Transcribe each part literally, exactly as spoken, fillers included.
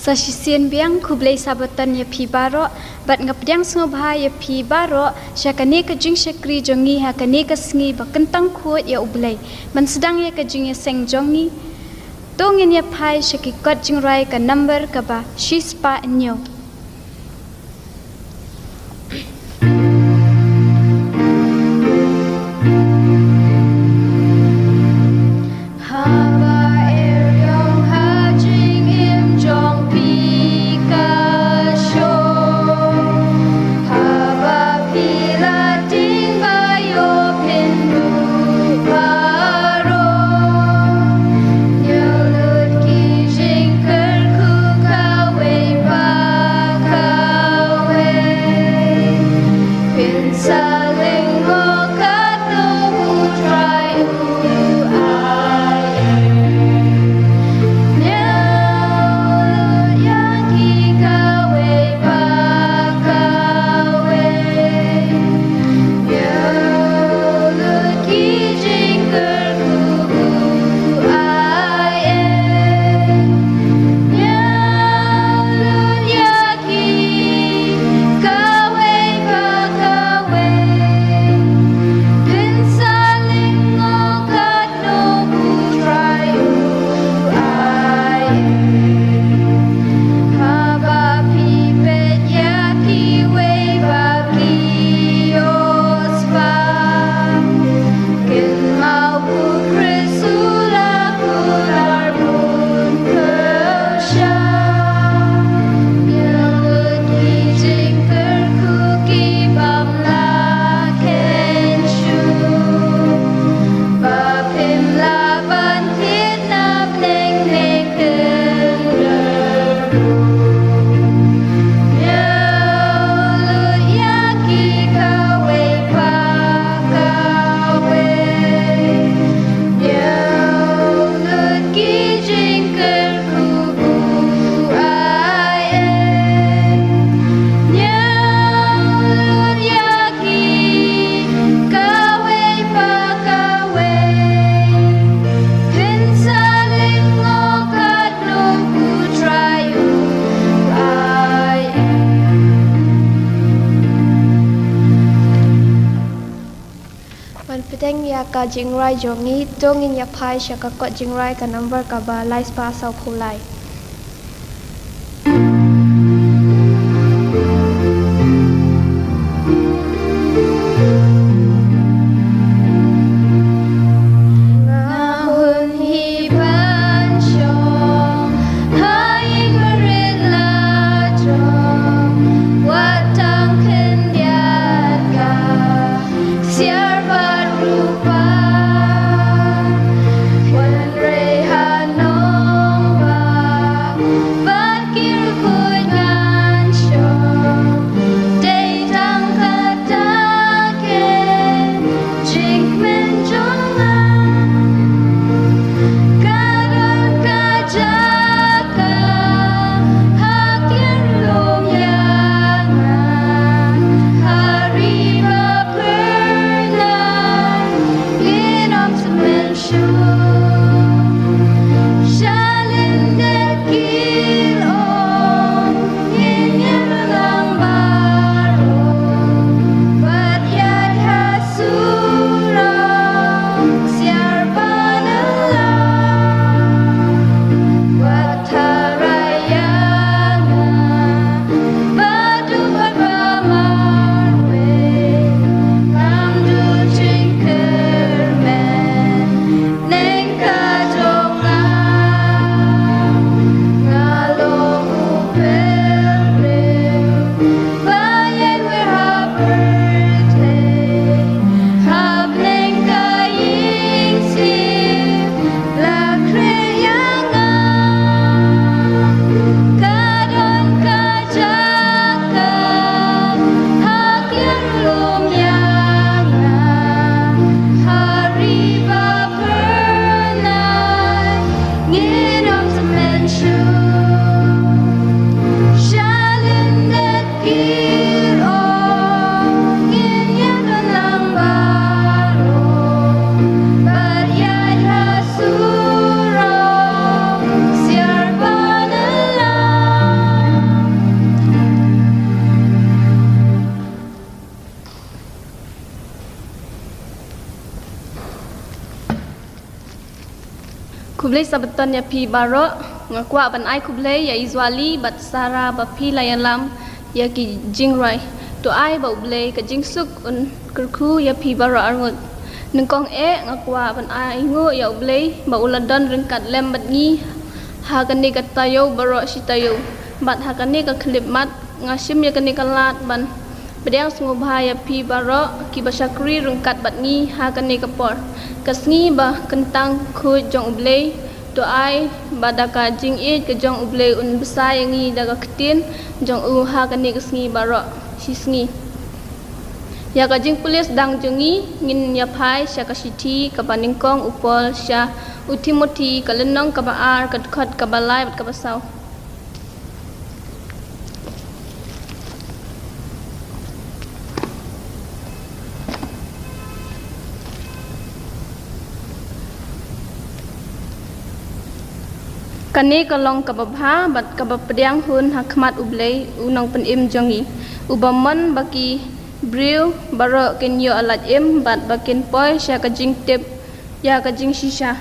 Sa shisien biang khublei Sabbaton ïa phi baroh, bad nga pdiang sngewbha ïa phi baroh sha kane ka jingshakri jong ngi ha kane ka sngi ba kyntang khuid ïa U Blei. Ban sdang ïa ka jingïaseng jong ngi, to ngin ïa phai sha ki kot jingrwai ka number kaba shispah hynñiew. Haba eriong ha jingim jong phi ka shong, haba phi la ding ba ïoh pynduh baroh, ñiew lut ki jingkyrkhu kawei pa kawei. Pynsaling mo katno U Trai u ai. Ñiew lut ïa ki kawei pa kawei. Ñiew lut ki jingkyrkhu u ai. Ñiew lut ïa ki kawei pa kawei. Pynsaling mo katno U Trai u ai. Haba phi peit ïa kiwei ba ki ïohspa, kynmaw U Khrist u la kular bun pyrshah. Ñiew lut ki jingkyrkhu ki bym lah kheiñ shuh, ba phim lah ban thied na bneng ne kynrad. Ñiew lut ïa ki kawei pa kawei. Ñiew lut ki jingkyrkhu u ai. Ñiew lut ïa ki kawei pa kawei. Pynsaling mo katno U Trai u ai. Ban pdiang ïa ka jingrwai jong ngi, to ngin ïa phai sha ka kot jingrwai ka number kaba lai spah saw phew lai. Nga hun hi ban shong ha i marit lajong, wat tang khyndiat ka siar bad rupa, wan rei ha nongbah. Khublei Sabbaton ïa phi baroh. Nga kwah ban ai khublei ïa i Zwali bad Sara ba phi la ïalam ïa ki jingrwai. To ai ba U Blei ka jingsuk un kyrkhu ïa phi baroh arngut. Nyngkong eh nga kwah ban ai nguh ïa U Blei ba u la don ryngkat lem bad ngi ha kane ka taïew baroh shi taïew bad ha kane ka khyllipmat. Nga shim ïa kane ka lad ban pdiang sngewbha ïa phi baroh kiba shakri ryngkat bad ngi ha kane ka por, ka sngi ba kyntang khuid jong U Blei. To ai ba da ka jingïeit ka jong U Blei un bsa ïa ngi da ka ktien jong u ha kane ka sngi baroh shi sngi. Ïa ka jingpule sdang jong ngi, ngin ïa phai sha ka shithi kaba nyngkong u Paul sha u Timothi, ka lynnong kaba ar, ka dkhot kaba lai bad kaba saw. Kane ka long kaba bha bad kaba pdiang hun ha khmat U Blei, u nongpynim jong ngi, uba mon ba ki briew baroh kin ïoh lait im bad ba kin poi sha ka jingtip ïa ka jingshisha.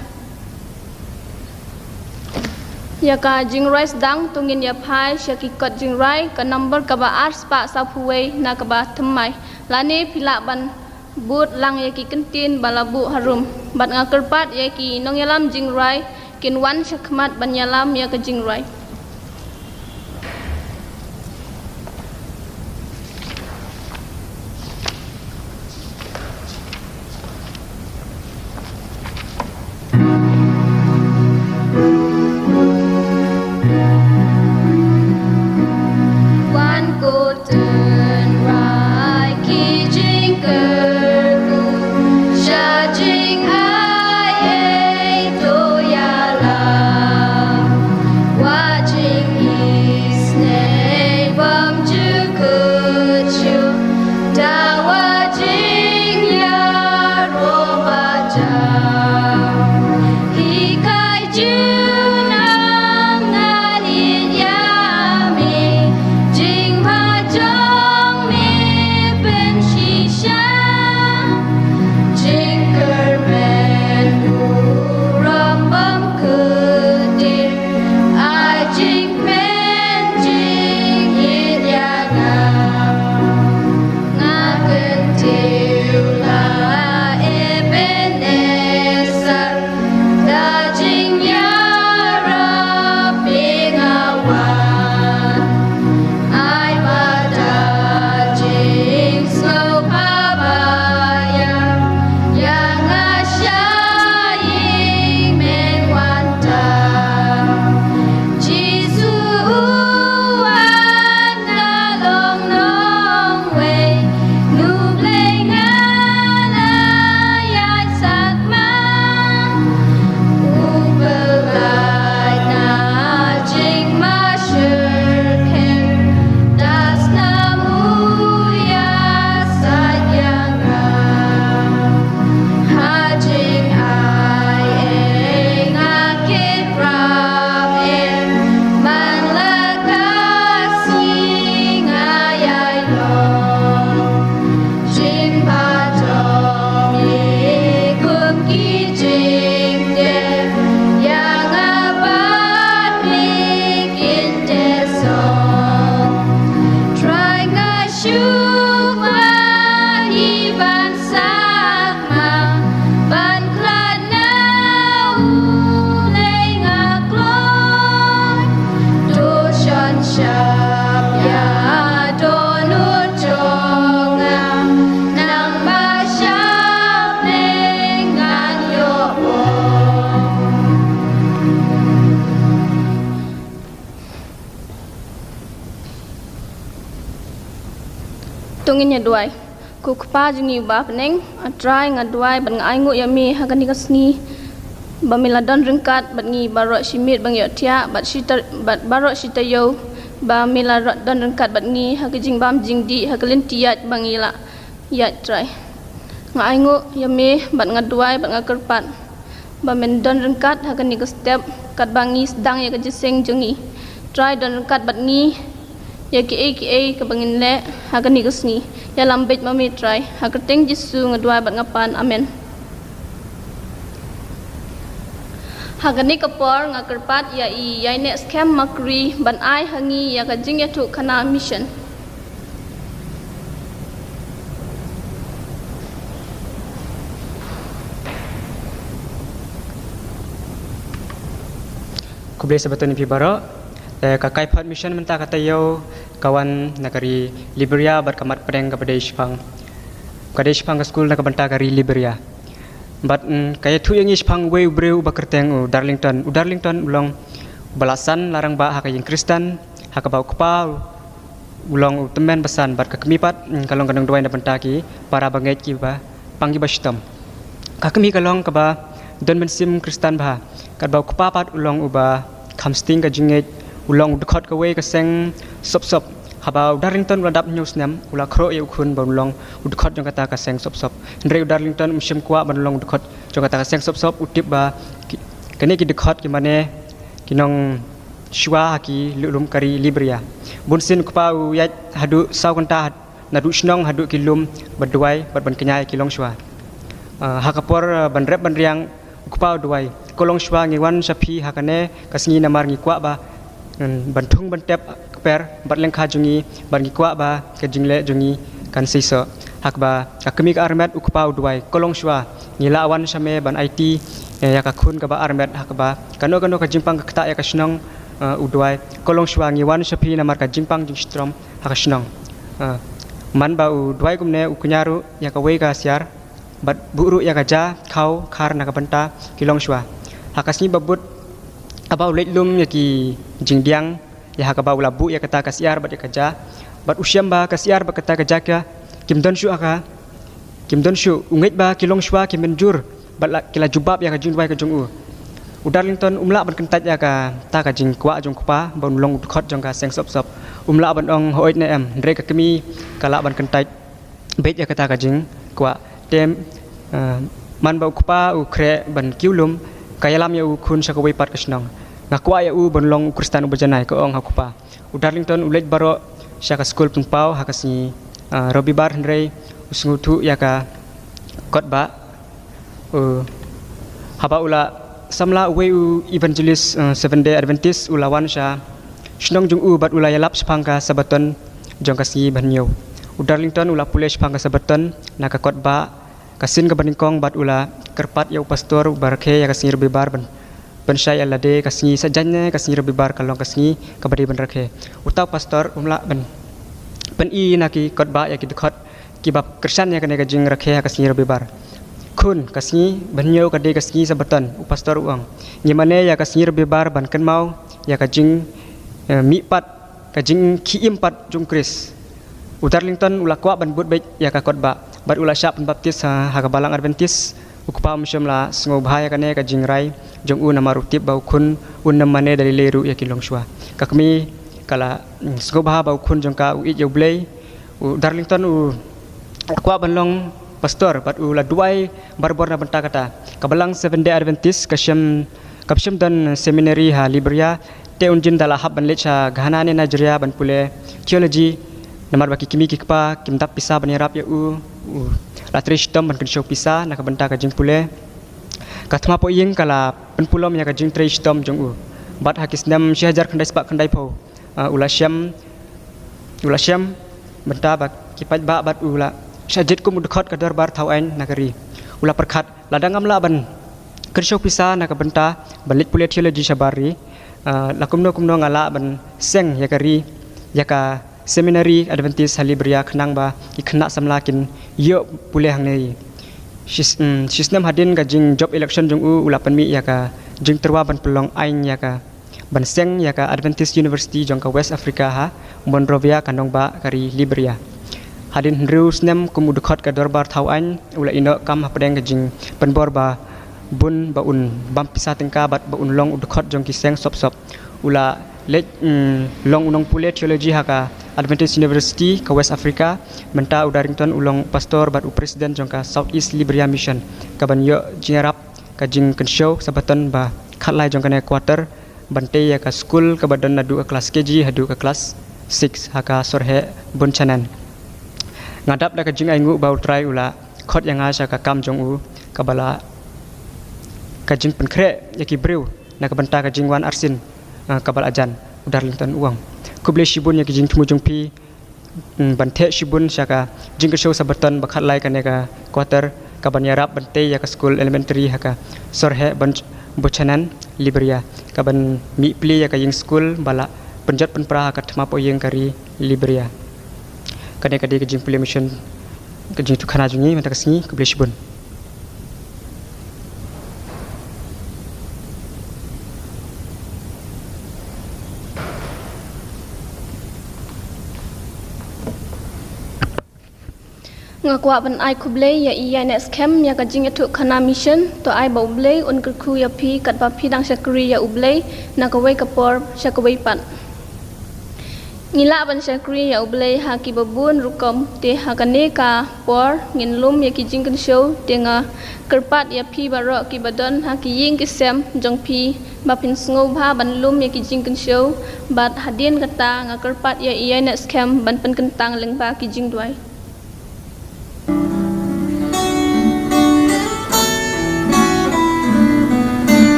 Ïa ka jingrwai sdang, to ngin ïa phai sha ki kot jingrwai, ka nombor kaba ar spah sawphew wei na kaba thymmai. Lane phi lah ban bud lang ïa ki kyntien ba la buh harum. Bad nga kyrpad ïa ki nongïalam jingrwai kin wan sha khmat ban ïalam ïa ka jingrwai. Wan ko tynrai ki jingkyrkhu sha jingai ei to ïalam. Wat jingïaisnei bymjukut shuh, da wat jingïaroh ba jam. Hikai junom ngan ïeit ïa me, jingbha jong me pynshisha. Jingkyrmen burom bymkhuid, ai jingkmen jingïeit ïa nga. Nga kyntiew la Ebenezer, da jingïarap phi nga wan. Ai ba da jingsngewbha ba ïa, ïa nga sha ïing meng wan ta. Jisu u wan nga long nongwei, nu Blei nga la ïaid sakma. U pyllait na jingmashit khem, da snam u ïasaid ïa nga. Ha jingai ei nga kit prah em, man la ka sngi nga ïai long. Jingbha jong me kum ki jingtip, ïa nga bad me kin tip song. Trai nga shu kwah hi ban sakma, ban khlad na U Blei nga kloi. To shon shap ïa dohnud jong nga, nangba shaphrang ngan ïoh ong. To ngin ïa duwai. Ko Kpa jong ngi uba ha bneng, A Trai, nga duwai bad nga ainguh ïa me ha kane ka sngi ba me la don ryngkat bad ngi baroh shi miet ba ngi ïohthiah bad shi ta-, bad baroh shi taïew ba me la ro-, don ryngkat bad ngi ha ka jingbam jingdih, ha ka lynti ïaid ba ngi la ïaid, Trai. Nga ainguh ïa me bad nga duwai bad nga kyrpad ba men don ryngkat ha kane ka step katba ngi sdang ïa ka jingïaseng jong ngi. Trai, don ryngkat bad ngi ïa kiei kiei kaba ngin leh ha kane ka sngi. Ïalam beit ma me, Trai. Ha ka kyrteng Jisu nga duwai bad nga pan. Amen. Ha kane ka por nga kyrpad ïa i Ïainehskhem Makri ban ai ha ngi ïa ka jingïathuhkhana mission. Khublei Sabaton ïa phi baroh. Eh, ka Kaiphod Mission mynta ka taïew ka wan na ka ri Liberia bad ka mat pdeng kaba dei shaphang, ka dei shaphang ka skul na ka bynta ka ri Liberia. Bad, mm, ka ïathuh ïa ngi shaphang uwei u briew uba kyrteng u Darlington. U Darlington u long uba la san la rangbah ha ka ïing Khristan, ha kaba u kpa u long u tymmen basan bad ka kmie pat, mm, ka long ka nongduwai na bynta ki para bangeit kiba pang kiba shitom. Ka kmie ka long kaba don mynsiem Khristan bha, katba u kpa pat u long uba kham sting ka jingngeit, u long u dkhot kawei ka seng sop sop. Haba u Darlington u la dap hynñiew snem, u la khroh ïa u khun ba un long u dkhot jong kata ka seng sop sop. Hynrei u Darlington um shym kwah ban long u dkhot jong kata ka seng sop sop, u tip ba ki, kine ki dkhot ki mane ki nongshwa ha ki lum ka ri Liberia. Bunsien u kpa u ïaid haduh saw kynta had-, naduh shnong haduh ki lum ban duwai bad ban kñia ïa ki longshwa. Ah, ha ka por, ah, ban rep ban riang u kpa u duwai, "Ko longshwa, ngi wan sha phi ha kane ka sngi namar ngi kwah ba, mm, ban thung ban tep kper bad lyngkha jong ngi, bad ngi kwah ba ka jingleh jong ngi kan seisoh." Ha kaba ka kmie ka armet, u kpa u duwai, "Ko longshwa, ngi lah wan sha me ban aiti, eh, ïa ka khun kaba armet." Ha kaba kano kano ka jingpang ka ktah ïa ka shnong, eh, u duwai, "Ko longshwa, ngi wan sha phi namar ka jingpang jingstrom ha ka shnong." Eh, man ba u duwai kumne, u kñia ruh ïa kawei ka syiar bad buh ruh ïa ka ja khaw khar na ka bynta ki longshwa. Ha ka sngi ba bud, haba u leit lum ïa ki jingdiang, ïa ha kaba u la buh ïa kata ka syiar bad ïa ka ja, bad u shem ba ka syiar bad kata ka ja ka kim don shuh ha ka, kim don shuh. U ngeit ba ki longshwa ki mynjur bad la, ki la jubab ïa ka jingduwai ka jong u. U Darlington um lah ban kyntait ïa kata ka jingkwah jong u kpa ba un long u dkhot jong ka seng sop sop. Um lah ban ong hooid ne em, hynrei ka kmie ka lah ban kyntait beit ïa kata ka jingkwah. Te, eh, man ba u kpa u khreh ban kiew lum, ka ïalam ïa u khun sha kawei pat ka shnong. "Nga kwah ïa u ban long u Khristan uba janai," ka ong ha u kpa. U Darlington u leit baroh sha ka skul pynpaw ha ka sngi, eh, Robibar, hynrei u sngewthuh ïa ka kot ba, eh, haba u la samla uwei u evangelist, eh, Seventh Day Adventist, u la wan sha shnong jong u bad u la ïalap shaphang ka Sabaton jong ka sngi ba hynñiew. U Darlington u la pule shaphang ka Sabaton na ka kot ba, ka sien kaba nyngkong, bad u la kyrpad ïa u pastor uba rakhe ïa ka sngi Robibar ban, ban shai ïa lade ka sngi, sa jan ne ka sngi Robibar ka long ka sngi kaba dei ban rakhe. Uta u pastor um lah ban pyni na ki kot ba ïa ki dkhot kiba kyrshan ïa kane ka jingrakhe ha ka sngi Robibar. "Khun, ka sngi ba hynñiew ka dei ka sngi Sabaton," u pastor u ong. "Ngi mane ïa ka sngi Robibar ban kynmaw ïa ka jing, eh, mihpat, ka jingkhie im pat jong u Khrist." U Darlington u la kwah ban bud beit ïa ka kot ba, bad u la shah pynbaptis ha, ha ka balang Adventist. U kpa um shym la sngewbha ïa kane ka jingrai jong u namar u tip ba u khun un nym mane da lei lei ruh ïa ki longshwa. Ka kmie ka la, mm, sngewbha ba u khun jong ka u ïeit ïa U Blei. U Darlington u la kwah ban long pastor bad u la duwai barabor na bynta kata. Ka balang Seventh Day Adventist ka shem, kam shym don seminary ha Liberia. Te un jin da la hap ban leit sha Ghana ne Nigeria ban pule theology. Namar ba ki kmie ki kpa kim dap pisa ban ïarap ïa u, u la trei shitom ban kynshew pisa na ka bynta ka jingpule. Ka thma poh ïing ka la pynpulom ïa ka jingtrei shitom jong u. Bad ha ki snem shi hajar khyndai spah khyndai phew, ah, u la shem, u la shem bynta ba ki paidbah bad u la shah jied kum u dkhot ka dorbar thaw aiñ na ka ri. U la pyrkhat, lada ngam lah ban kynshew pisa na ka bynta ban leit pule theology shabar ri, ah, la kumno kumno nga lah ban seng ïa ka ri, ïa ka seminary Adventist ha Liberia, khnang ba ki khynnah samla kin ïoh pule hangne. Shi s-, mm, shi snem hadien ka jingjop election jong u, u la pynmih ïa ka jingtyrwa ban pynlong aiñ ïa ka, ban seng ïa ka Adventist University jong ka West Africa ha Monrovia, ka nongbah ka ri Liberia. Hadien hynriew snem kum u dkhot ka dorbar thaw aiñ, u la ïehnoh kam hapdeng ka jingpynbor ba bun ba un bam pisa tyngka bad ba un long u dkhot jong ki seng sop sop. U la leit, mm, long u nongpule theology ha ka Adventist University ka West Africa. Mynta u Darlington u long pastor bad u president jong ka South East Liberia Mission, kaban ïoh jingïarap ka jingkynshew Sabaton ba khatlai jong kane ka quarter, ban tei ïa ka skul kaba don naduh ka klas K G haduh ka klas six ha ka Sorheh Bun Chanan. Nga dap da ka jingainguh ba U Trai u la khot ïa nga sha ka kam jong u kaba la ka jingpynkhreh ïa ki briew na ka bynta ka jingwan arsien, ah, kaba la jan, u Darlington u ong. Khublei shibun ïa ki jingthmu jong phi, mm, ban theh shibun sha ka jingkyrshew Sabaton ba khatlai kane ka quarter, kaban ïarap ban tei ïa ka skul elementary ha ka Sorheh Bochanan, Liberia, kaban mih plie ïa ka ïing skul ba la pynjot pynpra ha ka thma poh ïing ka ri Liberia. Kane ka dei ka jingpule mission, ka jingïathuhkhana jong ngi mynta ka sngi. Khublei shibun. Nga kwah ban ai khublei ïa i Ïaineh Skhem ïa ka jingïathuhkhana mission. To ai ba U Blei un kyrkhu ïa phi katba phi dang shakri ïa U Blei na kawei ka por sha kawei pat. Ngi lah ban shakri ïa U Blei ha kiba bun rukom, te ha kane ka por ngin lum ïa ki jingkynshew. Te nga kyrpad ïa phi baroh kiba don ha ki ïing ki sem jong phi ba phin sngewbha ban lum ïa ki jingkynshew. Bad hadien kata nga kyrpad ïa i Ïaineh Skhem ban pynkyntang lyngba ki jingduwai.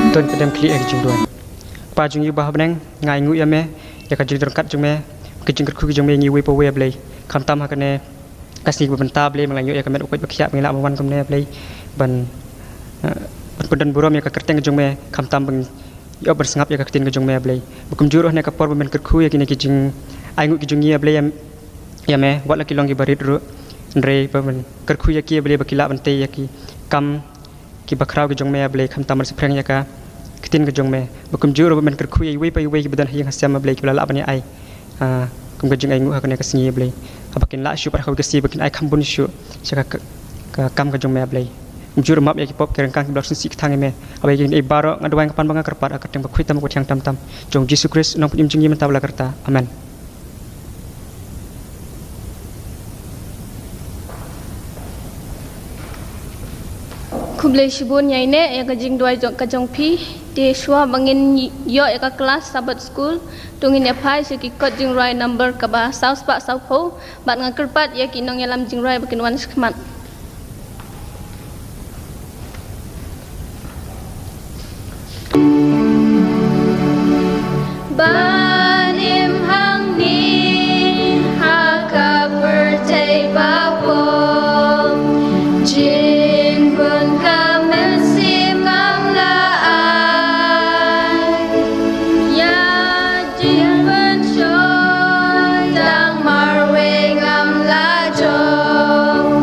To ngin pdiang khlieh ha ka jingduwai. Kpa jong ngi uba ha bneng, nga ainguh ïa me ïa ka jingdon ryngkat jong me, ka jingkyrkhu jong me ïa ngi uwei pa uwei, A Blei. Khamtam ha kane ka sngi ba mynta, A Blei, me la ïoh ïa ka met ba koit ba khiah, me la wan kumne, A Blei, ban, eh, ban pyndon burom ïa ka kyrteng jong me, khamtam ban ïoh ban sngap ïa ka ktien ka jong me, A Blei. Ba kumjuh ruh ha kane ka por ba men kyrkhu ïa kine ki jingainguh ki jong ngi, A Blei, ïa, ïa me, wat la ki long kiba rit ruh, hynrei ba men kyrkhu ïa ki, A Blei, ba ki lah ban tei ïa ki kam kiba khraw ki jong me, A Blei, khamtam ban sngewthuh ïa ka ktien ka jong me. Ba kumjuh ruh ba men kyrkhu ïa iwei pa iwei kiba don ha ïing ha sem, A Blei, kiba la lah ban ïa ai, ah, kum ka jingainguh ha kane ka sngi, A Blei. Haba kin lah shuh pat ha kawei ka sngi ba kin ai kham bun shuh sha ka, ka, ka kam ka jong me, A Blei. Kumjuh ruh map ïa ki pop ki ryngkang kiba la sngewsih kthang ïa me. Haba ïa kine baroh nga duwai, nga pan bad nga kyrpad ha ka kyrteng bakhuid tam bakhuid thiang tam tam jong U Jisu Khrist, u nongpynim jong ngi mynta bad la karta. Amen. Khublei shibun Ïaineh ïa ka jingduwai jong, ka jong phi. Te shuwa ba ngin ïoh ïa ka klas Sabbath School, to ngin ïa phai sha ki kot jingrwai number kaba saw spah saw phew, bad nga kyrpad ïa ki nongïalam jingrwai ba kin wan shakhmat. Ban im hangne ha ka pyrthei ba bun, jinghun ka mynsiem ngam la ai. Ïa jingpynshoi tang marwei ngam la jop.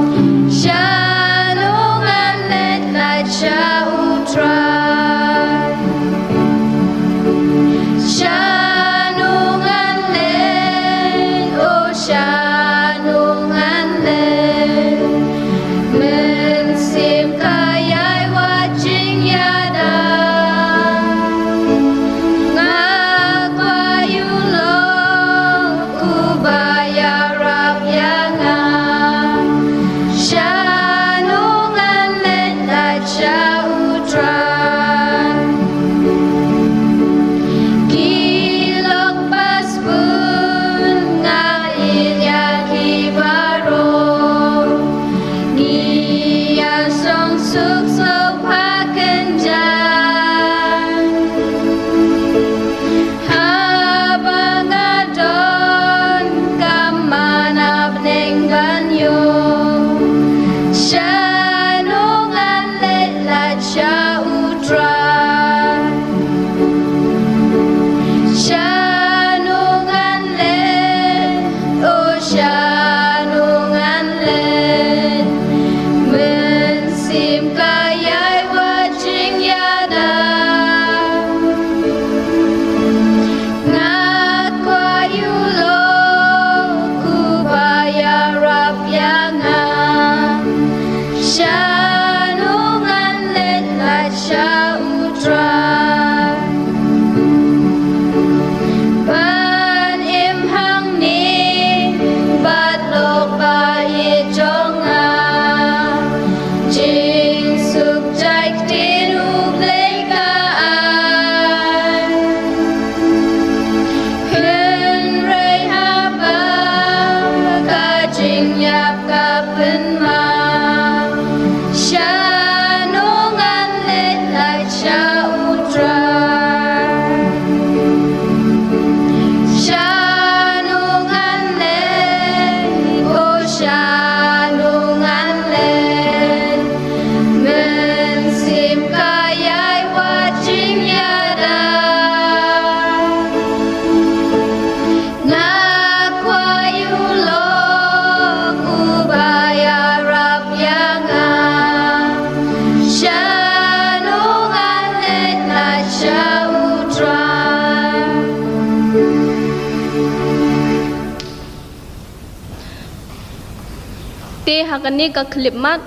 Ha kane ka khyllipmat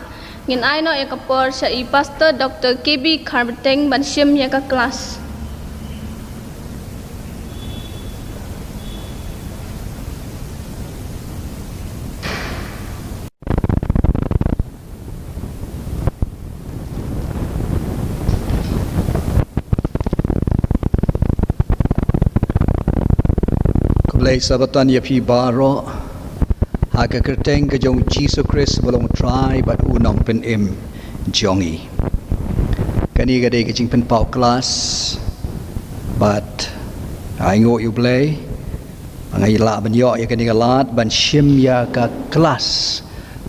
ngin ai noh ïa ka por sha i Pastor Doctor K B Kharbeteng ban shim ïa ka klas. Khublei Sabbaton ïa phi baroh ha ka kyrteng ka jong u Jisu Khrist ba long u Trai bad u Nongpynim jong ngi. Kane ka dei ka jingpynpaw klas bad ai nguh ïa u Blei ba nga lah ban ïoh ïa kane ka lad ban shim ïa ka klas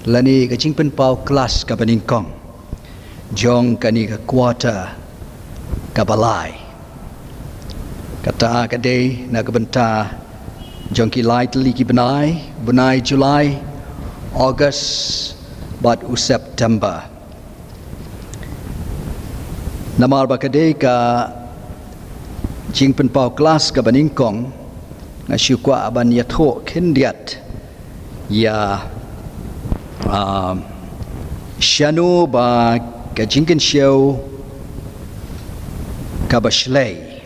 lane ka jingpynpaw klas kaba nyngkong jong kane ka quarter kaba lai. Kata ka dei na ka bynta jong ki lai tylli ki bnai, bnai July, August bad u September. Namar ba ka dei ka jingpynpaw klas kaba nyngkong, nga shu kwah ban ïathuh khyndiat ïa, ah, shano ba ka jingkynshew kaba shlei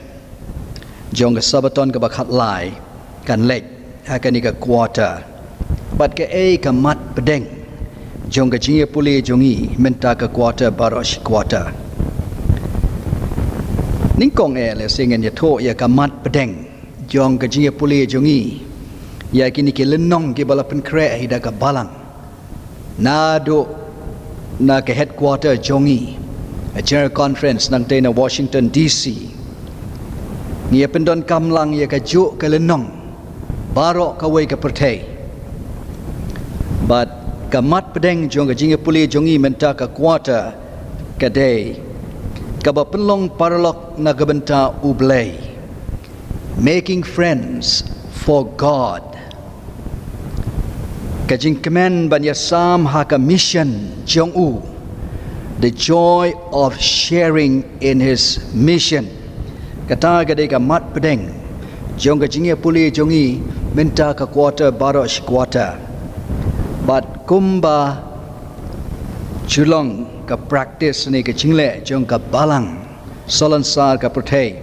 jong ka Sabbaton kaba khatlai kan leit ha kane ka quarter. Bad kaei ka mat pdeng jong ka jingïapule jong ngi mynta ka quarter baroh shi quarter. Nyngkong eh lehse ngin ïathuh ïa ka mat pdeng jong ka jingïapule jong ngi ïa kine ki lynnong kiba la pynkhreh hi da ka balang. Naduh na ka headquarter jong ngi, a General Conference nangtei na Washington D C, ngi ïa pyndonkam lang ïa kajuh ka lynnong baroh kawei ka pyrthei. Bad ka mat pdeng jong ka jingïapule jong ngi mynta ka quarter ka dei kaba pynlong paralok na ka bynta U Blei. Making friends for God. Ka jingkmen ban ïasam ha ka mission jong u. The joy of sharing in his mission. Kata ka dei ka mat pdeng jong ka jingïapule jong ngi mynta ka quarter baroh shi quarter. Bad kumba ju long ka practice ne ka jingleh jong ka balang salonsar ka pyrthei,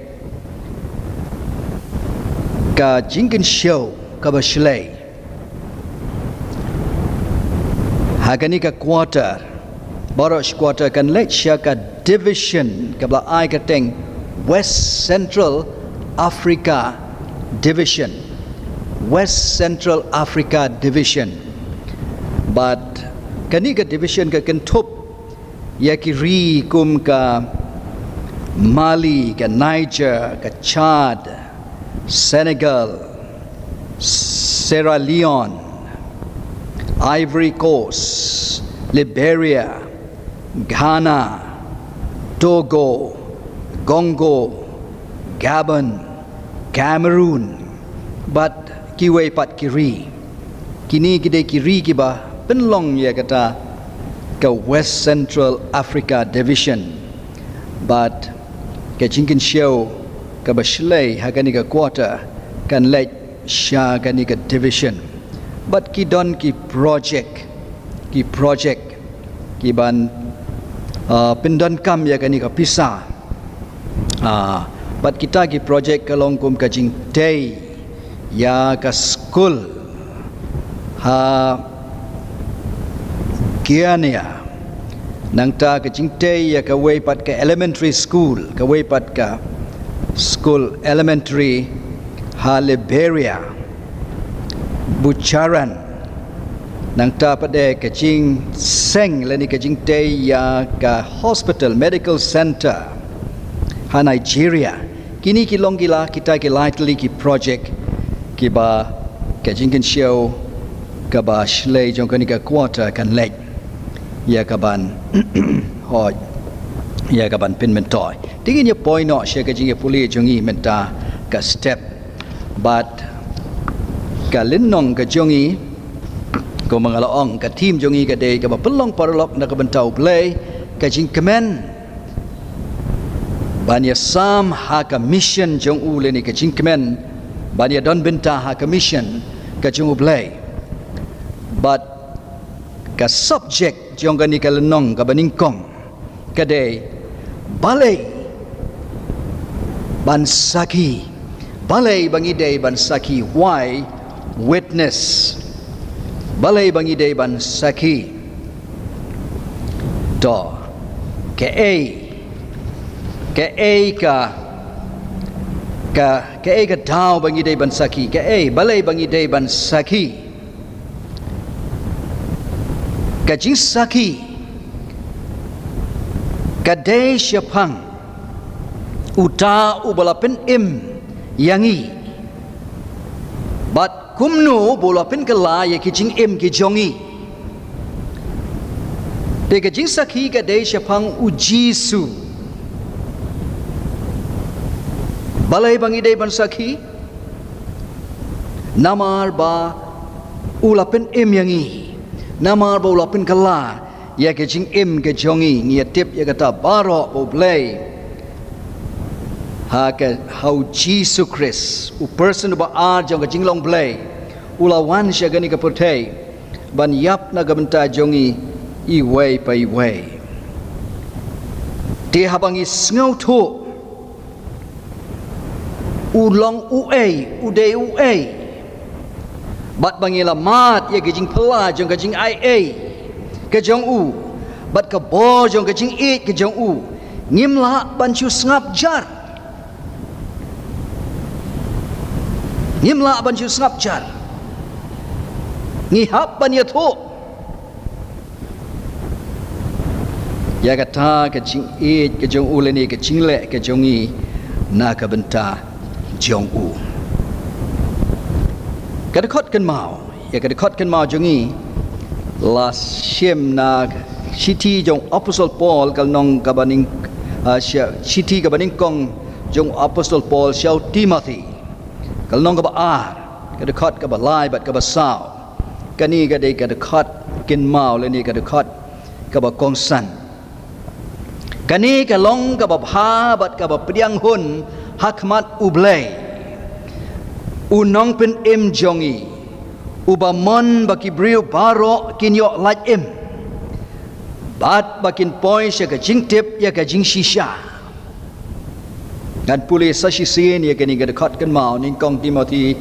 ka jingkynshew kaba shlei ha kane ka quarter baroh shi quarter kan leit sha ka division kaba la ai kyrteng West Central Africa Division. West Central Africa Division. Bad kane ka division ka kynthup ïa ki ri kum ka Mali, ka Niger, ka Chad, Senegal, Sierra Leone, Ivory Coast, Liberia, Ghana, Togo, Congo, Gabon, Cameroon, bad kiwei pat ki ri. Kine ki dei ki ri kiba pynlong ïa kata ka West Central Africa Division. Bad ka jingkynshew kaba shlei ha kane ka quarter kan leit sha kane ka division. Bad ki don ki project, ki project ki ban, ah, pyndonkam ïa kane ka pisa. Ah, bad kita ki project ka long kum ka jingtei ïa ka skul ha Guinea. Nangta ka jingtei ïa kawei pat ka elementary school, kawei pat ka school elementary ha Liberia, Buchanan. Nangta pat de ka jingseng lane ka jingtei ïa ka hospital, medical center ha Nigeria. Kine ki long ki la kita ki lai tylli ki project kiba ka jingkynshew kaba shlei jong kane ka quarter kan leit ïa ka ban hoi, ïa ka ban pynmyntoi. Te ngin ïa poi noh sha ka jingïapule jong ngi mynta ka step. Bad ka lynnong ka jong ngi, kumba nga la ong, ka theme jong ngi ka dei kaba pynlong paralok na ka bynta U Blei, ka jingkmen ban ïasam ha ka mission jong u lane ka jingkmen ban ïadon bynta ha ka mission ka jong U Blei. Bad Ka subject jong kane ka lynnong kaba nyngkong ka dei balei ban sakhi. Balei ba ngi dei ban sakhi? Why witness? Balei ba ngi dei ban sakhi? To, kaei, kaei ka, ka, kaei ka daw ba ngi dei ban sakhi? Kaei, balei ba ngi dei ban sakhi? Ka jingsakhi ka dei shaphang uta uba la pynim ïa ngi, bad kumno ba u la pynkylla ïa ki jingim ki jong ngi. Te ka jingsakhi ka dei shaphang U Jisu. Balei ba ngi dei ban sakhi? Namar ba u la pynim ïa ngi. Namar ba u la pynkylla ïa ka jingim ka jong ngi. Ngi ïa tip ïa kata baroh ba U Blei, ha ka, ha U Jisu Khrist, u person uba ar jong ka jinglong Blei, u la wan sha kane ka pyrthei ban ïap na ka bynta jong ngi iwei pa iwei. Te haba ngi sngewthuh u long uei, u dei uei, bad ba ngi la mad ïa ka jingphylla jong ka jingaiei ka jong u, bad ka bor jong ka jingïeit ka jong u, ngim lah ban shu sngap jar. Ngim lah ban shu sngap jar. Ngi hap ban ïathuh ïa kata ka jingïeit ka jong u lane ka jingleh ka jong ngi na ka bynta jong u. Ka dkhot kynmaw, ïa ka dkhot kynmaw jong ngi la shim na shithi jong Apostol Paul, ka lynnong kaba nyng-, ah, shi-, shithi kaba nyngkong jong Apostol Paul sha u Timothi, ka lynnong kaba ar, ka dkhot kaba lai bad kaba saw. Kane ka dei ka dkhot kynmaw lane ka dkhot kaba kongsan. Kane ka long kaba bha bad kaba pdiang hun ha khmat U Blei, u nongpynim jong ngi, uba mon ba ki briew baroh kin ïoh lait im, bad ba kin poi sha ka jingtip ïa ka jingshisha. Ngan pule sa shisien ïa kane ka dkhot kynmaw, nyngkong Timothi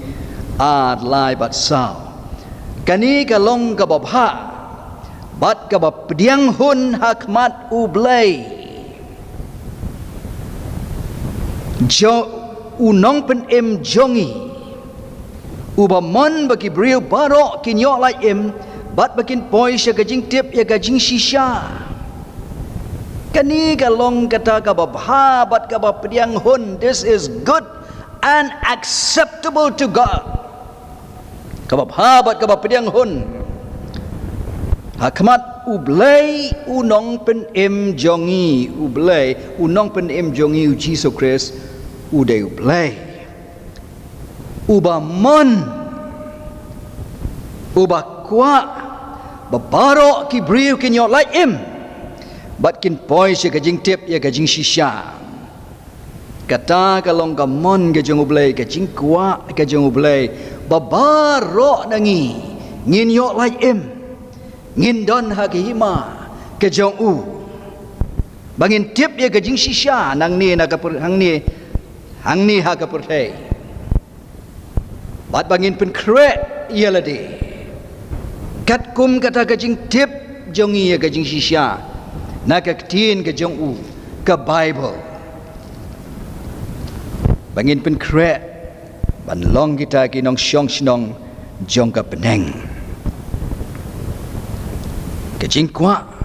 ar, lai bad saw. Kane ka long kaba bha bad kaba pdiang hun ha khmat U Blei, jong u nongpynim jong ngi, uba mon ba ki briew baroh kin ïoh lait im, bad ba kin poi sha ka jingtip ïa ka jingshisha. Kane ka long kata kaba bha bad kaba pdiang hun. This is good and acceptable to God. Kaba bha bad kaba pdiang hun ha khmat U Blei, u nongpynim jong ngi. U Blei, u nongpynim jong ngi, U Jisu Khrist, u dei U Blei uba mon, uba kwah ba baroh ki briew kin ïoh lait im, bad kin poi sha ka jingtip ïa ka jingshisha. Kata ka long ka mon ka jong U Blei, ka jingkwah ka jong U Blei, ba baroh na ngi ngin ïoh lait im, ngin don ha ka hima ka jong u, ba ngin tip ïa ka jingshisha nangne na ka pyr-, hangne, hangne ha ka pyrthei. Bad ba ngin pynkhreh ïa lade katkum kata ka jingtip jong ngi ïa ka jingshisha na ka ktien ka jong u, ka Baibl. Ba ngin pynkhreh ban long kita ki nongshong shnong jong ka bneng. Ka jingkwah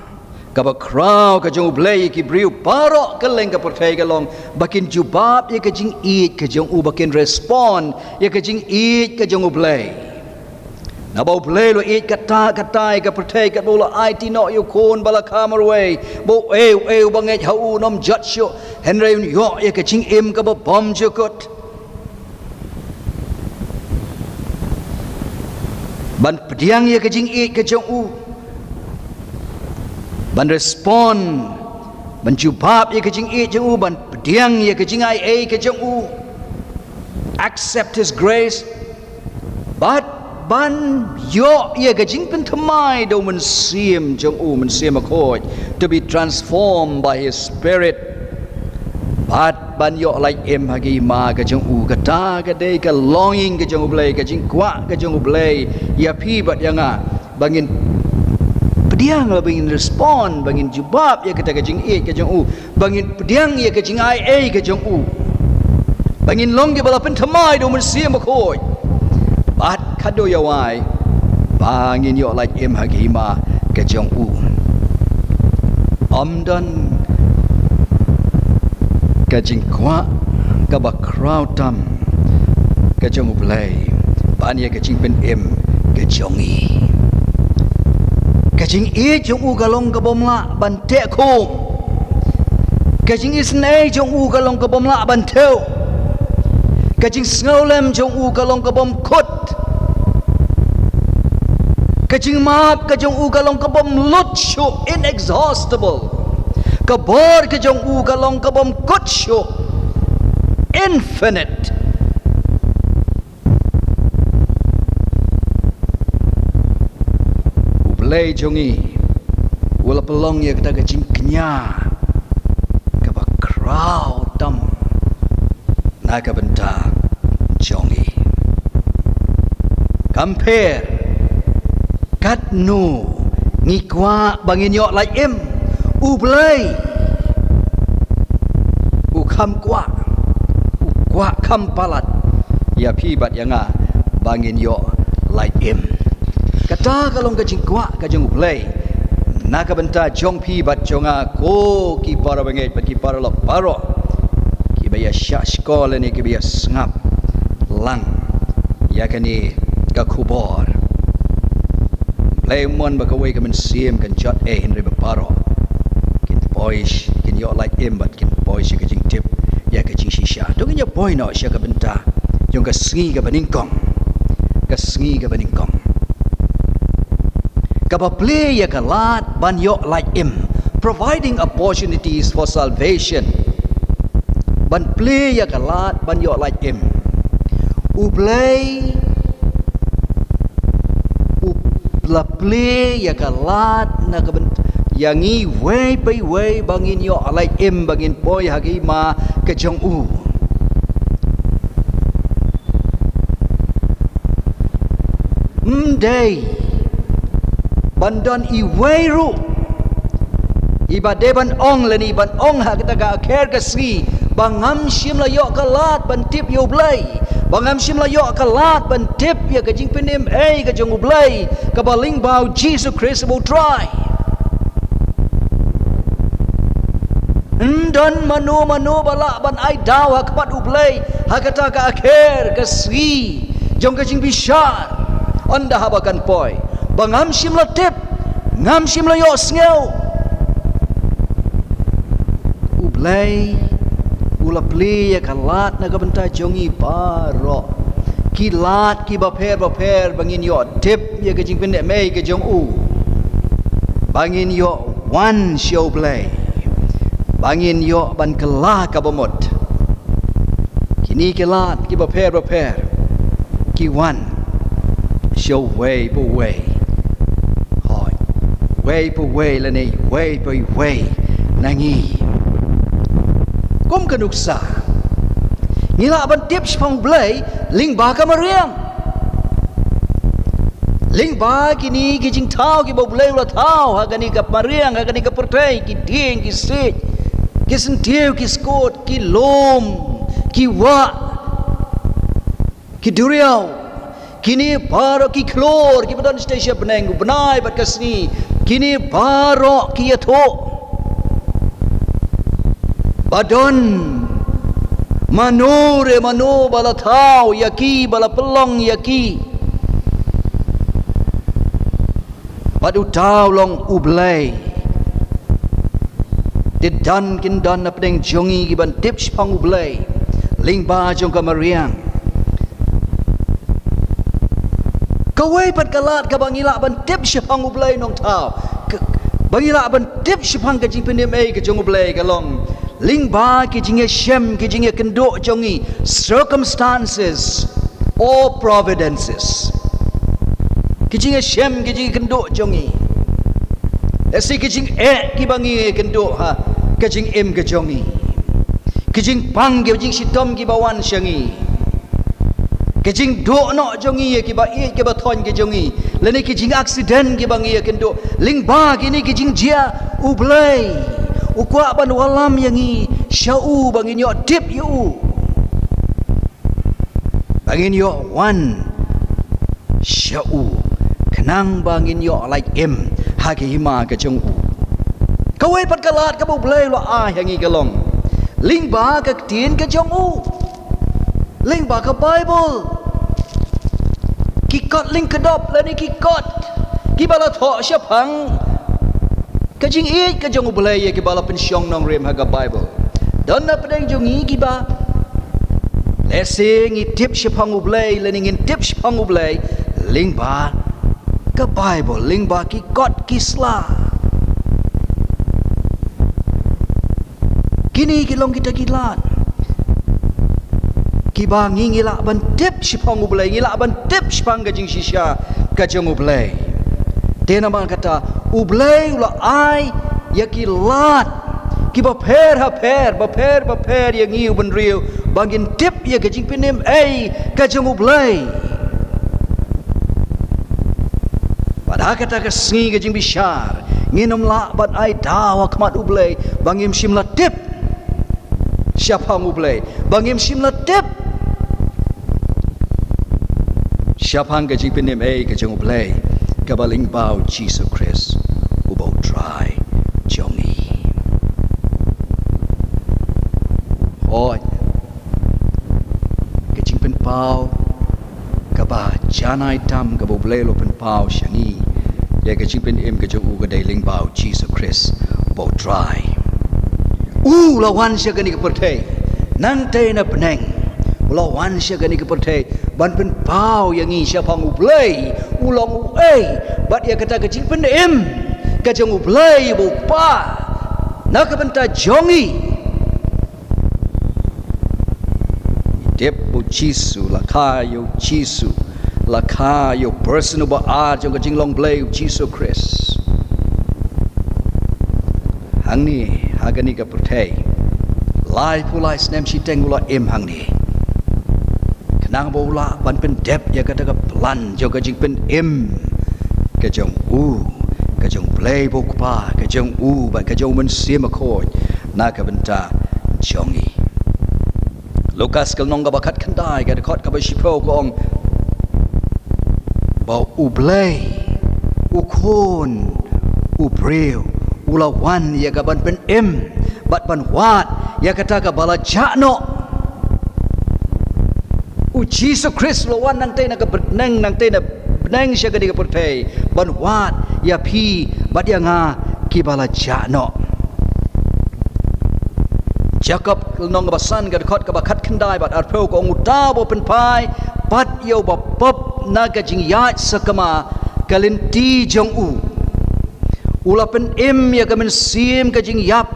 kaba khraw ka jong U Blei ïa ki briew baroh kylleng ka pyrthei ka long ba kin jubab ïa ka jingïeit ka jong u, ba kin respond ïa ka jingïeit ka jong U Blei. Naba U Blei u la ïeit katta katta ïa ka pyrthei, katba u la aiti noh ïa u Khun ba la kha marwei, ba uei uei uba ngeit ha u un ym jot shuh, hynrei un ïoh ïa ka jingim kaba bymjukut. Ban pdiang ïa ka jingïeit ka jong u, ban respond, ban jubab ïa ka jingïeit jong u, ban pdiang ïa ka jingaiei ka jong u, accept his grace, bad Ban ïoh ïa ka jingpynthymmai da u Mynsiem jong u, Mynsiem Bakhuid, to be transformed by his spirit. Bad ban ïoh lait im ha ka hima ka jong u, kata ka dei ka longing ka jong U Blei, ka jingkwah ka jong U Blei ïa phi bad ïa nga, ba ngin pdiang, ba ngin respond, ba ngin jubab ïa kata ka jingïeit ka jong u, ba ngin pdiang ïa ka jingai ei ka jong u, ba ngin long kiba la pynthymmai da u Mynsiem Bakhuid. Bad khadduh ïa wai, ba ngin ïoh lait im ha ka hima ka jong u. Ym don ka jingkwah kaba khraw tam ka jong U Blei ban ïa ka jingpynim ka jong ngi. Ka jingïeit jong u ka long kabym lah ban teh khum. Ka jingisynei jong u ka long kabym lah ban thew. Ka jingsngewlem jong u ka long kabym kut. Ka jingmap ka jong u ka long kabym lut shuh, inexhaustible. Ka bor ka jong u ka long kabym kut shuh, infinite. U Blei jong ngi u la pynlong ïa kata ka jingkñia kaba khraw tam na ka bynta jong ngi. Compare katno ngi kwah ba ngin ïoh lait im, U Blei u kham kwah, u kwah kham palat ïa phi bad ïa nga ba ngin ïoh lait im. Kata ka long ka jingkwah ka jong U Blei na ka bynta jong phi bad jong nga, ko ki para bangeit bad ki paralok baroh kiba ïa shah shkor lane kiba ïa sngap lang ïa kane ka khubor. Blei mon ba kawei ka mynsiem kan jot ei, hynrei ba baroh kin poi sh-, kin ïoh lait im bad kin poi sha ka jingtip ïa ka jingshisha. To ngin ïa poi noh sha ka bynta jong ka sngi kaba nyngkong. Ka sngi kaba nyngkong kaba plie ïa ka lad ban ïoh lait im, providing opportunities for salvation. Ban plie ïa ka lad ban ïoh lait im, U Blei u la plie ïa ka lad na ka bynta ïa ngi wei pa wei ba ngin ïoh lait im, ba ngin poi ha ka hima ka jong u. Ym dei ban don iwei ruh iba dei ban ong lane ban ong ha kata ka akher ka sngi ba ngam shym la ïoh ka lad ban tip ïa U Blei, ba ngam shym la ïoh ka lad ban tip ïa ka jingpynim ei ka jong U Blei kaba lyngba U Jisu Khrist uba U Trai. Ym don mano mano ba lah ban ai daw ha khmat U Blei ha kata ka akher ka sngi jong ka jingbishar. Ynda haba kan poi ba ngam shym la tip, ngam shym la ïohsngew, U Blei u la plie ïa ka lad na ka bynta jong ngi baroh. Ki lad kiba pher bapher ba ngin ïoh tip ïa ka jingpynim ei ka jong u, ba ngin ïoh wan sha U Blei, ba ngin ïoh ban kylla ka bamut. Kine ki lad kiba pher bapher ki wan sha uwei pa uwei. Hooid, uwei pa uwei lane uwei pa uwei na ngi. Kum ka nuksa, ngi lah ban tip shaphang U Blei lyngba ka mariang. Lyngba kine ki jingthaw kiba U Blei u la thaw ha kane ka mariang, ha kane ka pyrthei, ki dieng, ki siej, ki syntiew, ki skud, ki lum, ki wah, ki duriaw, kine baroh, ki khlur kiba don shatei sha bneng, u bnai bad ka sngi, kine baroh ki ïathuh ba don mano re mano ba la thaw ïa ki, ba la pynlong ïa ki bad uta u long U Blei. Te don kin don na pdeng jong ngi ki ban tip shaphang U Blei lyngba jong ka mariang. Kawei pat ka lad kaba ngi lah ban tip shaphang U Blei nongthaw, ka, ba ngi lah ban tip shaphang ka jingpynim ei ka jong U Blei ka long lyngba ki jingïashem, ki jingïakynduh jong ngi, circumstances or providences. Ki jingïashem, ki jingïakynduh jong ngi. Lehse ki jingeh kiba ngi ïakynduh ha ka jingim ka jong ngi. Ki jingpang, ki jingshitom kiba wan sha ngi. Ki jingduh noh jong ngi ïa kiba ïeit kiba thoiñ ki jong ngi. Lane ki jing-accident kiba ngi ïakynduh. Lyngba kine ki jingjia, U Blei u kwah ban wallam ïa ngi sha u ba ngin ïoh tip ïa u, ba ngin ïoh wan sha u, khnang ba ngin ïoh lait im ha ka hima ka jong u. Kawei pat ka lad kaba U Blei u la ai ha ngi ka long lyngba ka ktien ka jong u, lyngba ka Baibl. Ki kot lyngkdop lane ki kot kiba la thoh shaphang ka jingïeit ka jong U Blei ïa kiba la pynshong nongrim ha ka Baibl. Don na pdeng jong ngi kiba, lehse ngi tip shaphang U Blei lane ngin tip shaphang U Blei lyngba ka Baibl, lyngba ki kot ki sla. Kine ki long kita ki lad kiba ngi, ngi lah ban tip shaphang U Blei, ngi lah ban tip shaphang ka jingshisha ka jong U Blei. Te namar kata U Blei u la ai ïa ki lad kiba pher ha pher, bapher bapher ïa ngi u bynriew, ba ngin tip ïa ka jingpynim ei ka jong U Blei. Bad ha kata ka sngi ka jingbishar, ngin ym lah ban ai daw ha khmat U Blei ba ngim shym la tip shaphang U Blei, ba ngim shym la tip shaphang ka jingpynim ei ka jong U Blei, kaba lyngba U Jisu Khrist uba U Trai jong ngi. Hooid, ka jingpynpaw kaba janai tam kaba U Blei u la pynpaw sha ngi ïa ka jingpynim ka jong u ka dei lyngba U Jisu Khrist uba U Trai. U la wan sha kane ka pyrthei nangtei na bneng. U la wan sha kane ka pyrthei ban pynpaw ïa ngi shaphang U Blei u long uei, bad ïa kata ka jingpynim ka jong U Blei uba U Kpa na ka bynta jong ngi. Ngi tip ba U Jisu, la kha ïa U Jisu, la kha ïa u person uba ar jong ka jinglong Blei, U Jisu Khrist, hangne ha kane ka pyrthei. Laiphew lai snem shiteng u la im hangne, khnang ba u lah ban pyndep ïa kata ka plan jong ka jingpynim ka jong u, ka jong U Blei uba U Kpa, ka jong u bad ka jong U Mynsiem Bakhuid na ka bynta jong ngi. Lukas ka lynnong kaba khatkhyndai, ka dkhot kaba shiphew ka ong ba U Blei, U Khun u briew, u la wan ïa ka ban pynim bad ban wad ïa kata kaba la jah noh. U Jisu Khrist u la wan nangtei na ka bneng, nangtei na bneng sha kane ka pyrthei ban wad ïa phi bad ïa nga kiba la jah noh. Jakob ka lynnong kaba san, ka dkhot kaba khatkhyndai bad arphew ka ong, uta uba pynphai pat ïa uba pop na ka jingïaid sakma ka lynti jong u, u la pynim ïa ka mynsiem ka jingïap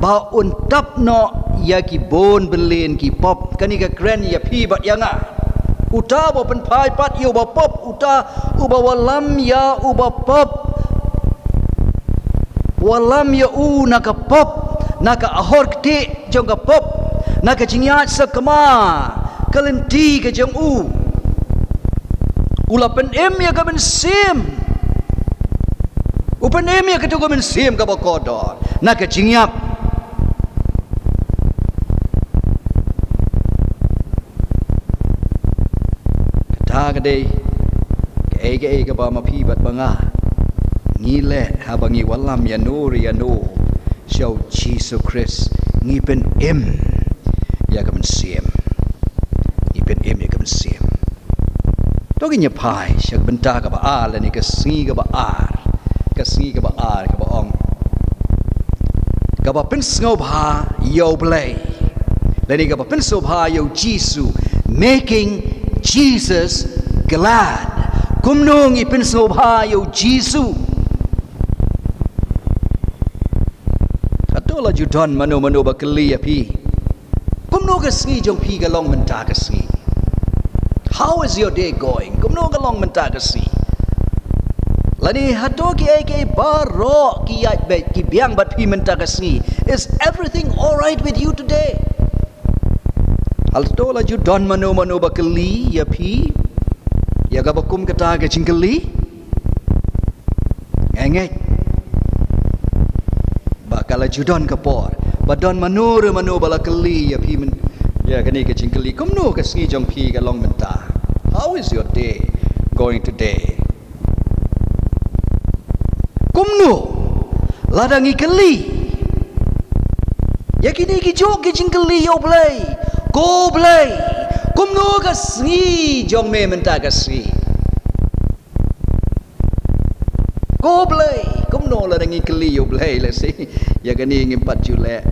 ba un tap noh ïa ki bun bynlien ki pop. Kane ka kren ïa phi bad ïa nga. Uta uba pynphai pat ïa uba pop, uta uba wallam ïa uba pop, wallam ïa u na ka pop, na ka ahor ktieh jong ka pop, na ka jingïaid sakma ka lynti ka jong u. U la pynim ïa ka mynsiem. U pynim ïa katu ka mynsiem kaba kordor na ka jingïap. Kata ka dei kaei kaei kaba ma phi bad ma nga ngi leh haba ngi wallam ïano re ïano sha U Jisu Khrist. Ngi pynim ïa ka mynsiem. Ngi pynim ïa ka mynsiem. To ngin ïa phai sha ka bynta kaba ar, lane ka sngi kaba ar. Ka sngi kaba ar kaba ong, kaba pynsngewbha ïa U Blei, lane kaba pynsngewbha ïa U Jisu. Making Jesus glad. Kumno ngi pynsngewbha ïa U Jisu? Hato la ju don mano mano ba kylli ïa phi, kumno ka sngi jong phi ka long mynta ka sngi? How is your day going? Kumno ka long mynta ka sngi? Ani hato ki ei ki ei baroh ki ïaid beit ki biang bad phi mynta ka sngi? Is everything all right with you today? Hato la ju don mano mano ba kylli ïa phi ïa kaba kum kata ka jingkylli? Nga ngeit ba ka la ju don ka por ba don mano re mano ba la kylli ïa phi mynta ïa kane ka jingkylli, kumno ka sngi jong phi ka long mynta? How is your day going today? Kumno lada ngi kylli ïa kine ki juh ki jingkylli ïa U Blei, ko Blei, kumno ka sngi jong me mynta ka sngi? Ko Blei, kumno lada ngi kylli ïa U Blei, lehse ïa kane ngim pat ju leh.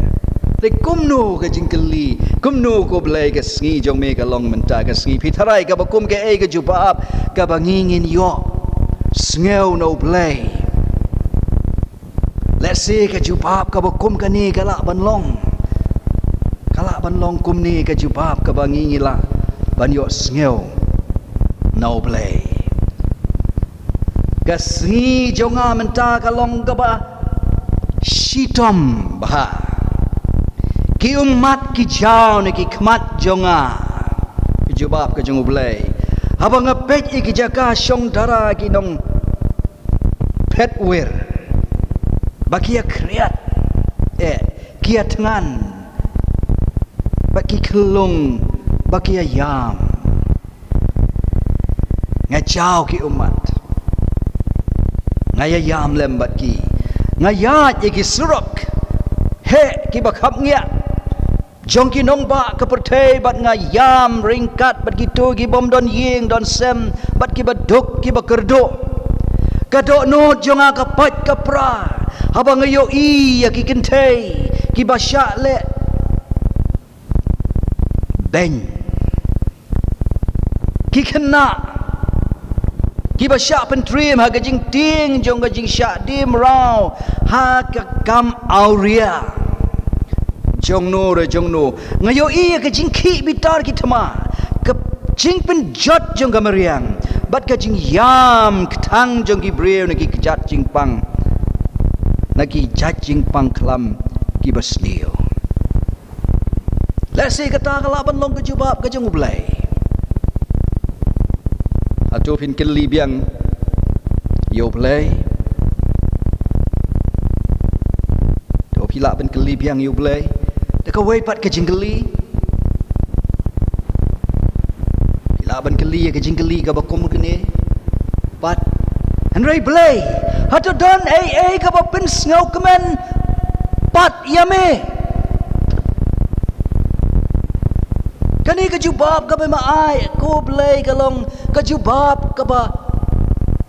Te kumno ka jingkylli, kumno ko Blei ka sngi jong me ka long mynta ka sngi? Phi tharai kaba kum kaei ka jubab kaba ngi ngin ïoh sngew na U Blei? Lehse ka jubab kaba kum kane ka lah ban long, ka lah ban long kumne ka jubab kaba ngi ngi lah ban ïoh sngew na U Blei. Ka sngi jong nga mynta ka long kaba shitom bha. Ki ummat ki jaw na ki khmat jong nga. Ka jubab ka jong U Blei. Haba nga peit ïa ki jaka shong dara ki nongphet wir, ba ki ïa khriat, eh, ki ïa thngan, ba ki khyllung, ba ki ïa ïam. Nga jaw ki ummat. Nga ïa ïam lem bad ki. Nga ïaid ïa ki surok heh kiba khapngiah jong ki nongbah ka pyrthei, bad nga ïam ryngkat bad kito ki bym don ïing don sem, bad kiba duk kiba kyrduh. Ka dohnud jong nga ka pait ka pra haba nga ïohi ïa ki kynthei kiba shah leh beiñ, ki khynnah kiba shah pyntriem ha ka jingtieng jong ka jingshah die mraw ha ka kam awria jong no re jong no. Nga ïohi ïa ka jingkhih bitar ki thma, ka jingpynjot jong ka mariang, bad ka jingïam kthang jong ki briew na ki kjat jingpang, na ki jait jingpang khlam kiba sniew. Lehse kata ka lah ban long ka jubab ka jong U Blei. Hato phin kylli biang ïa U Blei? Hato phi lah ban kylli biang ïa U Blei da kawei pat ka jingkylli? Phi lah ban kylli ïa ka jingkylli kaba kum kane pat. Hynrei Blei, hato don ei ei kaba pynsngewkmen pat ïa me? Kane ka jubab kaba ma ai ko Blei ka long ka jubab kaba,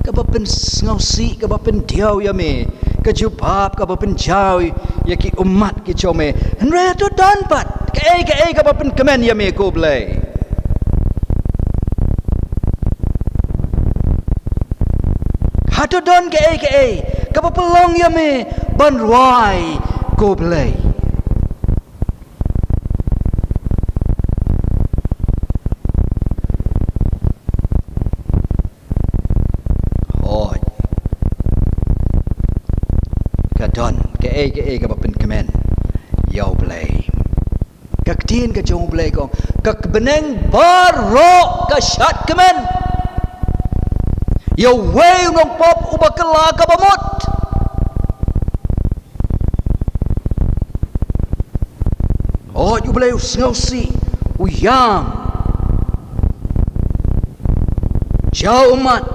kaba pynsngewsih, kaba pyndiaw ïa me, ka jubab kaba pynjaw ïa ki ummat ki jong me. Hynrei hato don pat kaei kaei kaba pynkmen ïa me ko Blei? Hato don kaei kaei kaba pynlong ïa me ban rwai ko Blei? Hooid. Ka don kaei kaei kaba pynkmen ïa U Blei. Ka ktien ka jong U Blei ka ong, ka bneng baroh ka shad kmen ïa uwei u nongpop uba kylla kaba mut. Hooid, U Blei u sngewsih, u ïam. Sha u ummat,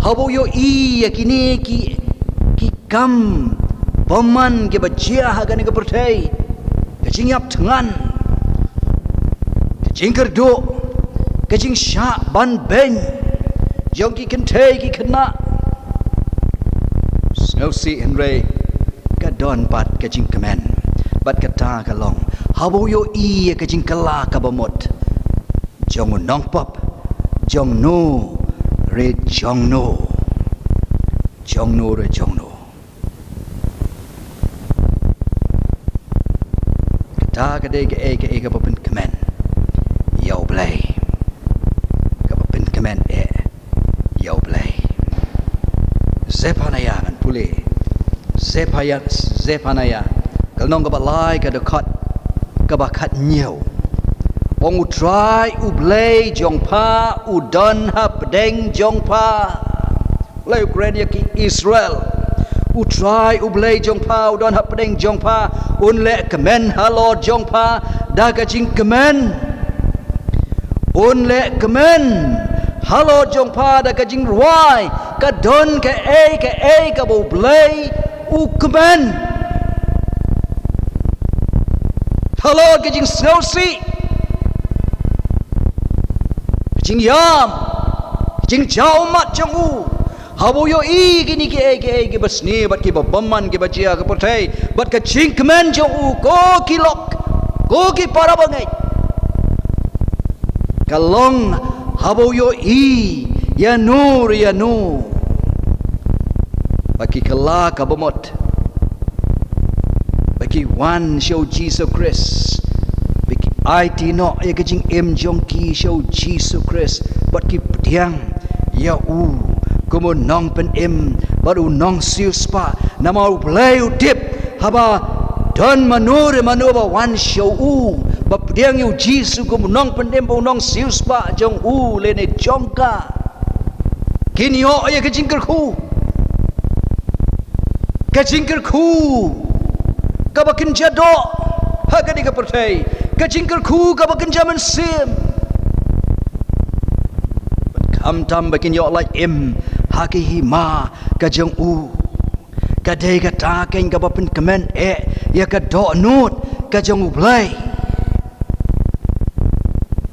haba u ïohi ïa kine ki, ki kam bymman kiba jia ha kane ka pyrthei, ka jingïap thngan, ka jingkyrduh, ka jingshah ban beiñ jong ki kynthei ki khynnah. Sngewsih hynrei ka don pat ka jingkmen. Bad kata ka long, haba u ïohi ïa ka jingkylla kaba mut jong u nongpop, jong no re jong no, jong no re jong no. Kata ka dei kaei kaei kaba pynkmen ïa U Blei. Kaba pynkmen eh ïa U Blei. Zeph Zephaniah, Zephaniah, ka lynnong kaba lai, ka dkhot kaba khathynñiew. Ong U Trai U Blei jong pha u don hapdeng jong pha. Blei u kren ïa ki Israel. U Trai U Blei jong pha u don hapdeng jong pha. Un leh kmen halor jong pha da ka jingkmen. Un leh kmen halor jong pha da ka jingrwai. Ka don kaei kaei kaba U Blei u kmen halor ka jingsngewsih, ka jingïam, ka jingjaw ummat jong u. Haba u ïohi kine kiei kiei kiba sniew bad kiba bymman kiba jia ha ka pyrthei, bad ka jingkmen jong u, ko ki lok, ko ki para bangeit, ka long haba u ïohi ïano re ïano ba ki kylla ka bamut, ba ki wan sha U Jisu Khrist, ba ki aiti noh ïa ka jingim jong ki sha U Jisu Khrist, bad ki pdiang ïa u kum u nongpynim bad u nongsiewspah. Namar U Blei u tip, haba don mano re mano ba wan sha u, ba pdiang ïa U Jisu kum u nongpynim bad u nongsiewspah jong u lane jong ka, kin ïoh ïa ka jingkyrkhu. Ka jingkyrkhu kaba kynja doh ha kane ka pyrthei, ka jingkyrkhu kaba kynja mynsiem. Khamtam ba kin ïoh lait im ha ka hima ka jong u. Ka dei kata keiñ kaba pynkmen eh ïa ka dohnud ka jong U Blei.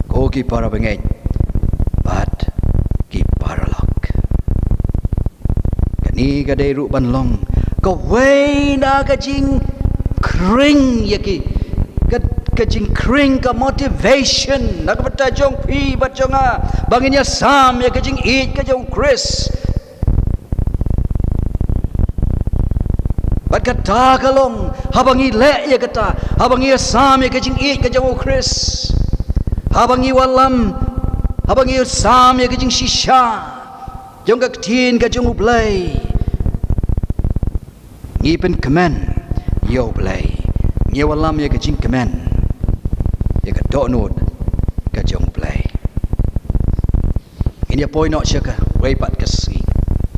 Ko ki para bangeit bad ki para lok, kane ka dei ruh ban long kawei na ka jingkhring ïa ki, ka, ka jingkhring, ka motivation na ka bynta jong phi bad jong nga, ba ngin ïasam ïa ka jingïeit ka jong U Khrist. Bad kata ka long, haba ngi leh ïa kata, haba ngi ïasam ïa ka jingïeit ka jong U Khrist, haba ngi wallam, haba ngi ïasam ïa ka jingshisha jong ka ktien ka jong U Blei, ngi pynkmen ïa U Blei, ngi wallam ïa ka jingkmen, ïa ka dohnud ka jong U Blei. Ngin ïa poi noh sha kawei pat ka sngi.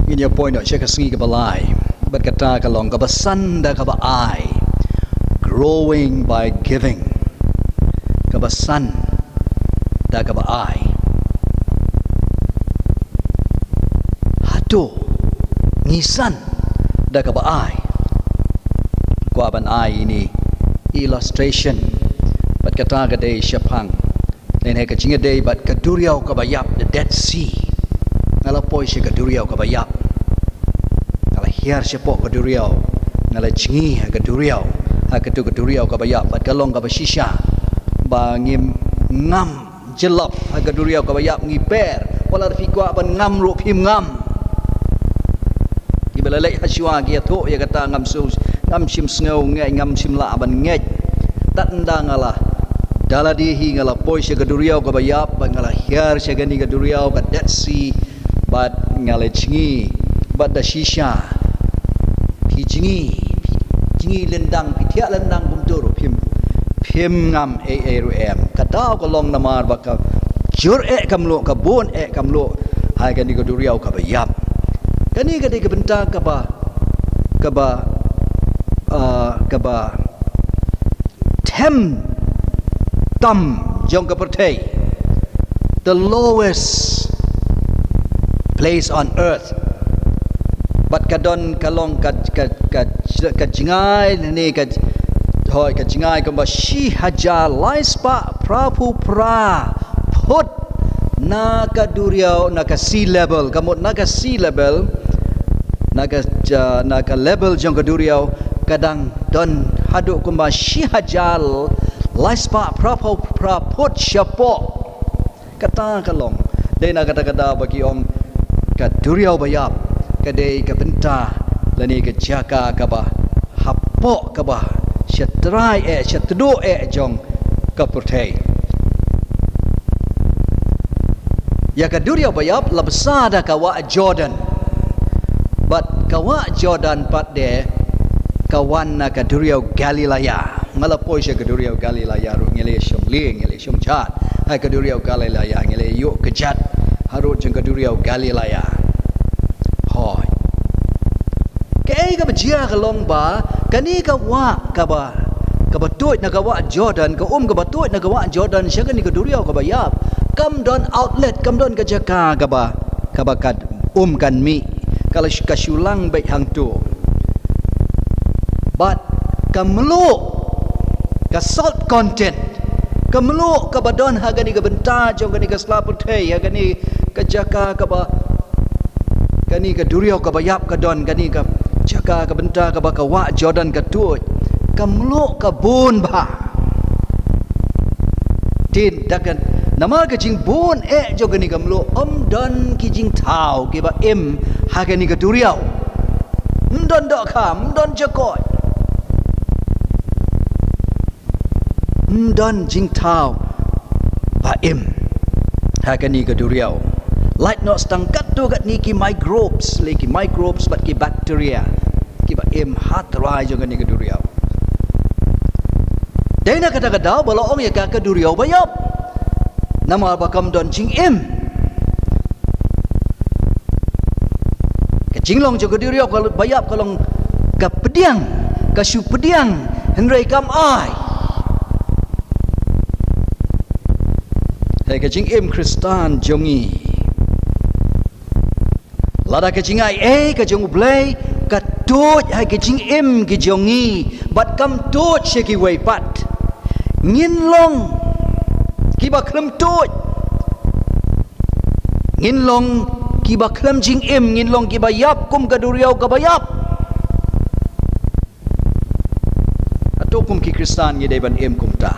Ngin ïa poi noh sha ka sngi kaba lai. Bad kata ka long kaba san da kaba ai. Growing by giving. Kaba san da kaba ai. Hato ngi san da kaba ai? Kwah ban ai ine i illustration. Bad kata ka dei shaphang, lane ka jingïadei bad ka duriaw kaba ïap, the Dead Sea. Nga la poi sha ka duriaw kaba ïap. Nga la hiar shapoh ka duriaw. Nga la jngi ha ka duriaw. Ha kato ka duriaw kaba ïap. Bad ka long kaba shisha ba ngim ngam jyllop ha ka duriaw kaba ïap, ngi per. Wat la phi kwah ban ngam ruh phim ngam. Kiba la leit ha shuwa ki ïathuh ïa kata, ngam shu, ngam shym sngew ngeit, ngam shym lah ban ngeit. Tad ynda nga la, da lade hi nga la poi sha ka duriaw kaba ïap, bad nga la hiar sha kane ka duriaw ka Dead Sea, bad nga la jngi, bad da shisha phi jngi, phi jngi lyndang, phi thiah lyndang kumto ruh phim, phim ngam ei ei ruh em. Ka daw ka long namar ba ka jur eh ka mluh, ka bun eh ka mluh ha kane ka duriaw kaba ïap. Kane ka dei ka bynta kaba, kaba, ah, kaba them tam jong ka pyrthei. The lowest place on earth. Bad ka don, ka long ka, ka, ka, ka jngai ne ka, hooid, ka jngai kumba shi hajar lai spah phra phew phra phut na ka duriaw, na ka sea level, ka mut na ka sea level, na ka, ja, na ka level jong ka duriaw, ka dang don haduh kumba shi hajar lai spah phra phew phra phut shapoh. Kata ka long, dei na kata ka daw ba ki ong ka duriaw ba ïap ka dei ka bynta lane ka jaka kaba hapoh, kaba sha trai eh, sha tduh eh jong ka pyrthei. Ïa ka duriaw ba ïap la bsa da ka wah Jordan. Bad Ka wah Jordan pat de ka wan na ka duriaw Galilaya. Nga la poi sha ka duriaw Galilaya ruh, ngi la shong lieng, ngi la shong jhat ha ka duriaw Galilaya, ngi la ïoh kjat harud jong ka duriaw Galilaya. Hooid. Kaei kaba jia ka long ba kane ka wah kaba, kaba tuid na ka wah Jordan, ka um kaba tuid na ka wah Jordan sha kane ka duriaw kaba ïap, kam don outlet, kam don ka jaka kaba, kaba ka um kan mih, ka la sh-, ka shu lang beit hangto. Bad ka mluh, ka salt content, ka mluh kaba don ha kane ka bynta jong kane ka sla pyrthei, ha kane ka jaka kaba, kane ka duriaw kaba ïap ka don, kane ka jaka, ka bynta kaba ka wah Jordan ka tuid, ka mluh ka bun bha. Te da ka, namar ka jingbun eh jong kane ka mluh, ym don ki jingthaw kiba im ha kane ka duriaw. Ym don dohkha, ym don jakoit. Ym don jingthaw ba im ha kane ka duriaw. Lait noh tang katto katne ki microbes, lei ki microbes bad ki bacteria kiba im ha trai jong kane ka duriaw. Dei na kata ka daw ba la ong ïa ka ka duriaw ba ïap, namar ba kam don jingim. Ka jinglong jong ka duriaw kaba ïap ka long ka pdiang, ka shu pdiang, hynrei kam ai. Hei ka jingim Khristan jong ngi, lada ka jingai ei ka jong U Blei ka tuid ha ka jingim ka jong ngi bad kam tuid sha kiwei pat, ngin long kiba khlem tuid. Ngin long kiba khlem jingim, ngin long kiba ïap kum ka duriaw kaba ïap. Hato kum ki Khristan ngi dei ban im kumta?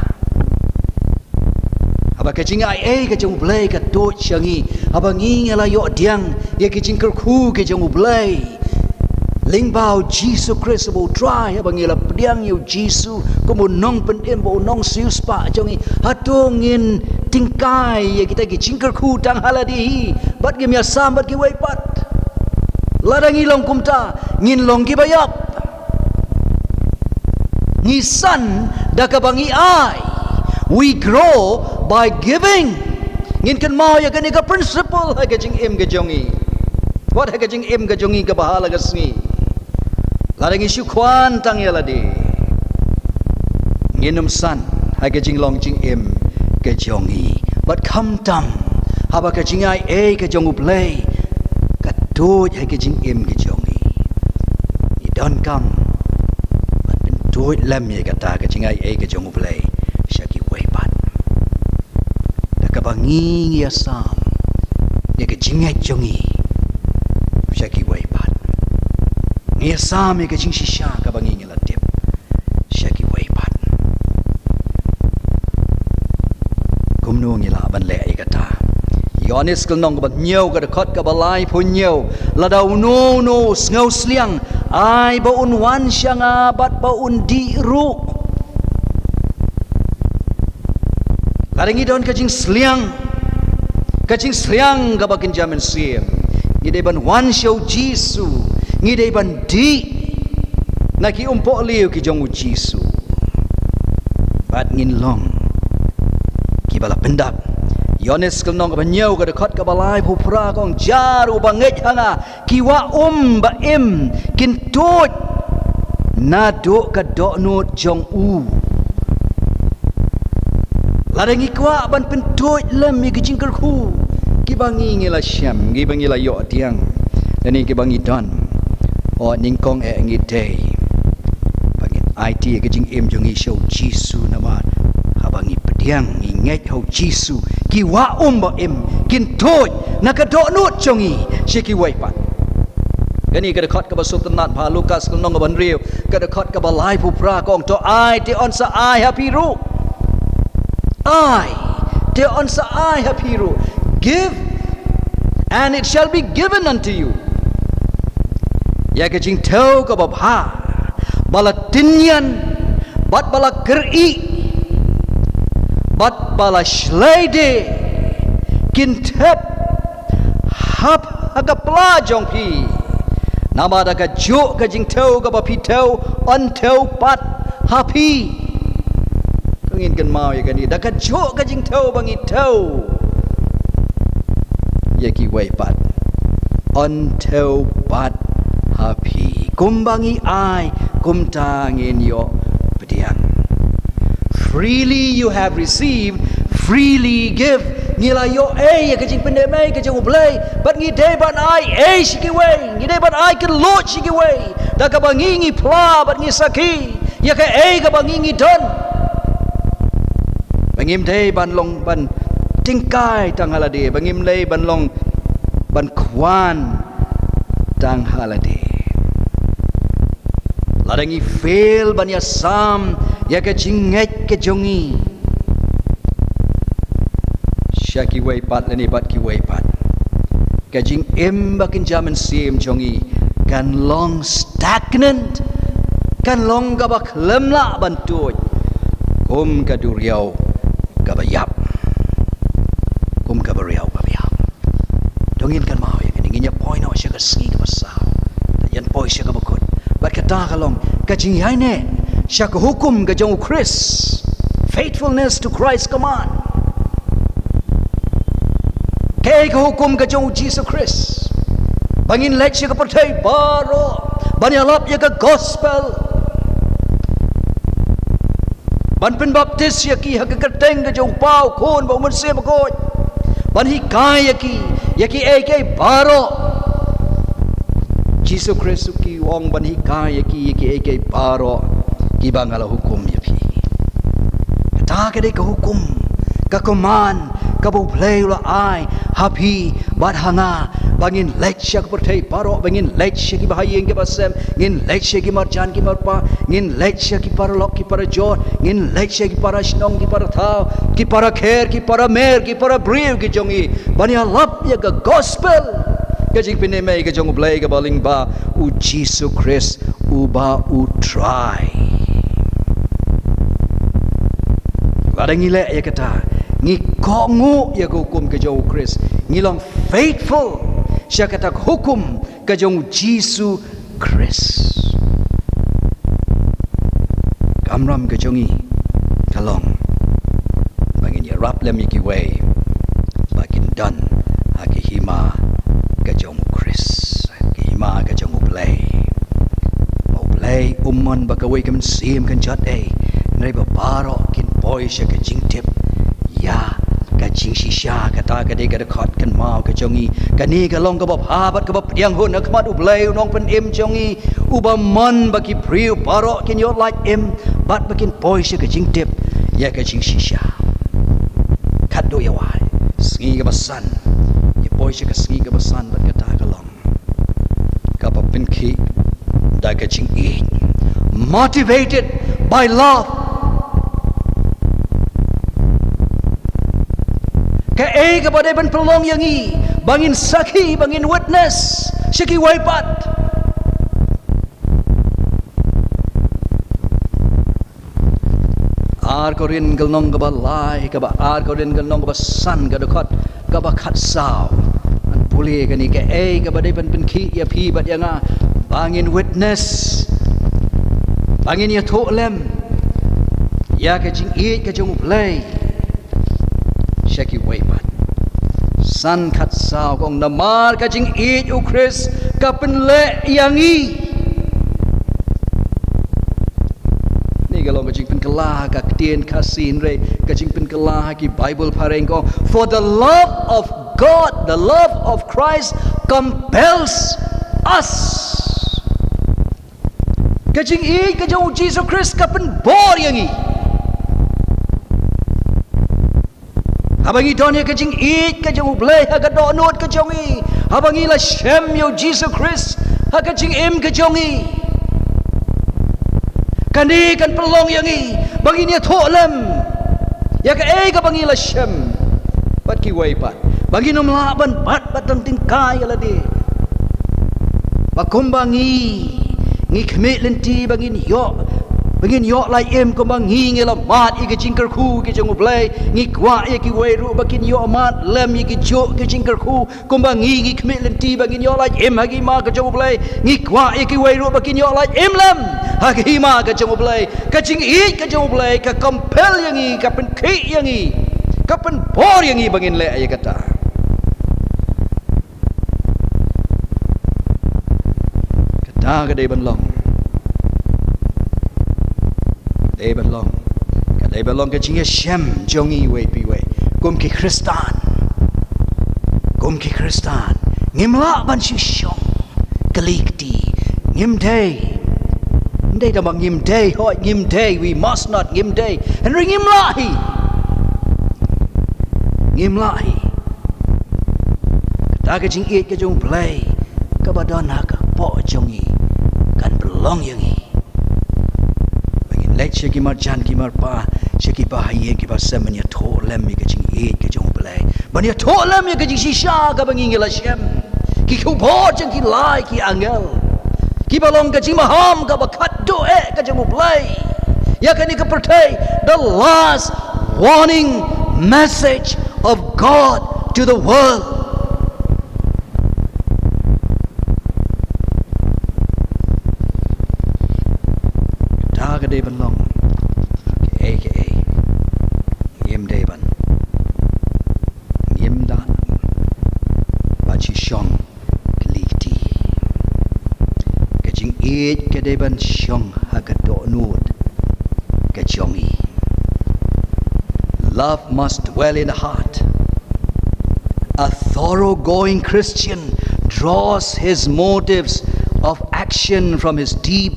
Haba ka jingai ei ka jong U Blei ka tuid sha ngi, haba ngi ngi la ïoh pdiang ïa ki jingkyrkhu ki jong U Blei, lyngba U Jisu Khrist uba U Trai, haba ngi la pdiang ïa U Jisu kum u nongpynim bad u nongsiewspah jong ngi, hato ngin tyngkai ïa kita ki jingkyrkhu tang ha lade hi bad ngim ïasam bad kiwei pat? Lada ngi long kumta, ngin long kiba ïap. Ngi san da kaba ngi ai. We grow by giving. Ngin kynmaw ïa kane ka principle ha ka jingim ka jong ngi. Wat ha ka jingim ka jong ngi kaba ha la ka sngi. Lada ngi shu kwah tang ïa lade, ngin ym san ha ka jinglong jingim ka jong ngi. Bad khamtam haba ka jingai ei ka jong U Blei ka tuid ha ka jingim ka jong ngi, ngi donkam ban pyntuid lem ïa kata ka jingai ei ka jong U Blei sha kiwei pat. Da kaba ngi ngi ïasam ïa ka jingngeit jong ngi sha kiwei pat. Ngi ïasam ïa ka jingshisha kaba ngi ngi la tip sha kiwei pat. Kumno ngi lah ban leh ïa kata? Ïoannis ka lynnong kaba hynñiew ka dkhot kaba laiphew hynñiew. Lada uno uno u sngewsliang, ai ba un wan sha nga bad ba un dih ruh. Lada ngi don ka jingsliang, ka jingsliang kaba kynja mynsiem, ngi dei ban wan sha U Jisu, ngi dei ban dih na ki umpohliew ki jong U Jisu. Bad ngin long kiba la pyndap. Ïoannis ka lynnong kaba hynñiew ka dkhot kaba laiphew phra ka ong, jar uba ngeit ha nga, ki wah um ba im kin tuid naduh ka dohnud jong u. Lada ngi kwah ban pyntuid lem ïa ki jingkyrkhu kiba ngi ngi la shem, kiba ngi la ïoh pdiang, lane kiba ngi don, o nyngkong eh ngi dei ba ngin aiti ïa ka jingim jong ngi sha U Jisu, namar haba ngi pdiang, ngi ngeit ha U Jisu, ki wah um ba im kin tuid na ka dohnud jong ngi sha kiwei pat. Kane ka dkhot kaba sngewtynnat bha, Lukas ka lynnong kaba hynriew ka dkhot kaba laiphew phra ka ong, to ai te yn sa ai ha phi ruh. Ai te yn sa ai ha phi ruh. Give and it shall be given unto you. Ïa ka jingthew kaba bha, ba la tynñian bad ba la kyrieh bad ba la shlei de kin thep hap ha ka pla jong phi. Namar da kajuh ka jingthew kaba phi thew, yn thew pat ha phi. To ngin kynmaw ïa kane, da kajuh ka jingthew ba ngi thew ïa kiwei pat, yn thew pat ha phi. Kumba ngi ai, kumta ngin ïoh pdiang. Freely you have received, freely give. Ngi la ïoh ei ïa ka jingpynim ei ka jong U Blei, bad ngi dei ban ai ei sha kiwei, ngi dei ban ai kylluid sha kiwei. Da kaba ngi ngi phla bad ngi sakhi ïa kaei kaba ngi ngi don. Ba ngim dei ban long ban tyngkai tang ha lade, ba ngim dei ban long ban khwan tang ha lade. Lada ngi fail ban ïasam ïa ka jingngeit ka jong ngi sha kiwei pat lane bad kiwei pat, ka jingim ba kynja mynsiem jong ngi kan long stagnant, kan long kaba khlem lah ban tuid, kum ka duriaw kaba ïap, kum ka bariaw kaba ïap. To ngin kynmaw ïa kane, ngin ïa poi noh sha ka sngi kaba saw, ngin poi sha kaba kut. Bad kata ka long ka jingïaineh sha ka hukum ka jong U Khrist. Faithfulness to Christ's command. Kaei ka hukum ka jong U Jisu Khrist? Ba ngin leit sha ka pyrthei baroh ban ïalap ïa ka gospel, ban pynbaptis ïa ki ha ka kyrteng ka jong U Kpa, U Khun bad U Mynsiem Bakhuid, ban hikai ïa ki ïa kiei kiei baroh. Jisu Khrist u ong ban hikai ïa ki ïa kiei kiei baroh kiba nga la hukum ïa phi. Kata ka dei ka hukum, ka command kaba U Blei u la ai ha phi bad ha nga, ba ngin leit sha ka pyrthei baroh, ba ngin leit sha ki bahaïing ki bahasem, ngin leit sha ki marjan ki marpa, ngin leit sha ki paralok ki parajor, ngin leit sha ki parashnong ki parathaw, ki parakher ki paramer, ki parabriew ki jong ngi, ban ïalap ïa ka gospel ka jingpynim ei ka jong U Blei kaba lyngba U Jisu Khrist uba U Trai. Lada ngi leh ïa kata, ngi kohnguh ïa ka hukum ka jong U Khrist, ngi long faithful sha kata ka hukum ka jong U Jisu Khrist. Ka kamram ka jong ngi ka long ba ngin ïarap lem ïa kiwei ba kin don ha ka hima ka jong U Khrist, ka hima ka jong U Blei. Ba U Blei um mon ba kawei ka mynsiem kan jot ei, hynrei ba baroh kin poi sha ka jingtip ïa ka jingshisha. Kata ka dei ka dkhot kynmaw ka jong ngi. Kane ka long kaba bha bad kaba pdiang hun ha khmat U Blei U Nongpynim jong ngi, uba mon ba ki briew baroh kin ïoh lait im bad ba kin poi sha ka jingtip ïa ka jingshisha. Khadduh ïa wai, sngi kaba san, ngi poi sha ka sngi kaba san bad kata ka long kaba pynkhih da ka jingïeit. Motivated by love. Kaei kaba dei ban pynlong ïa ngi ba ngin sakhi, ba ngin witness sha kiwei pat? Ar Korinth ka lynnong kaba lai, kaba ar Korinth ka lynnong kaba san, ka dkhot kaba khatsaw. Ngan pule kane, kaei kaba dei ban pynkhih ïa phi bad ïa nga ba ngin witness, ba ngin ïathuh lem ïa ka jingïeit ka jong U Blei sha kiwei pat. San khatsaw ka ong, namar ka jingïeit U Khrist ka pynleh ïa ngi. Kane ka long ka jingpynkylla ha ka ktien Khasi, hynrei ka jingpynkylla ha ki Baibl phareng ka ong, for the love of God, the love of Christ compels us. Ka jingïeit ka jong U Jisu Khrist ka pynbor ïa ngi. Haba ngi don ïa ka jingïeit ka jong U Blei ha ka dohnud ka jong ngi, haba ngi la shem ïa U Jisu Khrist ha ka jingim ka jong ngi, kane kan pynlong ïa ngi ba ngin ïathuh lem ïa kaei kaba ngi la shem bad kiwei pat, ba ngin ym lah ban bat bad dang tyngkai ïa lade. Ba kumba ngi, ngi khmih lynti ba ngin ïoh Ba ngin ïoh lait im kumba ngi ngi la mad ïa ki jingkyrkhu ki jong U Blei, ngi kwah ïa kiwei ruh ba kin ïoh mad lem ïa ki juh ki jingkyrkhu kumba ngi ngi khmih lynti, ba ngin ïoh lait im ha ki hima ki jong U Blei. Ngi kwah ïa kiwei ruh ba kin ïoh lait im lem ha ki hima ki jong U Blei. Ka jingïeit ka jong U Blei ka compel ïa ngi, ka pynkhih ïa ngi, ka pynbor ïa ngi ba ngin leh ïa kata. Kata ka dei ban long, dei ban long, ka dei ban long ka jingïashem jong ngi iwei pa iwei. Kum ki Khristan, kum ki Khristan, ngim lah ban shu shong kylli kti. Ngim dei. Ngim dei tang ba ngim dei, hooid ngim dei, we must not, ngim dei. Hynrei ngim lah hi. Ngim lah hi. Kata ka jingïeit ka jong U Blei kaba don ha ka kpoh jong ngi kan pynlong ïa ngi ba ngin leit sha ki marjan ki marpa, sha ki bahaïing ki basem, ban ïathuh lem ïa ka jingïeit ka jong U Blei, ban ïathuh lem ïa ka jingshisha kaba ngi ngi la shem, ki khubor jong ki lai ki angel, kiba long ka jingmaham kaba khatduh eh ka jong U Blei ïa kane ka pyrthei. The last warning message of God to the world. Kata ka dei ban long kaei kaei. Ngim dei ban, ngim lah ban shu shong kylli kti. Ka jingïeit ka dei ban shong ha ka dohnud ka jong ngi. Love must dwell in the heart. A thoroughgoing Christian draws his motives of action from his deep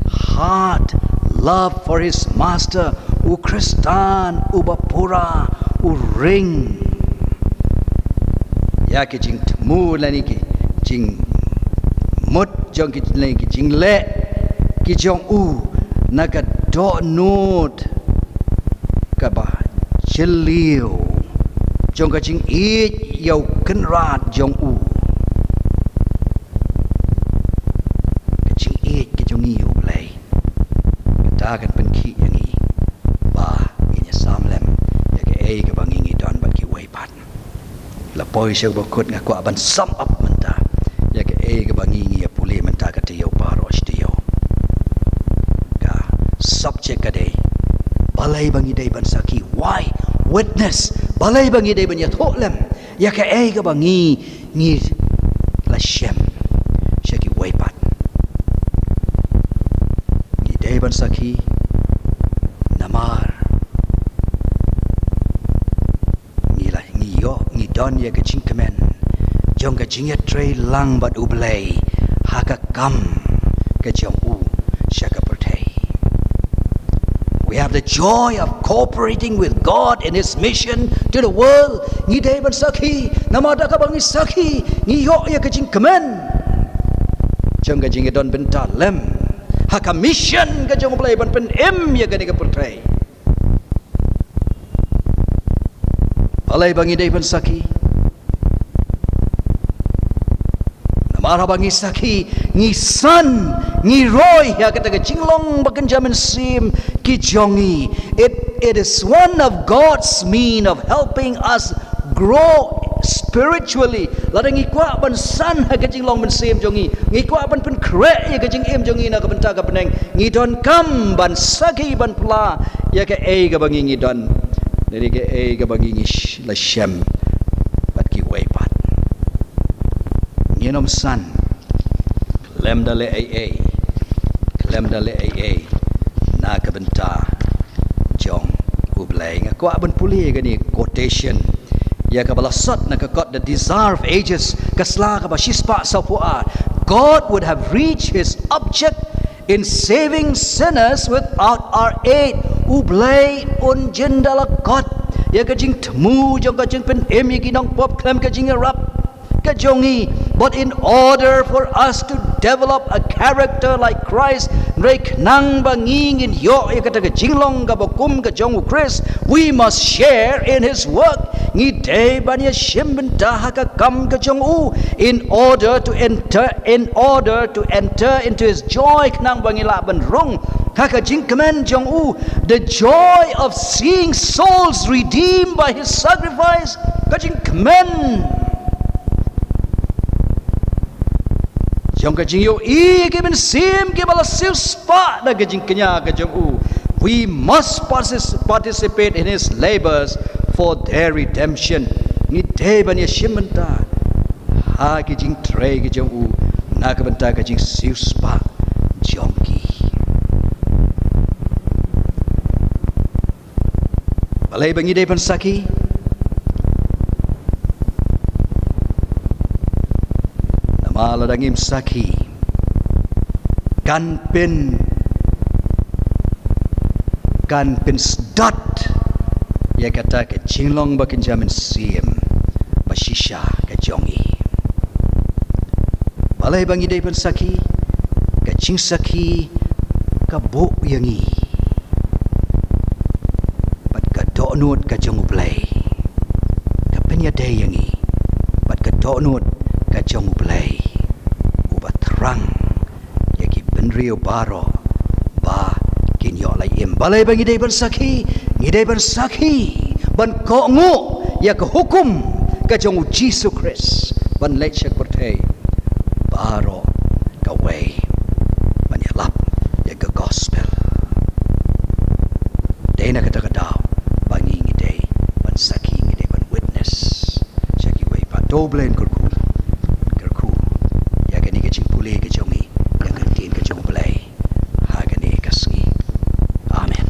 heart, love for his master, u Khristan uba pura, u ring ïa ki jingthmu lane ki jingmut jong ki, lane ki jingleh ki jong u na ka dohnud kaba jylliew jong ka jingïeit ïa u Kynrad jong u. Ka jingïeit ka jong ngi ïa U Blei, kata kan pynkhih ïa ngi ba ngin ïasam lem ïa kaei kaba ngi ngi don bad kiwei pat. La poi sha kaba kut, nga kwah ban sum up mynta ïa kaei kaba ngi ngi ïa pule mynta ka taïew baroh shi taïew. Ka subject ka dei balei ba ngi dei ban sakhi. Why? Witness. Balei ba ngi dei ban ïathuh lem ïa kaei kaba ngi ngi la shem sha kiwei pat. Ngi dei ban sakhi namar ngi la, ngi ïoh, ngi don ïa ka jingkmen jong ka jingïatrei lang bad U Blei ha ka kam ka jong u sha ka pyrthei. We have the joy of cooperating with God in His mission to the world. Ngi dei ban sakhi namar da kaba ngi sakhi ngi ïoh ïa ka jingkmen jong ka jingïadon bynta lem ha ka mission ka jong U Blei ban pynim ïa kane ka pyrthei. Balei ba ngi dei ban sakhi? Namar haba ngi sakhi, ngi san, ngi roi ïa kata ka jinglong ba kynja mynsiem ki jong ngi. It, it is one of God's mean of helping us grow spiritually. Lada ngi kwah ban san ha ka jinglong mynsiem jong ngi, ngi kwah ban pynkhreh ïa ka jingim jong ngi na ka bynta ka bneng, ngi donkam ban sakhi, ban pla ïa kaei kaba ngi ngi don, lane kaei kaba ngi ngi sh-, la shem bad kiwei pat. Ngin ym san khlem da leh ei ei, khlem da leh ei ei na ka bynta jong U Blei. Nga kwah ban pule kane quotation ïa kaba la sot na ka kot The Desire of Ages, ka sla kaba shispah sawphew ar. God would have reached his object in saving sinners without our aid. U Blei un jin da la kot ïa ka jingthmu jong ka jingpynim ïa ki nongpop khlem ka jingïarap ka jong ngi. But in order for us to develop a character like Christ, hynrei khnang ba ngi ngin ïoh ïa kata ka jinglong kaba kum ka jong U Khrist, we must share in his work. Ngi dei ban ïashim bynta ha ka kam ka jong u, in order to enter, in order to enter into his joy, khnang ba ngi lah ban rung Ha ka jingkmen jong u, the joy of seeing souls redeemed by his sacrifice. Ka jingkmen jong ka jingïohi ki mynsiem kiba la siewspah da ka jingkñia ka jong u. We must partic- participate in his labors for their redemption. Ngi dei ban ïashim bynta ha ki jingtrei ki jong u na ka bynta ka jingsiewspah jong ki. Balei ba ngi dei ban sakhi? Namar lada ngim sakhi, kan pyn kan pynsdot ïa kata ka jinglong ba kynja mynsiem ba shisha ka jong ngi. Balei ba ngi dei ban sakhi? Ka jingsakhi ka buh ïa ngi bad ka dohnud ka jong U Blei. Ka pynïadei ïa ngi bad ka dohnud ka jong U Blei, uba thrang ïa ki bynriew baroh ba kin ïoh lai im. Balei ba ngi dei ban sakhi? Ngi dei ban sakhi ban kohnguh ïa ka hukum ka jong U Jisu Khrist ban leit sha ka pyrthei baroh kawei ban ïalap ïa ka gospel. Dei na kata ka daw ba ngi, ngi dei ban sakhi, ngi dei ban witness sha kiwei pat. To U Blei un kyrkhu, un kyrkhu ïa kane ka jingpule ka jong ngi ïa ka ktien ka jong U Blei ha kane ka sngi. Amen.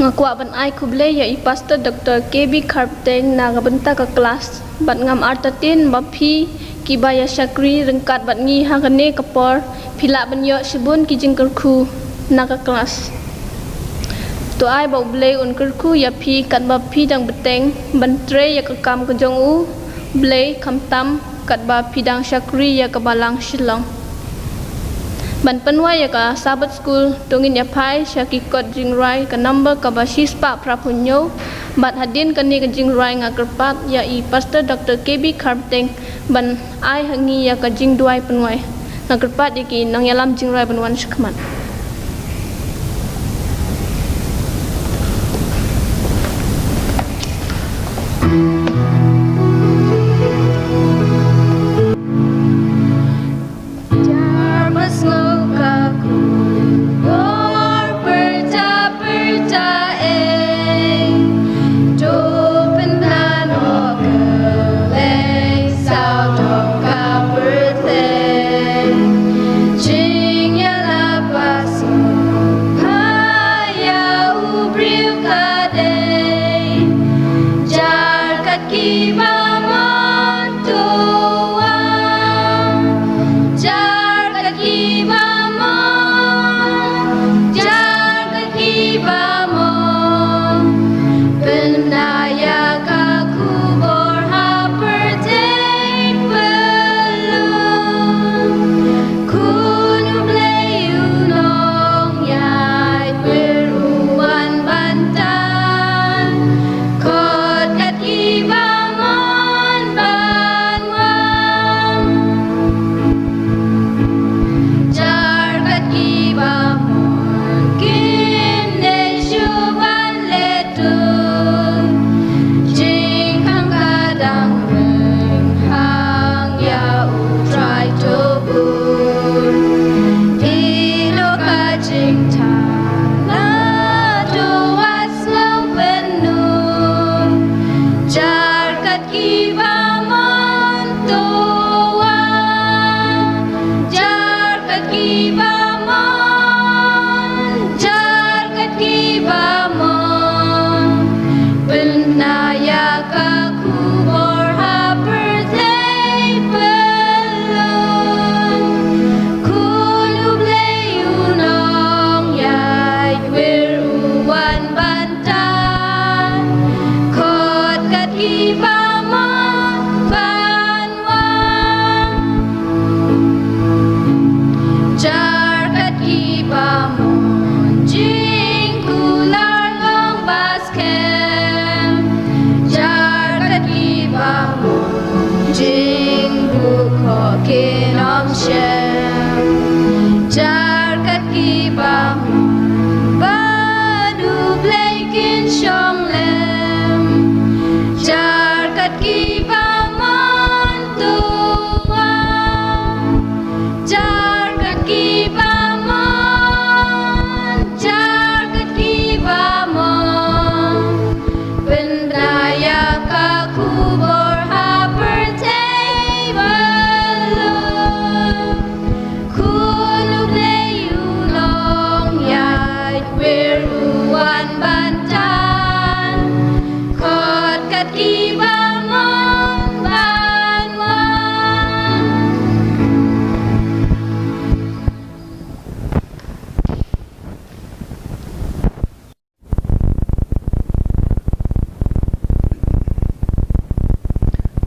Nga kwah ban ai khublei ïa i Pastor Doctor K B Kharpteng na ka bynta ka klas, bad ngam artatien ba phi kiba ïa shakri ryngkat bad ngi ha kane ka por, phi lah ban ïoh shibun ki jingkyrkhu na ka klas. To ai ba U Blei un kyrkhu ïa phi katba phi dang bteng ban trei ïa ka kam ka jong U Blei, khamtam katba phi dang shakri ïa ka balang Shillong. Ban pynwai ïa ka Sabbath School, to ngin ïa phai sha ki kot jingrwai, ka number kaba shispah phraphew hynñiew. Bad hadien kane ka jingrwai nga kyrpad ïa i Pastor Doctor K B Kharpteng ban ai ha ngi ïa ka jingduwai pynwai. Nga kyrpad ïa ki nongïalam jingrwai ban wan shakhmat.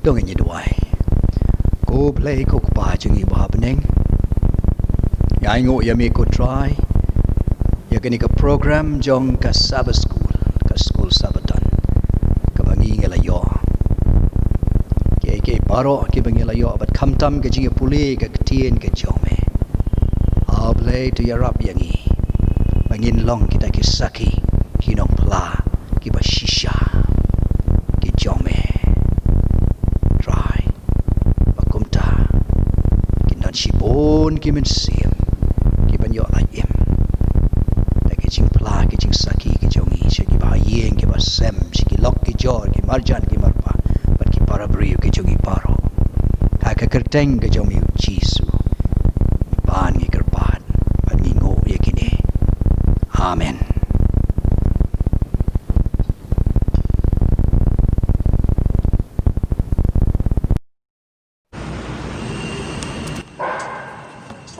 To ngin ïa duwai. Ko Blei ko Kpa jong ngi ba ha bneng, ngi ainguh ïa me ko Trai ïa kane ka program jong ka Sabbath School, ka skul Sabbaton kaba ngi ngi la ïoh. Kiei kiei baroh kiba ngi la ïoh bad khamtam ka jingïapule ka ktien ka jong me. A Blei, to ïarap ïa ngi ba ngin long kita ki sakhi, ki nongphla kiba shisha ki jong me, Trai. Ba kumta kin don shibun ki mynsiem kiban ïoh lait im da ki jingphla, ki jingsakhi ki jong ngi sha kiba ha ïing kiba sem, sha ki lok ki jor, ki marjan ki marpa bad ki para briew ki jong ngi baroh. Ha ka kyrteng ka jong me U Jisu ngi pan, ngi kyrpad bad ngi nguh ïa kine. Amen.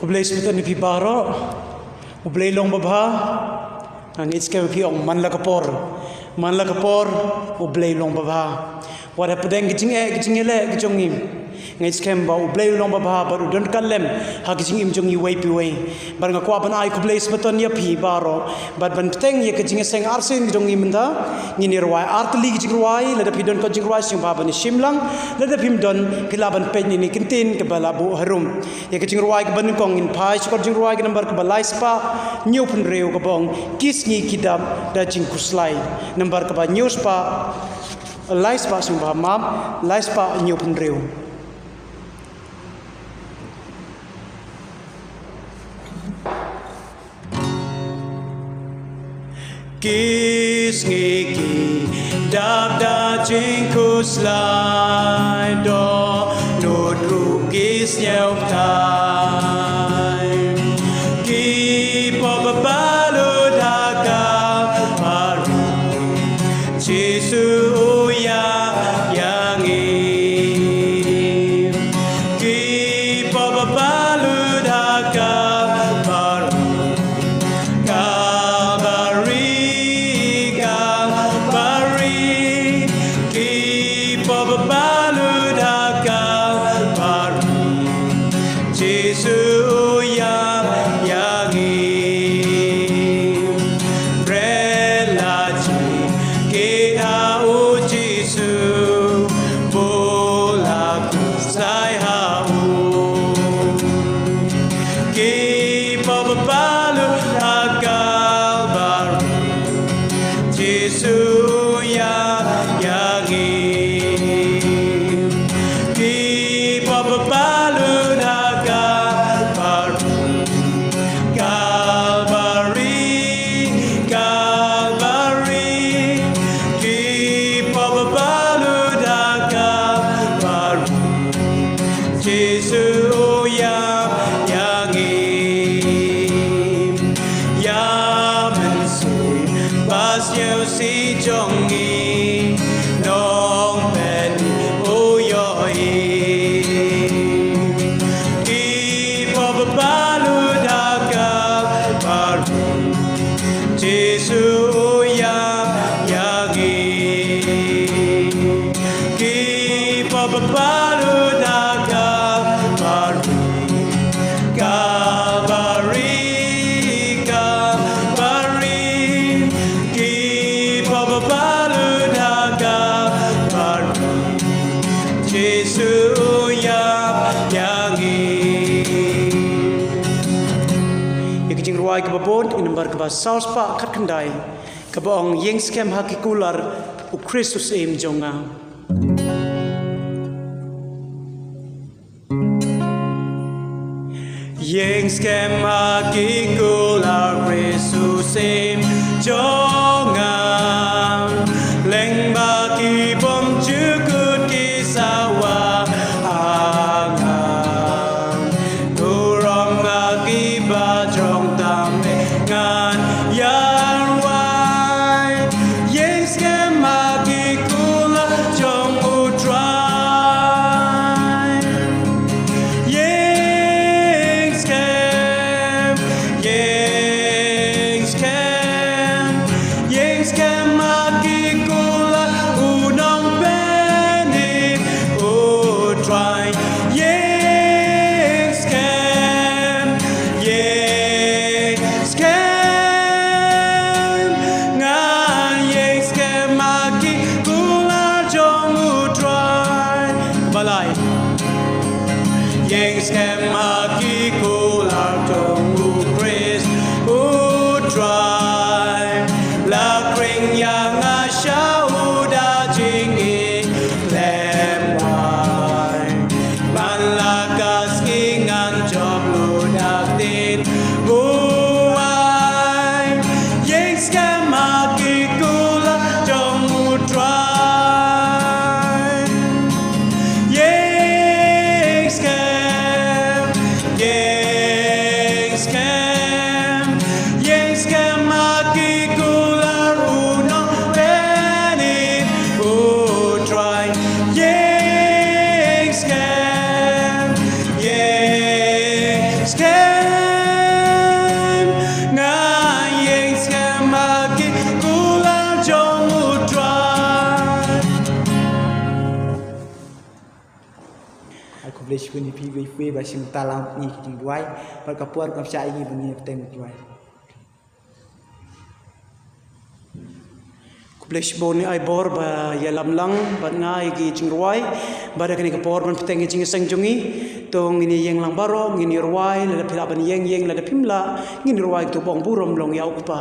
Khublei Sabbaton ïa phi baroh. U Blei long babha. Nga ngeit skhem phi ong man la ka por. Man la ka por, U Blei long babha. Wat hapdeng ki jingeh ki jingïaleh ki jong ngi, ngeit skhem ba U Blei u long babha bad u don ka lem ha ki jingim jong ngi iwei pa iwei. Bad nga kwah ban ai khublei Sabbaton ïa phi baroh bad ban bteng ïa ka jingïaseng arsien ki jong ngi mynta. Ngin ïa rwai artylli ki jingrwai, lada phi don ka jingrwai sngewbha ban ïa shim lang, lada phim don phi lah ban peit na kane ka kyntien kaba la buh harum. Ïa ka jingrwai kaba nyngkong ngin phai sha ka jingrwai ka nambar kaba lai spah hynñiew phew hynriew kaba ong, Ki sngi ki dap da jingkhuslai. Nambar kaba hynñiew spah, lai spah sngewbha map, lai spah hynñiew phew hynriew. Ki sngi ki dap da jingkhuslai, dohnud ruh ki sngewthuh. Ki pop balut ha ka baru, Jisu u ïa ïa ngi. Ki pop balut ha ka baru, Kalbari, Kalbari. Ki pop balut ha ka baru, Jisu u ïa ïa ngi. Bret la jingkit ha U Jisu, buh la khuslai ha u. Ki pop balut ha Kalbari, Jisu u ïa ïa ngi. Ki pop balut ha Kalbari, Kalbari, Kalbari. Ki pop balut ha Kalbari, Jisu u ïa ïa ngi. Ïa mynsiem ba sngewsih jong ngi, Nongpynim u ïohi. Ki pop balut ha Kalbari, Jisu u ïa ïa ngi. Ki pop balut ha Kalbari, Kalbari, Kalbari. Ki pop balut ha Kalbari, Jisu u ïa ïa ngi. Ïa ka jingrwai kaba bud, ïa nambar kaba saw spah khatkhyndai, kaba ong, Ïeng skhem ha ki kular U Khrist u Syiem jong nga. Ïeng skhem ha ki kular U Khrist u Syiem jong nga. Lyngba ki bymjukut ki sawa ha nga. Burom ha ki bajrong tam ngan ïa rwai. Ïeng skhem ha ki kular jong U Trai. Ïeng skhem, ïeng skhem, Skhem ha ki kular jong u Khrist u Trai. La khring ïa nga sha u da jingïeit khlem wai. Ban la ka sngi ngan jop lut da ktien buaid. Ïeng skhem ha ki kular jong u Trai. Ïeng skhem, ïeng skhem, ïeng skhem ha ki kular u nongpynim u Trai. Ïeng skhem, ïeng skhem, nga ïeng skhem ha ki kular jong u Trai. Ai khublei shibun ïa phi uwei uwei ba shim talang ngi ki jingduwai. Bad ka por kam shah ïa ngi ban ïa bteng duwai. Khublei shibun ïa i Bor ba ïalam lang bad nga ïa ki jingrwai. Bad ha kane ka por ban bteng ïa jingïaseng jong ngi, to ngin ïeng lang baroh, ngin ïa rwai, lada phi lah ban ïeng ïeng, lada phim lah ngin ïa rwai, to bong burom long ïa u Kpa.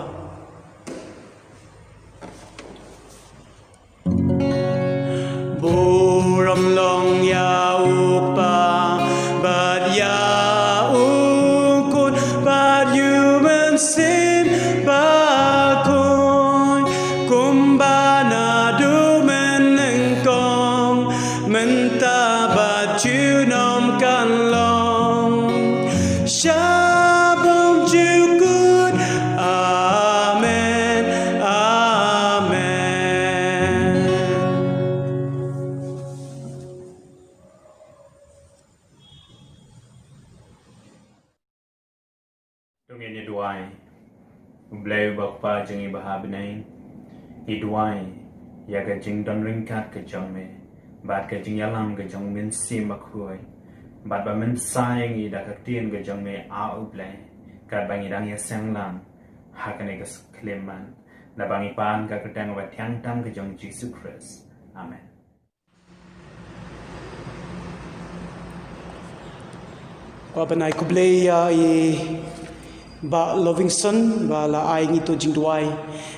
Burom long ïa u Kpa bad ïa u Khun bad ïa u Mynsiem Bakhuid, kumba naduh mynnyngkong, mynta bad junom kan long, sha bymjukut. Amen. Amen. To ngin ïa duwai. U Blei uba Kpa jong ngi ba ha bneng, ngi duwai ïa ka jingdon ryngkat ka jong me bad ka jingïalam ka jong u Mynsiem Bakhuid, bad ba men sa ïa ngi da ka ktien ka jong me, A U Blei, katba ngi dang ïaseng lang ha kane ka s-, khyllipmat, naba ngi pan ha ka kyrteng ba thiang tam ka jong u Jisu Khrist. Amen. Kwah ban ai khublei ïa i Bah Lovingson ba la ai ngi to jingduwai.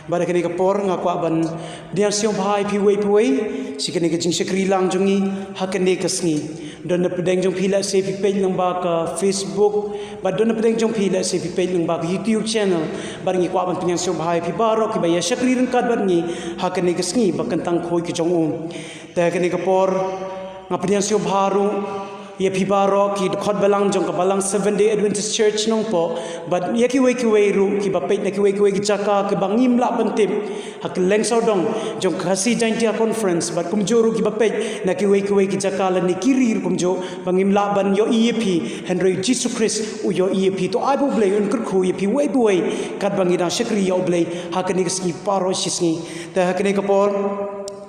Bad ha kane ka por nga kwah ban pdiang sngewbha ïa phi uwei pa uwei sha kane ka jingshakri lang jong ngi ha kane ka sngi. Don na pdeng jong phi lehse phi peit lyngba ka Facebook, bad don na pdeng jong phi lehse phi peit lyngba ka YouTube channel. Bad ngi kwah ban pdiang sngewbha ïa phi baroh kiba ïa shakri ryngkat bad ngi ha kane ka sngi ba kyntang khuid ka jong u. Te ha kane ka por nga pdiang sngewbha ruh ïa phi baroh ki dkhot balang jong ka Balang Seventh Day Adventist Church Nongpoh, bad ïa kiwei kiwei ruh kiba peit na kiwei kiwei ki jaka kiba ngim lah ban tip ha kylleng sawdong jong ka Khasi Jaintia Conference, bad kumjuh ruh kiba peit na kiwei kiwei ki jaka lane ki ri ruh kumjuh, ba ngim lah ban ïohi ïa phi, hynrei u Jisu Khrist u ïohi ïa phi. To ai ba U Blei un kyrkhu ïa phi uwei pa uwei katba ngi dang shakri ïa U Blei ha kane ka sngi baroh shi sngi. Te ha kane ka por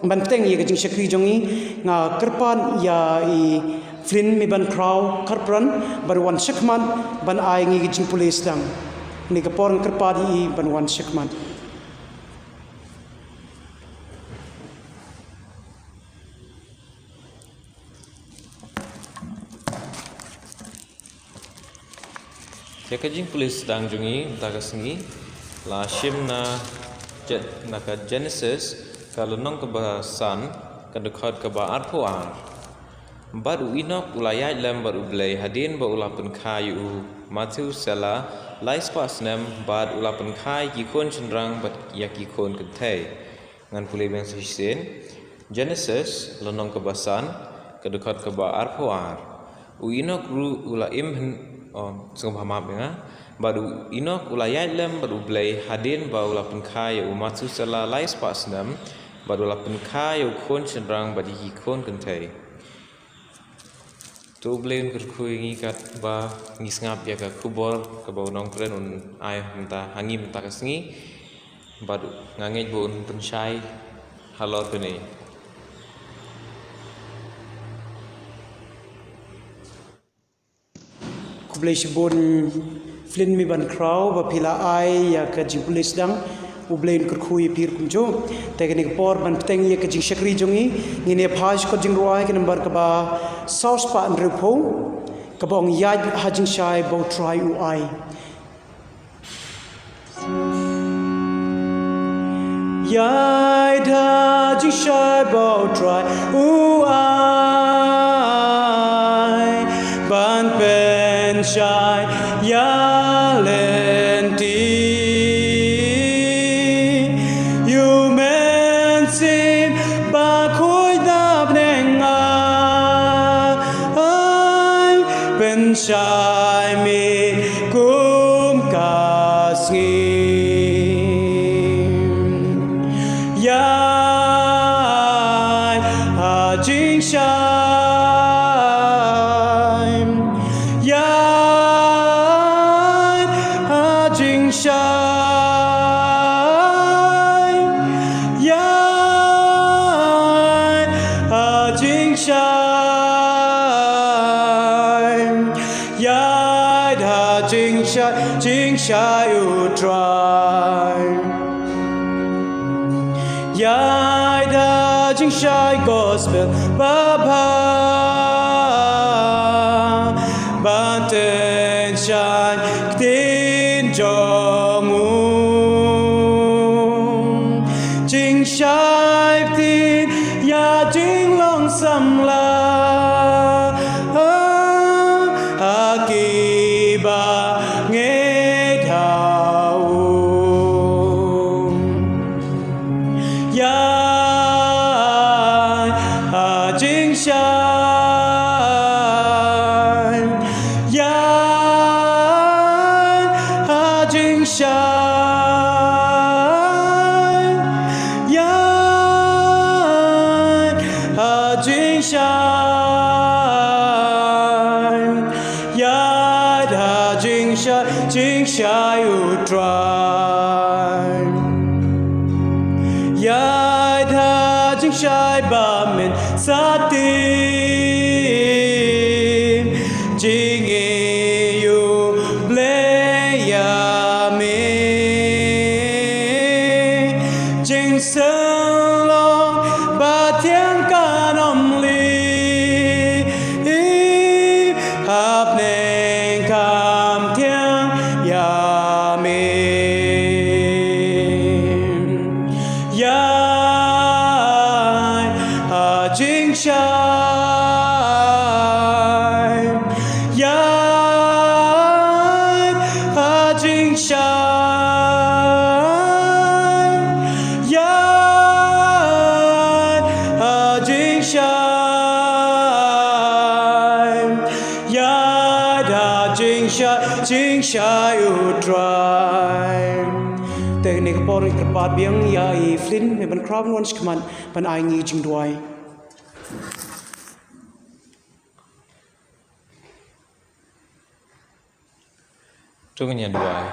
ban bteng ïa ka jingshakri jong ngi, nga kyrpad ïa i Flynn Mibankhraw Kharpran ban wan shakhmat ban ai ngi ka jingpule sdang. Kane ka por nga kyrpad ïa i ban wan shakhmat. Ïa ka jingpule sdang jong ngi mynta ka sngi la shim na Je-, na ka Genesis ka lynnong kaba san, ka dkhot kaba arphew ar. Bad u Enok u la ïaid lem bad U Blei hadien ba u la pynkha ïa u Methuselah lai spah snem, bad u la pynkha ïa ki khun shynrang bad ïa ki khun kynthei. Ngan pule biang sa shisien. Genesis lynnong kaba san, ka dkhot kaba arphew ar. U Enok ruh u la im hyn-, oh, sngewbha map ïa nga. Bad u Enok u la ïaid lem bad U Blei hadien ba u la pynkha ïa u Methuselah lai spah snem, bad u la pynkha ïa u khun shynrang bad ïa ki khun kynthei. To U Blei un kyrkhu ïa ngi katba ngi sngap ïa ka khubor kaba u nongkren un ai mynta ha ngi mynta ka sngi. Bad nga ngeit ba un pynshai halor kane. Khublei shibun Flynn Mibankhraw ba phi la ai ïa ka jingpule sdang. U Blei un kyrkhu ïa phi ruh kumjuh. Te kane ka por ban bteng ïa ka jingshakri jong ngi, ngin ïa phai sha ka jingrwai ka nambar kaba saw spah hynriewphew. Kaba ong ïaid ha jingshai ba U Trai u ai. Ïaid ha jingshai ba U Trai u ai, ban pynshai ïa lynti. U Mynsiem Bakhuid na bneng ai, pynshai mih kum ka sngi. Ïaid ha jingshai, ïaid ha jingshai, ïaid ha jingshai, ïaid ha jingshai, jingshai U Trai. Ïaid ha jingshai gospel babha, ban pynshai ktien jong U. Jingshai ktien ïa jinglong samla, ha kiba ngeit ha U. Ïaid ha jingshai, ïaid ha jingshai, ïaid ha jingshai, ïaid ha jingshai, jingshai U Trai. Ïaid ha jingshai ba men sa tim jingïeit U Blei ïa me. Jingsylloh ba thiang kan ym lip hapdeng kam thiang ïa me. Ïaid ha jingshai, ïaid ha jingshai, ïaid ha jingshai, ïaid ha jingshai, jingshai U Trai. Te kane ka por ngi kyrpad biang ïa i Flynn, me ban khraw ban wan shakhmat ban ai ngi jingduwai. To ngin ïa duwai.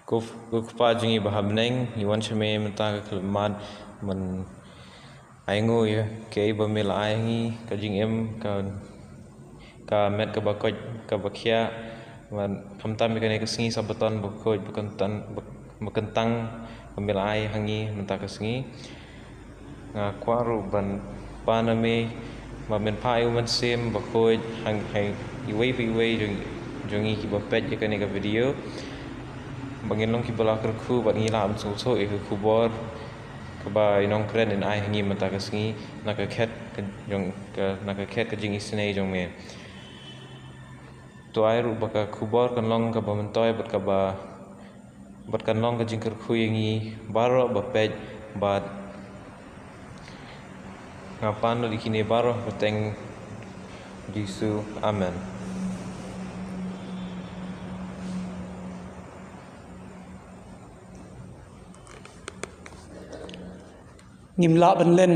Ko, ko Kpa jong ngi ba ha bneng, ngi wan sha me mynta ka khyllipmat, ban ainguh ïa kaei ba me la ai ha ngi, ka jingim, ka, ka met kaba koit kaba khiah, bad khamtam ïa kane ka sngi Sabbaton bakhuid bakyntang, ba, bakyntang ba me la ai ha ngi mynta ka sngi. Nga kwah ruh ban pan na me ba men phah ïa U Mynsiem Bakhuid ha, ha iwei pa iwei jong, jong ngi kiba peit ïa kane ka video, ba ngin long kiba la kyrkhu bad ngi lah ban sngewthuh ïa ka khubor kaba i nongkren in ai ha ngi mynta ka sngi na ka khet ka jong ka, na ka khet ka jingisynei jong me. To ai ruh ba ka khubor kan long kaba myntoi bad kaba, bad kan long ka jingkyrkhu ïa ngi baroh ba peit, bad nga pan lut ïa kine baroh ha ka kyrteng Jisu. Amen. Ngim lah ban len.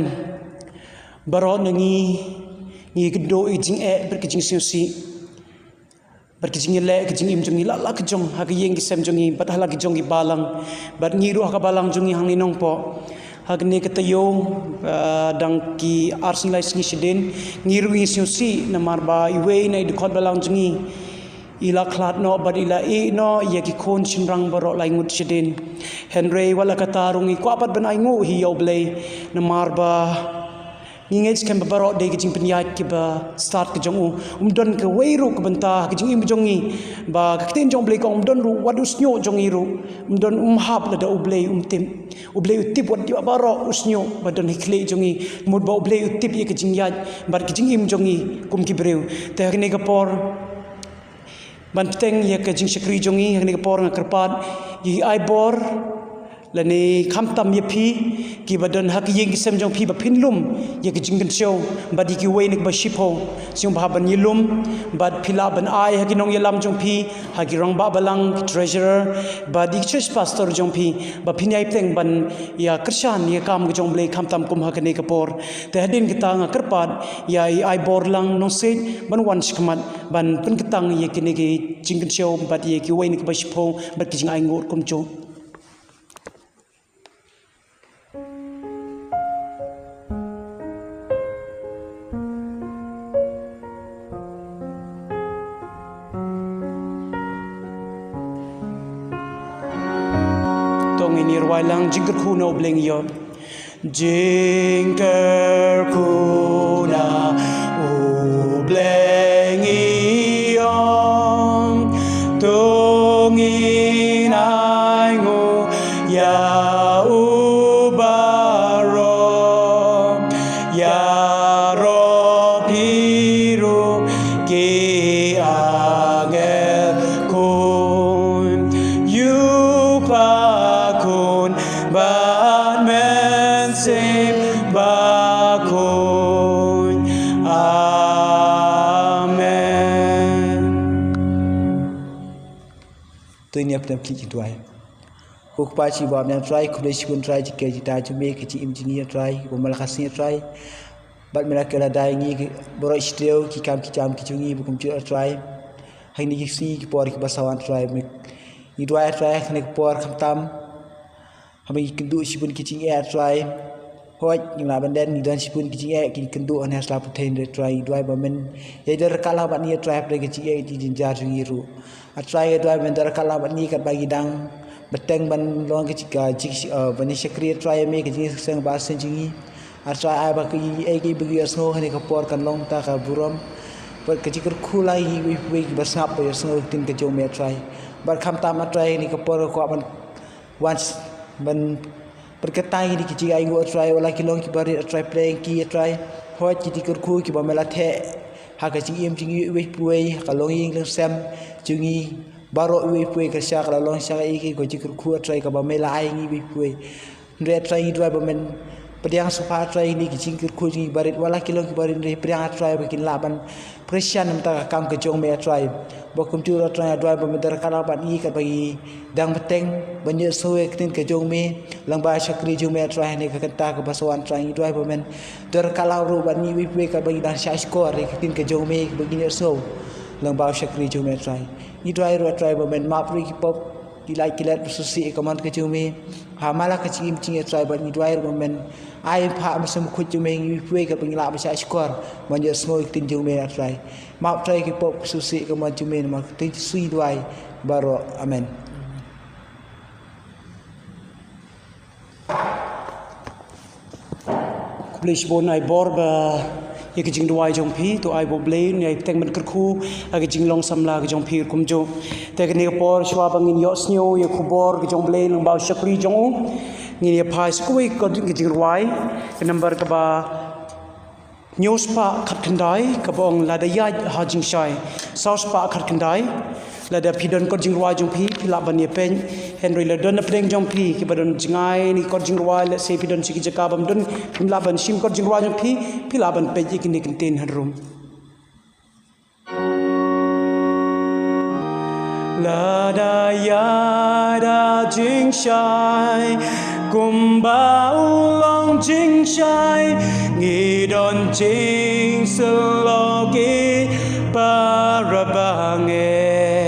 Baroh na ngi ngi kynduh ïa ka jingeh bad ka jingsngewsih bad ka jingïaleh ka jingim jong ngi la la ka jong ha ka ïing ka sem jong ngi bad ha la ka jong ki balang. Bad ngi ruh ha ka balang jong ngi hangne Nongpoh, ha kane ka taïew, ah, dang ki ar sngi lai sngi shadien, ngi ruh ngi sngewsih namar ba iwei na i dkhot balang jong ngi i la khlad noh bad i la ïeh noh ïa ki khun shynrang baroh lai ngut shadien. Hynrei wat la katta ruh ngi kwah pat ban ainguh hi ïa U Blei namar ba Ngi ngeit skhem ba baroh dei ka jingpynïaid kaba stad ka jong u. Um don kawei ruh ka bynta ha ka jingim jong ngi. Ba ka ktien jong U Blei ka ong um don ruh wat u shñiuh jong ngi ruh. Um don, um hap lada U Blei um tip. U Blei u tip wat ïa baroh u shñiuh ba don ha khlieh jong ngi. Mut ba U Blei u tip ïa ka jingïaid bad ka jingim jong ngi kum ki briew. Te ha kane ka por ban bteng ïa ka jingshakri jong ngi, ha kane ka por nga kyrpad ïa i Aibor lane khamtam ïa phi kiba don ha ka ïing ka sem jong phi ba phin lum ïa ka jingkynshew bad ïa kiwei na kaba shiphew. Sngewbha ban ïalum bad phi lah ban ai ha ki nongïalam jong phi, ha ki rangbah balang, ki treasurer bad ïa ki church pastor jong phi ba phin ïai bteng ban ïa kyrshan ïa ka kam ka jong U Blei khamtam kum ha kane ka por. Te hadien kata nga kyrpad ïa i Aibor Lang Nongsiej ban wan shakhmat ban pynkyrteng ïa kine ki jingkynshew bad ïa kiwei na kiba shiphew bad ki jingainguh kumjuh. To ngin ïa rwai lang Jingkyrkhu na U Blei ngi ïoh. Jingkyrkhu na U Blei ngi ïoh. To ngin ainguh ïa u baroh, ïaroh phi ruh ki angel khun, ïa u Kpa Khun bad Mynsiem Bakhuid. Amen. To ngin ïa pynduh ki duwai. Ko Kpa jong ngi ba ha bneng Trai, khublei shibun Trai jong ka jingim jong ngi Trai, ba man la ka sngi Trai. Bad me la kyrkhu ïa ngi baroh shi taïew ki kam ki jam ki jong ngi ba kumjuh Trai. Ha kine ki sngi ki por kiba sa wan Trai, ngi duwai Trai ha kane ka por khamtam. Haba ngi kynduh shibun ki jingeh Trai. Hooid, ngi lah ban len ngi don shibun ki jingeh ki kynduh ha ïing ha sla pyrthei Trai, ngi duwai ba men ïa don ryngkat lang bad ngi Trai, hapdeng ki jingeh ki jingjynjar jong ngi ruh. A Trai, ngi duwai ba men don ryngkat lang bad ngi katba ngi dang bteng ban long ka jing, ka jing, eh, ban ïa shakri Trai ïa me ka jingïaseng ba seng jong ngi. A Trai, ai ba kiei kiei ba ngi ïohsngew ha kane ka por kan long ta ka burom bad ka jingkyrkhu lang ïa ngi kiwei kiwei kiba sngap ba ïohsngew ïa ka ktien ka jong me Trai. Bad khamtam A Trai ha kane ka por nga kwah ban wan ban pyrkhat ïa kine ki jingainguh Trai, wat la ki long kiba rit Trai, pyrshang ki Trai. Hooid, ki jingkyrkhu kiba me la theh ha ka jingim jong ngi iwei pa iwei, ha ka longïing longsem jong ngi baroh iwei pa iwei, ka sha ka la long sha kaei kaei ka jingkyrkhu Trai kaba me la ai ngi iwei pa iwei. Hynrei Trai ngi duwai ba men pdiang sngewbha Trai ïa kine ki jingkyrkhu jong ngi barit, wat la ki long kiba rit, hynrei pdiang Trai ba kin lah ban pyrshang na ka bynta ka kam ka jong me Trai. Ba kumjuh ruh Trai nga duwai ba men don ryngkat lang bad ngi katba ngi dang bteng ban ïohsngew ïa ka ktien ka jong me lyngba u shakri jong me Trai ha kane ka kynta kaba sa wan Trai, ngi duwai ba men don ryngkat lang ruh bad ngi iwei pa iwei katba ngi dang shahshkor ïa ka ktien ka jong me ba ngin ïohsngew lyngba u shakri jong me Trai. Ngi duwai ruh Trai ba men map ruh ïa ki pop, ki lait ki let ba sngewsih ïa ka mon ka jong me. Ha man la ka jingim jong ngi Trai, bad ngi duwai ruh ba men ai ïa u Kpa Mynsiem Bakhuid jong me ha ngi iwei pa iwei katba ngin lah ban shahshkor ban ïohsngew ïa ka ktien jong me Trai. Map Trai ïa ki pop ba sngewsih ïa ka mon jong me, namar ka kyrteng Jisu ngi duwai baroh. Amen. Khublei shibun Aibor ba ïa ka jingduwai jong phi, to ai ba U Blei un ïai bteng ban kyrkhu ha ka jinglong samla ka jong phi kumjuh. Te kane ka por shuwa ba ngin ïohsngew ïa ka khubor ka jong U Blei lyngba u shakri jong u, ngin ïa phai sa kawei ka jingrwai, ka number kaba hynñiew spah khatkhyndai kaba ong Lada Ïaid ha Jingshai. Saw spah khatkhyndai. Lada phi don kot jingrwai jong phi, phi lah ban ïa peit. Hynrei lada don na pdeng jong phi kiba don jngai ne kot jingrwai, lehse phi don sha ki jaka bym don, phim lah ban shim kot jingrwai jong phi, phi lah ban peit ïa kine ki kyntien harum. Lada ïaid ha jingshai, kumba u long jingshai, ngi don jingsylloh ïa ki para bangeit.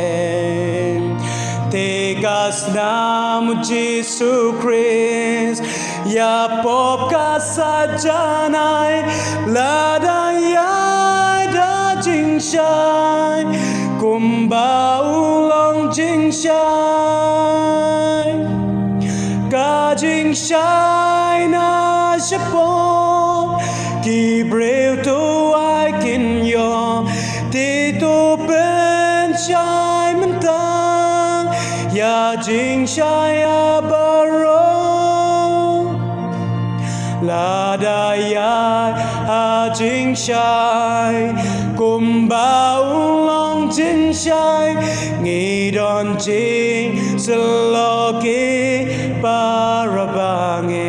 Te ka snam u Jisu Khrist ïa pop ka sa janai, lada ïaid ha jingshai, kumba u long jingshai. Ka Jingshai na shapoh ki briew to ai kin ïoh, te to pynshai mynta ïa jingshai ïa baroh. Lada ïa ha jingshai kumba u long jingshai, ngi don jingsyllok ïa para bangeit.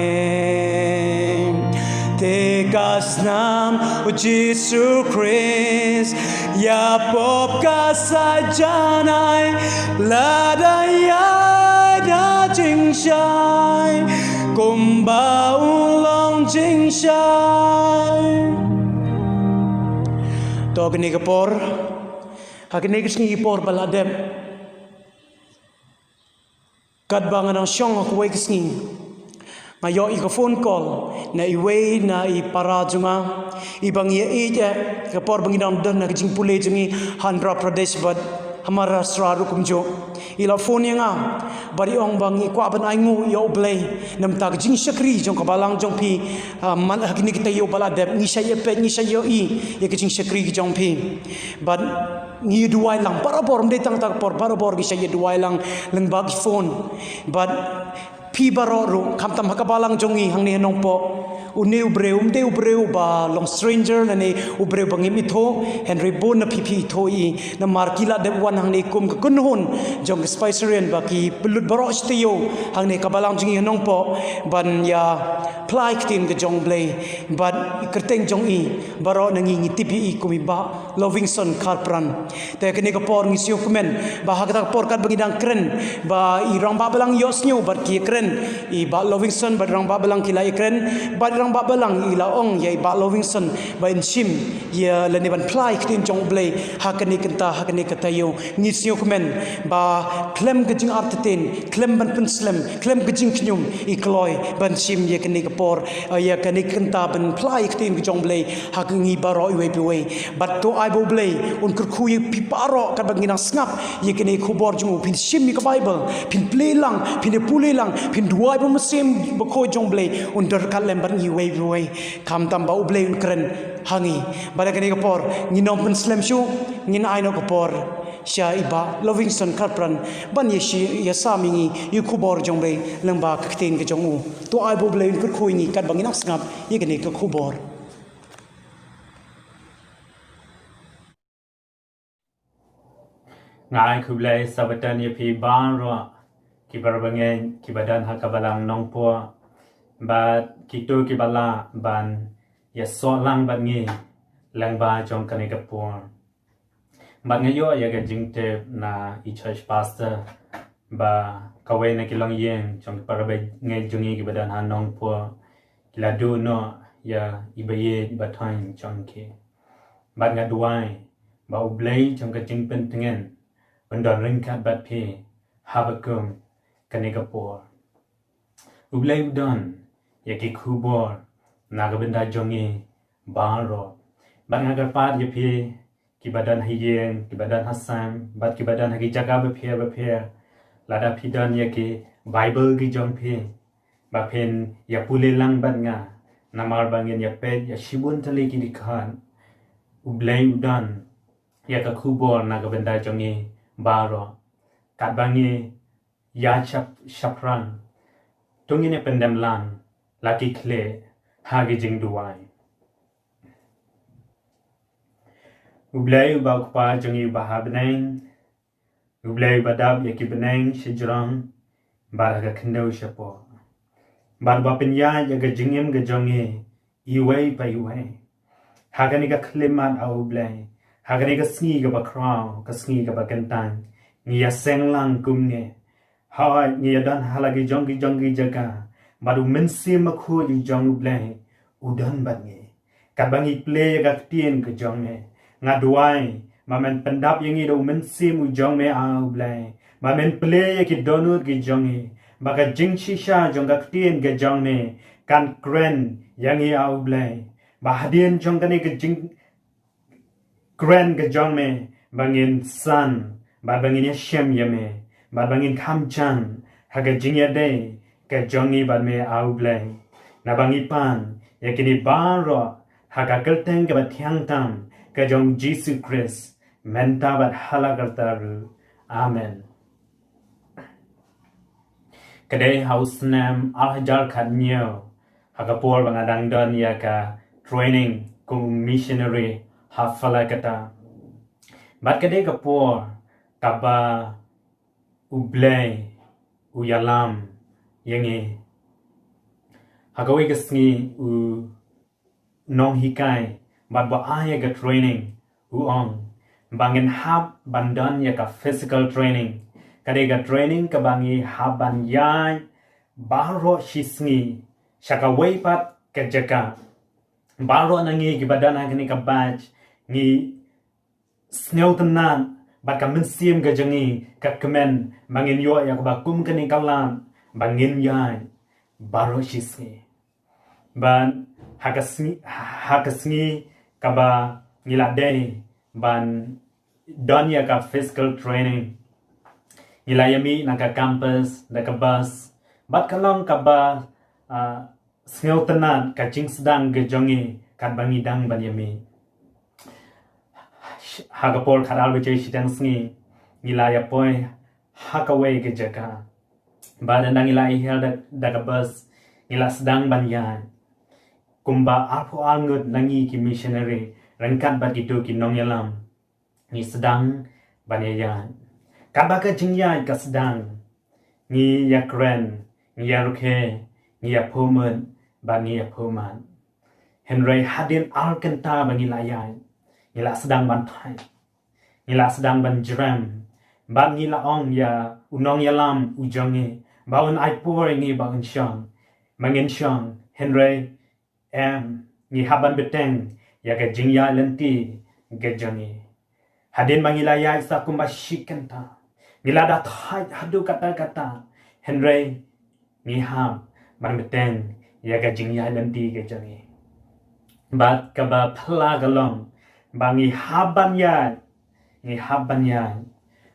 Te ka snam u Jisu Khrist ïa pop ka sajanai, lada ïa da jingshai kumba u long jingshai. To kane ka por, ha kane ka sngi, ka por ba la dep, katba nga nang shong ha kawei ka sngi, nga ïoh ïa ka phone call na iwei na i para jong nga, iba ngi ïeit eh, ka por ba ngi dang don ha ka jingpule jong ngi ha Andhra Pradesh bad ha Maharashtra ruh kumjuh. I la phone ïa nga bad i ong ba ngi kwah ban ainguh ïa U Blei namar ka jingshakri jong ka balang jong phi. Ah, man ha kine ki taïew ba la dep ngi shait ïa peit, ngi shait ïohi ïa ka jingshakri jong phi. Bad ngi duwai lang barabor, ym dei tang kata ka por, barabor ngi shait ïa duwai lang lyngba ki phone. Bad phi baroh ruh, khamtam ha ka balang jong ngi hangne ha Nongpoh, une u briew um dei u briew ba long stranger lane u briew ba ngim ithuh, hynrei bun na phi phi ithuh ïa i namar ki la dep wan hangne kum ka kynhun jong ka Spicerean ba ki pynlut baroh shi taïew hangne ha ka balang jong ngi ha Nongpoh ban ïa pynlait ktien ka jong U Blei. Bad i kyrteng jong i baroh na ngi ngi tip ïa i kum i Bah Lovingson Kharpran. Te kane ka por ngi sngewkmen ba ha kata ka por katba ngi dang kren ba i Rangbah Balang ïohsngew bad ki kren, i Bah Lovingson bad Rangbah Balang ki la ïakren, bad Rangbah Balang i la ong ïa i Bah Lovingson ba in shim ïa lane ban pynlait ktien jong U Blei ha kane ka kynta, ha kane ka taïew. Ngi sngewkmen ba khlem ka jingartatien, khlem ban pynslem, khlem ka jingkhñium, i kloi ban shim ïa kane ka por, eh, ïa kane ka kynta ban pynlait ktien ka jong U Blei ha ka ngi baroh iwei pa iwei. Bad to ai ba U Blei un kyrkhu ïa phi baroh katba ngi nang sngap ïa kane ka khubor jong u, phin shim ïa ka Baibl, phin plie lang, phin ïa pule lang, phin duwai ba u Mynsiem Bakhuid jong U Blei un don ryngkat lem bad ngi iwei pa iwei. Khamtam ba U Blei un kren ha ngi. Bad ha kane ka por ngin ym pynslem shuh, ngin ai noh ka por sha i Bah Lovingson Kharpran ban ïa shi-, ïa sam ïa ngi ïa ka khubor jong U Blei lyngba ka ktien ka jong u. To ai ba U Blei un kyrkhu ïa ngi katba ngi nang sngap ïa kane ka khubor. Nga ai khublei sabbaton ïa phi baroh ki para bangeit kiba don ha ka balang Nongpoh bad kito kiba lah ban ïasoh lang bad ngi lyngba jong kane ka por. Bad nga ïoh ïa ka jingtip na i church pastor ba kawei na ki longïing jong ki para bangeit jong ngi kiba don ha Nongpoh ki la duh noh ïa i ba ïeit ba thoiñ jong ki. Bad nga duwai ba U Blei jong ka jingpyntngen un don ryngkat bad phi haba kum kane ka por. U Blei u don ïa ki khubor na ka bynta jong ngi baroh. Bad nga kyrpad ïa phi kiba don ha ïing, kiba don ha sem, bad kiba don ha ki jaka bapher bapher, lada phi don ïa ki Baibl ki jong phi, ba phin ïa pule lang bad nga, namar ba ngin ïa peit ïa shibun tylli ki dkhot. U Blei u don ïa ka khubor na ka bynta jong ngi baroh. Katba ngi ïa shap-, shaphrang, to ngin ïa pyndem lang la ki khlieh ha ki jingduwai. U Blei uba u Kpa jong ngi uba ha bneng, U Blei uba dap ïa ki bneng shajrong bad ha ka khyndew shapoh, bad uba pynïaid ïa ka jingim ka jong ngi iwei pa iwei. Ha kane ka khyllipmat, A U Blei, ha kane ka sngi kaba khraw, ka sngi kaba kyntang, ngi ïaseng lang kumne. Hooid, ngi ïa don ha la ki jong ki jong ki jaka, bad U Mynsiem Bakhuid u jong U Blei u don bad ngi. Katba ngi plie ïa ka ktien ka jong me, nga duwai ba men pyndap ïa ngi da U Mynsiem u jong me, A U Blei, ba men plie ïa ki dohnud ki jong ngi, ba ka jingshisha jong ka ktien ka jong me kan kren ïa ngi, A U Blei, ba hadien jong kane ka jing kren ka jong me ba ngin san, bad ba ngin ïashem ïa me, bad ba ngin kham jan ha ka jingïadei ka jong ngi bad me, A U Blei, naba ngi pan ïa kine baroh ha ka kyrteng kaba thiang tam ka jong Jisu Khrist, mynta bad hala karta ruh. Amen. Ka dei ha u snem ar hajar khathynñiew, ha ka por ba nga dang don ïa ka training kum u missionary ha Falakata. Bad ka dei ka por kaba U Blei u ïalam ïa ngi. Ha kawei ka sngi u nonghikai bad ba ai ïa ka training u ong ba ngin hap ban don ïa ka physical training. Ka dei ka training kaba ngi hap ban ïaid baroh shi sngi sha kawei pat ka jaka. Baroh na ngi kiba don ha kane ka batch ngi sngewtynnat bad ka mynsiem ka jong ngi ka kmen ba ngin ïoh ïa kaba kum kane ka lad ba ngin ïaid baroh shi sngi. Bad ha ka sngi, ha ka sngi kaba ngi la dei ban don ïa ka physical training, ngi la ïa mih na ka campus da ka bus. Bad ka long kaba, ah, sngewtynnat ka jingsdang ka jong ngi katba ngi dang ban ïa mih. Ha ka por khatar baje shiteng sngi ngi la ïa poi ha kawei ka jaka. Bad ynda ngi la ïa hiar da, da ka bus, ngi la sdang ban ïaid. Kumba arphew ar ngut na ngi ki missionary ryngkat bad kito ki nongïalam, ngi sdang ban ïaid. Katba ka jingïaid ka sdang, ngi ïakren, ngi ïarkhie, ngi ïaphuhmut bad ngi ïaphuhmat. Hynrei hadien ar kynta ba ngi la ïaid, ngi la sdang ban thait, ngi la sdang ban jrem. Bad ngi la ong ïa u nongïalam u jong ngi ba un ai por ïa ngi ba un shong, ba ngin shong. Hynrei em, ngi hap ban bteng ïa ka jingïaid lynti ka jong ngi. Hadien ba ngi la ïaid sa kumba shi kynta, ngi la da thait haduh katta katta, hynrei ngi hap ban bteng ïa ka jingïaid lynti ka jong ngi. Bad kaba phylla ka long ba ngi hap ban ïaid, ngi hap ban ïaid.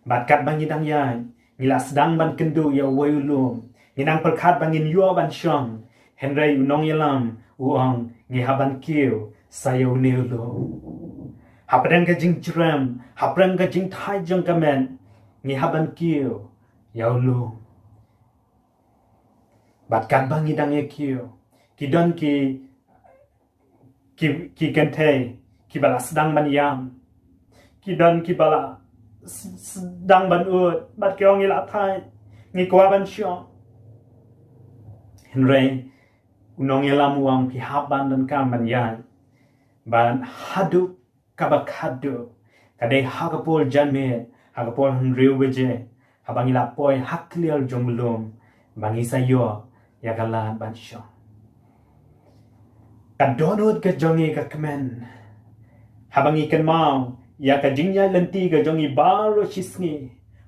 Bad katba ngi dang ïaid, ngi la sdang ban kynduh ïa uwei u lum. Ngi nang pyrkhat ba ngin ïoh ban shong, hynrei u nongïalam u ong ngi hap ban kiew sa ïa une u lum. Hapdeng ka jingjrem, hapdeng ka jingthait jong ka met, ngi hap ban kiew ïa u lum. Bad katba ngi dang ïa kiew, ki don ki, ki, ki kynthei kiba la sdang ban ïam. Ki don kiba la s-, sdang ban ud bad ki ong ngi la thait, ngi kwah ban shong. Hynrei u nongïalam u ong phi hap ban donkam ban ïaid. Bad haduh kaba khatduh, ka dei ha ka por janmiet, ha ka por hynriew baje, haba ngi la poi ha kliar jong u lum ba ngi sa ïoh ïa ka lad ban shong. Ka dohnud ka jong ngi ka kmen haba ngi kynmaw ïa ka jingïaid lynti ka jong ngi baroh shi sngi,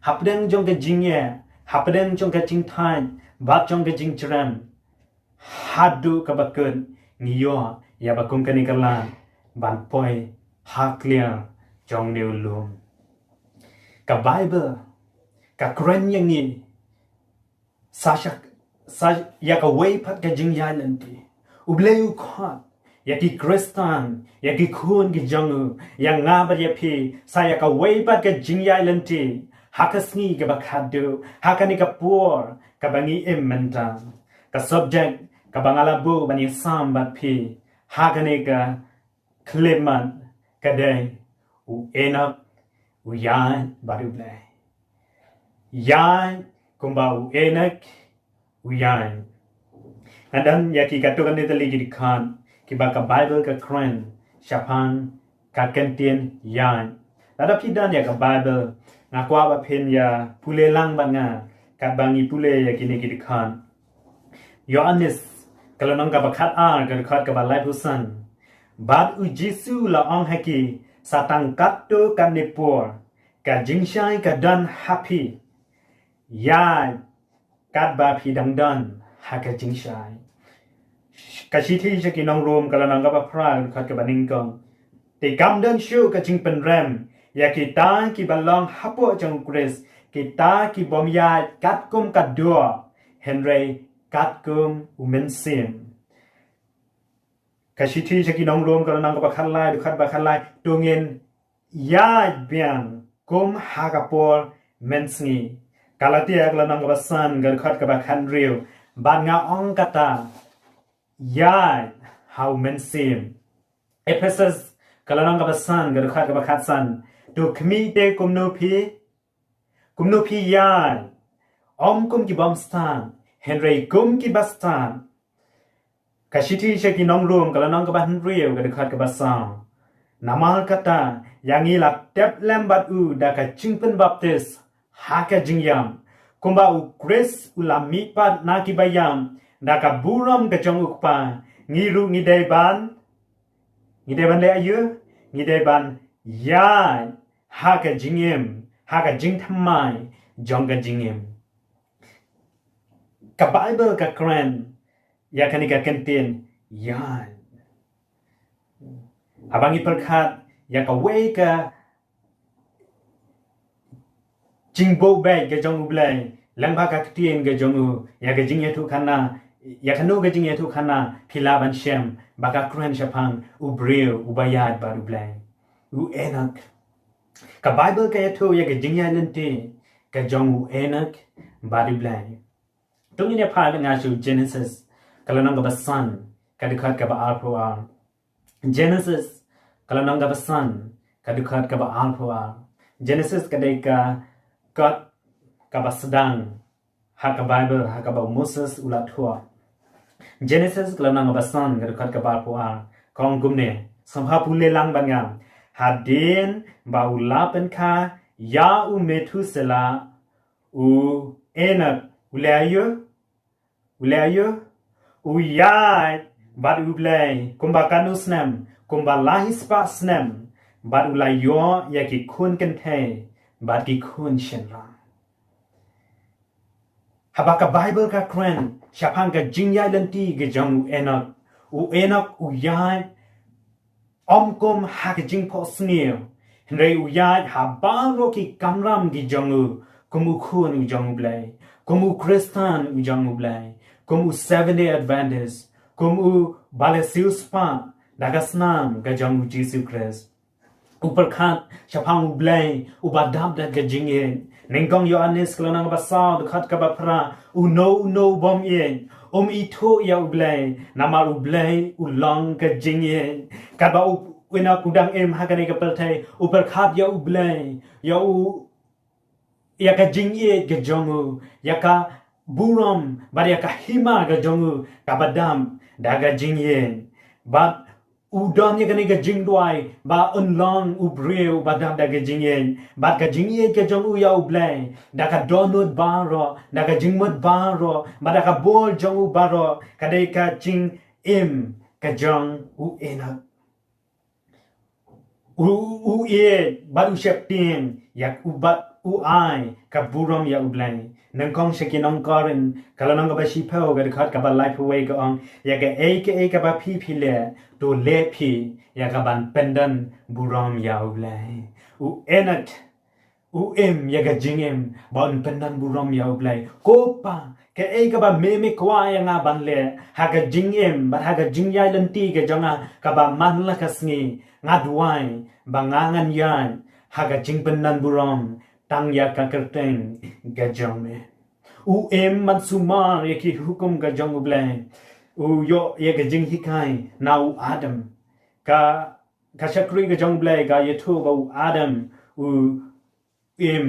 hapdeng jong ka jingeh, hapdeng jong ka jingthait bad jong ka jingjrem. Haduh kaba kut ngi ïoh ïa ba kum kane ka lad ban poi ha kliar jong une u lum. Ka Baibl ka kren ïa ngi sa sha, sa ïa kawei pat ka jingïaid lynti. U Blei u khot ïa ki Khristan, ïa ki khun ki jong u, ïa nga bad ïa phi, sa ïa kawei pat ka jingïaid lynti ha ka sngi kaba khatduh, ha kane ka por kaba ngi im mynta. Ka subject kaba nga la buh ban ïasam bad phi ha kane ka khyllipmat ka dei u Enok u ïaid bad U Blei. Ïaid kumba u Enok u ïaid. Nga don ïa ki katto katne tylli ki dkhot kiba ka Baibl ka kren shaphang ka kyntien ïaid. Lada phi don ïa ka Baibl, nga kwah ba phin ïa pule lang bad nga katba ngi pule ïa kine ki dkhot. Ïoannis ka lynnong kaba khatar, ka dkhot kaba laiphew san. Bad U Jisu u la ong ha ki, sa tang katto katne por ka jingshai ka don ha phi. Ïaid katba phi dang don ha ka jingshai. Ka shithi sha ki nong Rom ka lynnong kaba phra, ka dkhot kaba nyngkong. Te kam don shuh ka jingpynrem ïa kita kiba long hapoh jong U Khrist, kita ki bym ïaid katkum ka doh, hynrei katkum u mynsiem. Ka shithi sha ki nong Rom ka lynnong kaba khatlai, dkhot ba khatlai, to ngin ïaid biang kum ha ka por mynsngi. Galatia ka lynnong kaba san, ka dkhot kaba khathynriew, bad nga ong kata, ïaid ha u mynsiem. Ephesus ka lynnong kaba san, ka dkhot kaba khatsan, to khmih te kumno phi, kumno phi ïaid, ym kum ki bym stad, hynrei kum ki bastad. Ka shithi sha ki nong Rom ka lynnong kaba hynriew, ka dkhot kaba saw, namar kata ïa ngi la tep lem bad u da ka jingpynbaptis ha ka jingïap, kumba u Khrist u la mihpat na ki baïap da ka burom ka jong u Kpa, ngi ruh ngi dei ban, ngi dei ban leh aïu? Ngi dei ban ïaid ha ka jingim, ha ka jingthymmai jong ka jingim. Ka Baibl ka kren ïa kane ka kyntien ïaid. Haba ngi pyrkhat ïa kawei ka jingbuh beit ka jong U Blei lyngba ka ktien ka jong u, ïa ka jingïathuhkhana, ïa kano ka jingïathuhkhana phi lah ban shem ba ka kren shaphang u briew uba ïaid bad U Blei, u Enok. Ka Baibl ka ïathuh ïa ka jingïaid lynti ka jong u Enok bad U Blei. To ngin ïa phai bad nga sha u Genesis ka lynnong kaba san, ka dkhot kaba arphew ar. Genesis ka lynnong kaba san, ka dkhot kaba arphew ar. Genesis ka dei ka kot kaba sdang ha ka Baibl, ha kaba u Moses u la thoh. Genesis ka lynnong kaba san, ka dkhot kaba arphew ar, ka ong kumne, sngewbha pule lang bad nga. Hadien ba u la pynkha ïa u Methusela, u Enok u leh aïu? U leh aïu? U ïaid bad U Blei kumba katno snem? Kumba lai spah snem. Bad u la ïoh ïa ki khun kynthei bad ki khun shynrang. Haba ka Baibl ka kren shaphang ka jingïaid lynti ka jong u Enok, u Enok u ïaid ym kum ha ka jingphohsniew, hynrei u ïaid ha baroh ki kamram ki jong u, kum u khun u jong U Blei, kum u Khristan u jong U Blei, kum u Seventh Day Adventist, kum uba la siewspah da ka snam ka jong u Jisu Khrist. U pyrkhat shaphang U Blei uba dap da ka jingïeit. Nyngkong Ïoannis ka lynnong kaba saw, dkhot kaba phra, uno uno u bym ïeit um ithuh ïa U Blei, namar U Blei u long ka jingïeit. Katba u Enok u dang im ha kane ka pyrthei, u pyrkhat ïa U Blei, ïa u, ïa ka jingïeit ka jong u, ïa ka burom bad ïa ka hima ka jong u kaba dap da ka jingïeit. Bad u don ïa kane ka jingduwai ba un long u briew uba dap da ka jingïeit, bad ka jingïeit ka jong u ïa U Blei, da ka dohnud baroh, da ka jingmut baroh, bad da ka bor jong u baroh, ka dei ka jingim ka jong u Enok. U, u ïeit bad u sheptieng ïa u bad u ai ka burom ïa U Blei. Nyngkong sha ki nong Korinth ka lynnong kaba shiphew, ka dkhot kaba laiphew wei, ka ong, ïa kaei kaei kaba phi phi leh, to leh phi ïa kaban pyndon burom ïa U Blei. U Enok u im ïa ka jingim ba un pyndon burom ïa U Blei. Ko Pa, kaei kaba me me kwah ïa nga ban leh ha ka jingim bad ha ka jingïaid lynti ka jong nga kaba man la ka sngi, nga duwai ba nga ngan ïaid ha ka jingpyndon burom tang ïa ka kyrteng ka jong me. U im ban sumar ïa ki hukum ka jong U Blei. U ïoh ïa ka jinghikai na u Adam. Ka, ka shakri ka jong U Blei ka ïathuh ba u Adam u im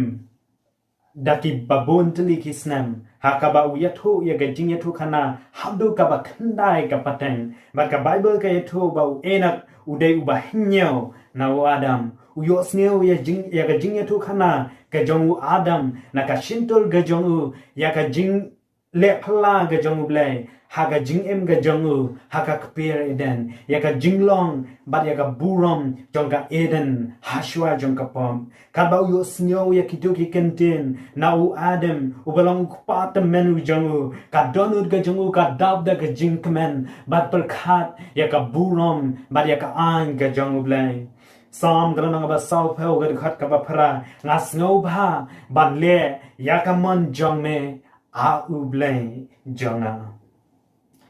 da kiba bun tylli ki snem, ha kaba u ïathuh ïa ka jingïathuhkhana haduh kaba khyndai ka pateng. Bad ka Baibl ka ïathuh ba u Enok u dei uba hynñiew na u Adam. U ïohsngew ïa jing, ïa ka jingïathuhkhana ka jong u Adam na ka shyntur ka jong u, ïa ka jing leh phylla ka jong U Blei ha ka jingim ka jong u ha ka kper Eden, ïa ka jinglong bad ïa ka burom jong ka Eden ha shuwa jong ka pop. Katba u ïohsngew ïa kito ki kyntien na u Adam uba long u kpa tymmen u jong u, ka dohnud ka jong u ka dap da ka jingkmen bad pyrkhat ïa ka burom bad ïa ka aiñ ka jong U Blei. Salm ka lynnong kaba sawphew, ka dkhot kaba phra, nga sngewbha ban leh ïa ka mon jong me. A U Blei jong nga.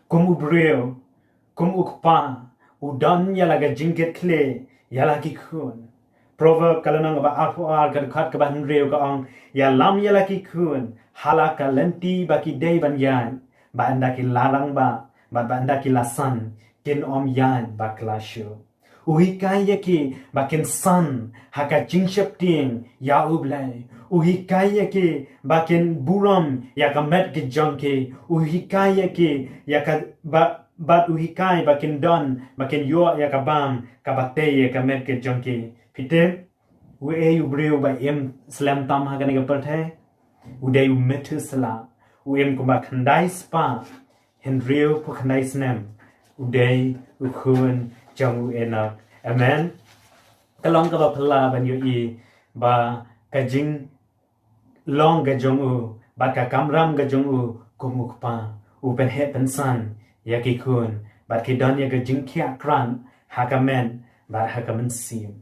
Kum u briew, kum u kpa, u don ïa la ka jingkitkhlieh ïa la ki khun. Proverb ka lynnong kaba arphew ar ka dkhot kaba hynriew ka ong, ïalam ïa la ki khun ha la ka lynti ba ki dei ban ïaid, ba ynda ki la rangbah bad ba ynda ki la san kin ym ïaid bakla shuh. U hikai ïa ki ba kin san ha ka jingsheptieng ïa U Blei. U hikai ïa ki ba kin burom ïa ka met ki jong ki. U hikai ïa ki ïa ka ba, bad u hikai ba kin don, ba kin ïoh ïa ka bam kaba tei ïa ka met ki jong ki. Phi tip, uei u briew ba im slem tam ha kane ka pyrthei? U dei u Methuselah. U im kumba khyndai spah hynriewphew khyndai snem. U dei u khun jong u Enok. Amen. Ka long kaba phylla ban ïohi ba ka jinglong ka jong u bad ka kamram ka jong u kum u kpa, u pynheh pynsan ïa ki khun bad ki don ïa ka jingkhiah krat ha ka met bad ha ka mynsiem.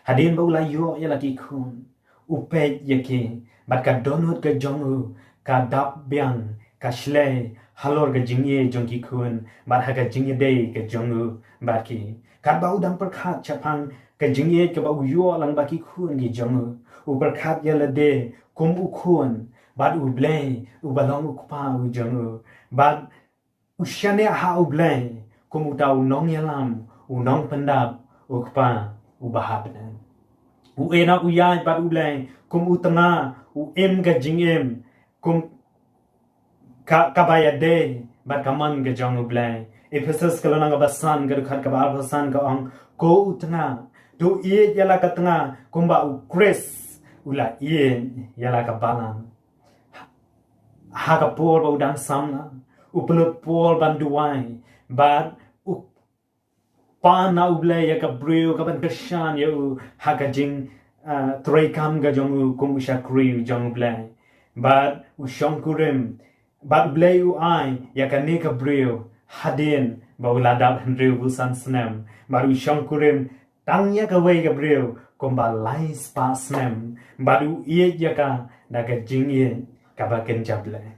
Hadien ba u la ïoh ïa la ki khun, u peit ïa ki bad ka dohnud ka jong u ka dap biang, ka shlei halor ka jingïeit jong ki khun bad ha ka jingïadei ka jong u bad ki. Katba u dang pyrkhat shaphang ka jingïeit kaba u ïoh lang bad ki khun ki jong u, u pyrkhat ïa lade kum u khun bad U Blei uba long u kpa u jong u. Bad u shaniah ha U Blei kum uta u nongïalam, u nongpyndap, u kpa uba ha bneng. U Enok u ïaid bad U Blei kum u tnga, u im ka jingim kum ka, kaba ïadei bad ka mon ka jong U Blei. Ephesos ka lynnong kaba san ka dkhot kaba arphew san ka ong, ko u tnga, to ïeit ïa la ka tnga kumba U Khrist u la ïeit ïa la ka balang. Ha ka por ba u dang samla, u pynlut por ban duwai bad u pan na U Blei ïa ka briew kaban kyrshan ïa u ha ka jing, ah, treikam ka jong u kum u shakri u jong U Blei. Bad u shongkurim, bad U Blei u ai ïa kane ka briew hadien ba u la dap hynriewphew san snem. Bad u shongkurim tang ïa kawei ka briew kumba lai spah snem, bad u ïeit ïa ka da ka jingïeit kaba kynja Blei.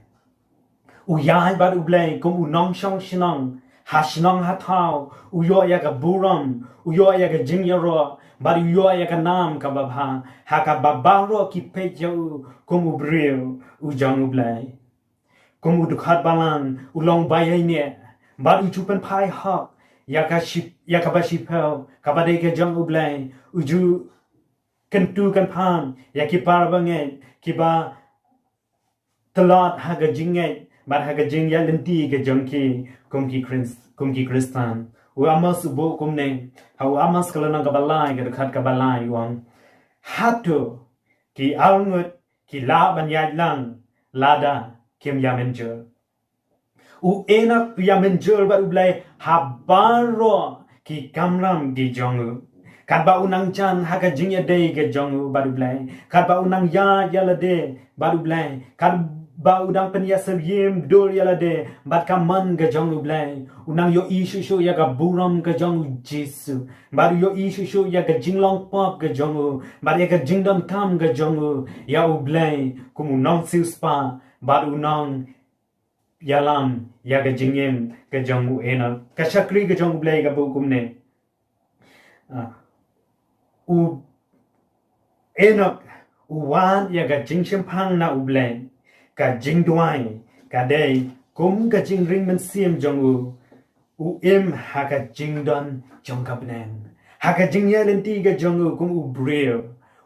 U ïaid bad U Blei kum u nongshong shnong ha shnong ha thaw, u ïoh ïa ka burom, u ïoh ïa ka jingïaroh, bad u ïoh ïa ka nam kaba bha ha kaba baroh ki peit ïa u kum u briew u jong U Blei. Kum u dkhot balang, u long ba ïaineh bad u ju pynphai hok ïa ka shi, ïa kaba shiphew kaba dei ka jong U Blei. U ju kyntu kynpham ïa ki para bangeit kiba tlot ha ka jingngeit bad ha ka jingïaid lynti ka jong ki kum ki Khris-, kum ki Khristan. U Amos u buh kumne, ha u Amos ka lynnong kaba lai ka dkhot kaba lai u ong, hato ki arngut ki lah ban ïaid lang lada kim ïa mynjur? U Enok u ïa mynjur bad U Blei ha baroh ki kamram ki jong u. Katba u nang jan ha ka jingïadei ka jong u bad U Blei, katba u nang ïaid ïa lade bad U Blei, katba u dang pynïasyriem dur ïa lade bad ka mon ka jong U Blei, u nang ïohi shuh shuh ïa ka burom ka jong U Jisu, bad u ïohi shuh shuh ïa ka jinglong pop ka jong u bad ïa ka jingdonkam ka jong u ïa U Blei kum u nongsiewspah bad u nongïalam ïa ka jingim ka jong u Enok, ka shakri ka jong U Blei. Ka buh kumne, ah, u Enok u wad ïa ka jingshemphang na U Blei. Ka jingduwai ka dei kum ka jingring mynsiem jong u. U im ha ka jingdon jong ka bneng. Ha ka jingïaid lynti ka jong u kum u briew,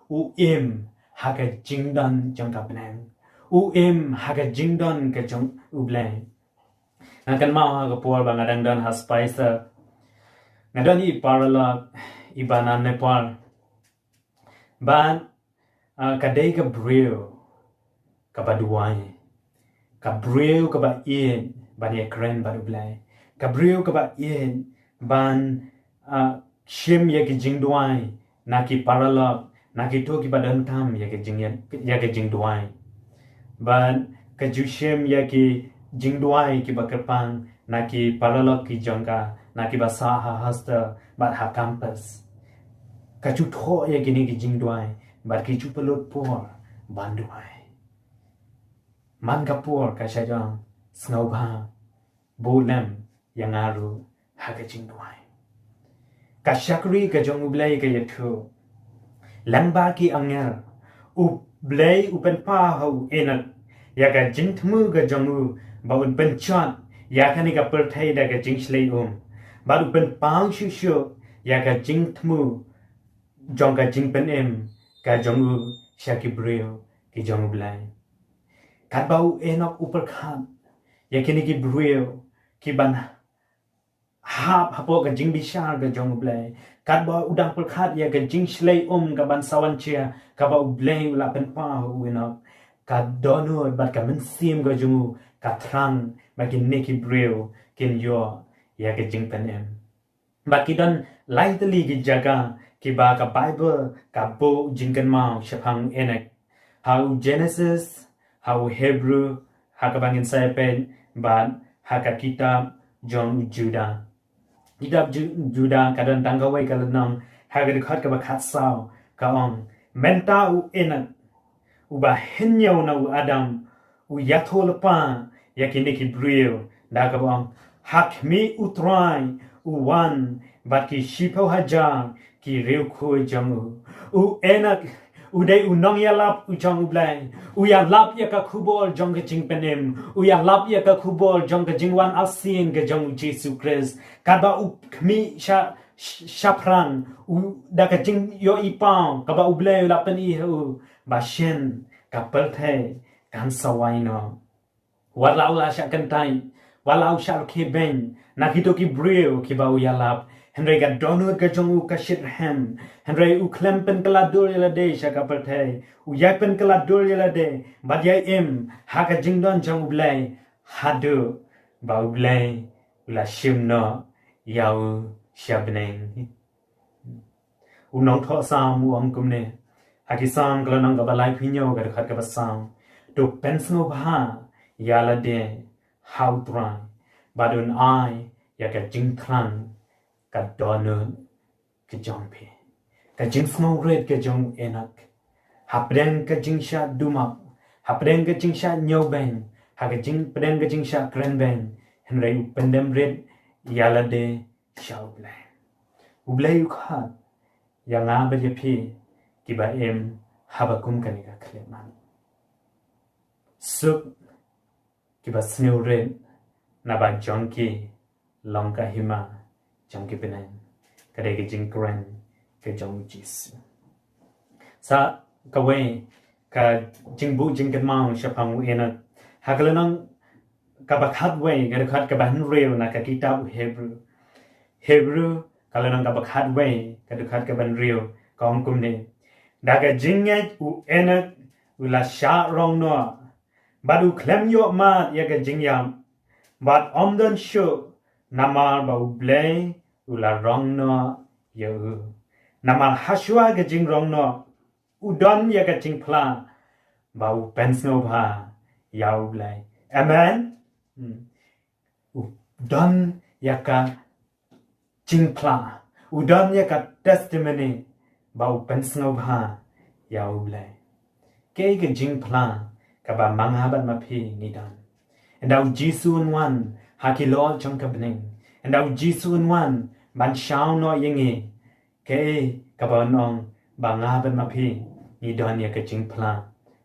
u im ha ka jingdon jong ka bneng. U im ha ka jingdon ka jong U Blei. Nga kynmaw ha ka por ba nga dang don ha Spicer, nga don i paralok iba na Nepal. Bad, ah, ka dei ka briew kaba duwai, ka briew kaba ïeit ban ïakren bad U Blei, ka briew kaba ïeit ban, ah, shim ïa ki jingduwai na ki paralok, na kito kiba donkam ïa ki jing, ïa ki jingduwai. Bad ka ju shim ïa ki jingduwai kiba kyrpang na ki paralok ki jong ka, na kiba sah ha hostel bad ha campus. Ka ju thoh ïa kine ki jingduwai bad ki ju pynlut por ban duwai. Man ka por ka shah ïoh sngewbha buh lem ïa nga ruh ha ka jingduwai. Ka shakri ka jong U Blei ka ïathuh, lyngba ki angel, U Blei u pynpaw ha u Enok ïa ka jingthmu ka jong u ba un pynjot ïa kane ka pyrthei da ka jingshlei um, bad u pynpaw shuh shuh ïa ka jingthmu jong ka jingpynim ka jong u sha ki briew ki jong U Blei. Katba u Enok u pyrkhat ïa kine ki briew ki ban hap hapoh ka jingbishar ka jong U Blei, katba u dang pyrkhat ïa ka jingshlei um ka ban sa wan jia kaba U Blei u la pynpaw ha u Enok, ka dohnud bad ka mynsiem ka jong u ka thrang ba kine ki briew kin ïoh ïa ka jingpynim. Bad ki don lai tylli ki jaka kiba ka Baibl ka buh jingkynmaw shaphang Enok, ha u Genesis, ha u Hebru, ha kaba ngin sa ïa peit, bad ha ka kitab jong u Juda. Kitab Ju- Juda ka don tang kawei ka lynnong, ha ka dkhot kaba khatsaw ka ong, mynta u Enok, uba hynñiew na u Adam, u ïathuh lypa ïa kine ki briew da kaba ong, ha khmih U Trai u wan bad ki shiphew hajar ki riewkhuid jong u. U Enok u dei u nongïalap u jong U Blei, u ïalap ïa ka khubor jong ka jingpynim, u ïalap ïa ka khubor jong ka jingwan arsien ka jong U Jisu Khrist. Katba u khmih sha- sh- shaphrang, u da ka jingïohipaw kaba U Blei u la pyni ha u, ba shen ka pyrthei kan sa wai noh. Wat la u la shah kyntait, wat la u shah rkhie beiñ na kito ki briew kiba u ïalap, hynrei ka dohnud ka jong u ka shitrhem, hynrei u khlem pynkylla dur ïa lade sha ka pyrthei, u ïai pynkylla dur ïa lade bad ïai im ha ka jingdon jong U Blei, haduh ba U Blei u la shim noh ïa u sha bneng. U nongthoh Salm u ong kumne ha ki Salm ka lynnong kaba laiphew hynñiew ka dkhot kaba saw, to pynsngewbha ïa lade ha U Trai, bad un ai ïa ka jingthrang ka dohnud ka jong phi. Ka jingsngewrit ka jong u Enok, hapdeng ka jingshah dumap, hapdeng ka jingshah ñiewbeiñ, ha ka jing- hapdeng ka jingshah krenbeiñ, hynrei u pyndem rit ïa lade sha U Blei. U Blei u khot ïa nga bad ïa phi kiba im haba kum kane ka khyllipmat. Suk kiba sngewrit naba jong ki long ka hima jong ki bneng. Ka dei ka jingkren ka jong U Jisu. Sa kawei ka jingbuh jingkynmaw shaphang u Enok, ha ka lynnong kaba khatwei ka dkhot kaba hynriew na ka kitab u Hebru. Hebru ka lynnong kaba khatwei ka dkhot kaba hynriew ka ong kumne, da ka jingngeit u Enok u la shah rong noh, bad u khlem ïoh mad ïa ka jingïap, bad ym don shuh, namar ba U Blei u la rong noh ïa u. Namar hashwa ka jingrong noh u don ïa ka jingphla ba u pynsngewbha ïa U Blei. Amen. Hmm. U don ïa ka jingphla, u don ïa ka testimony ba u pynsngewbha ïa U Blei. Kaei ka jingphla kaba ma nga bad ma phi ngi don? Ynda U Jisu un wan ha ki lyoh jong ka bneng, ynda U Jisu un wan ban shaw noh ïa ngi, kaei kaba un ong ba nga bad ma phi ngi don ïa ka jingphla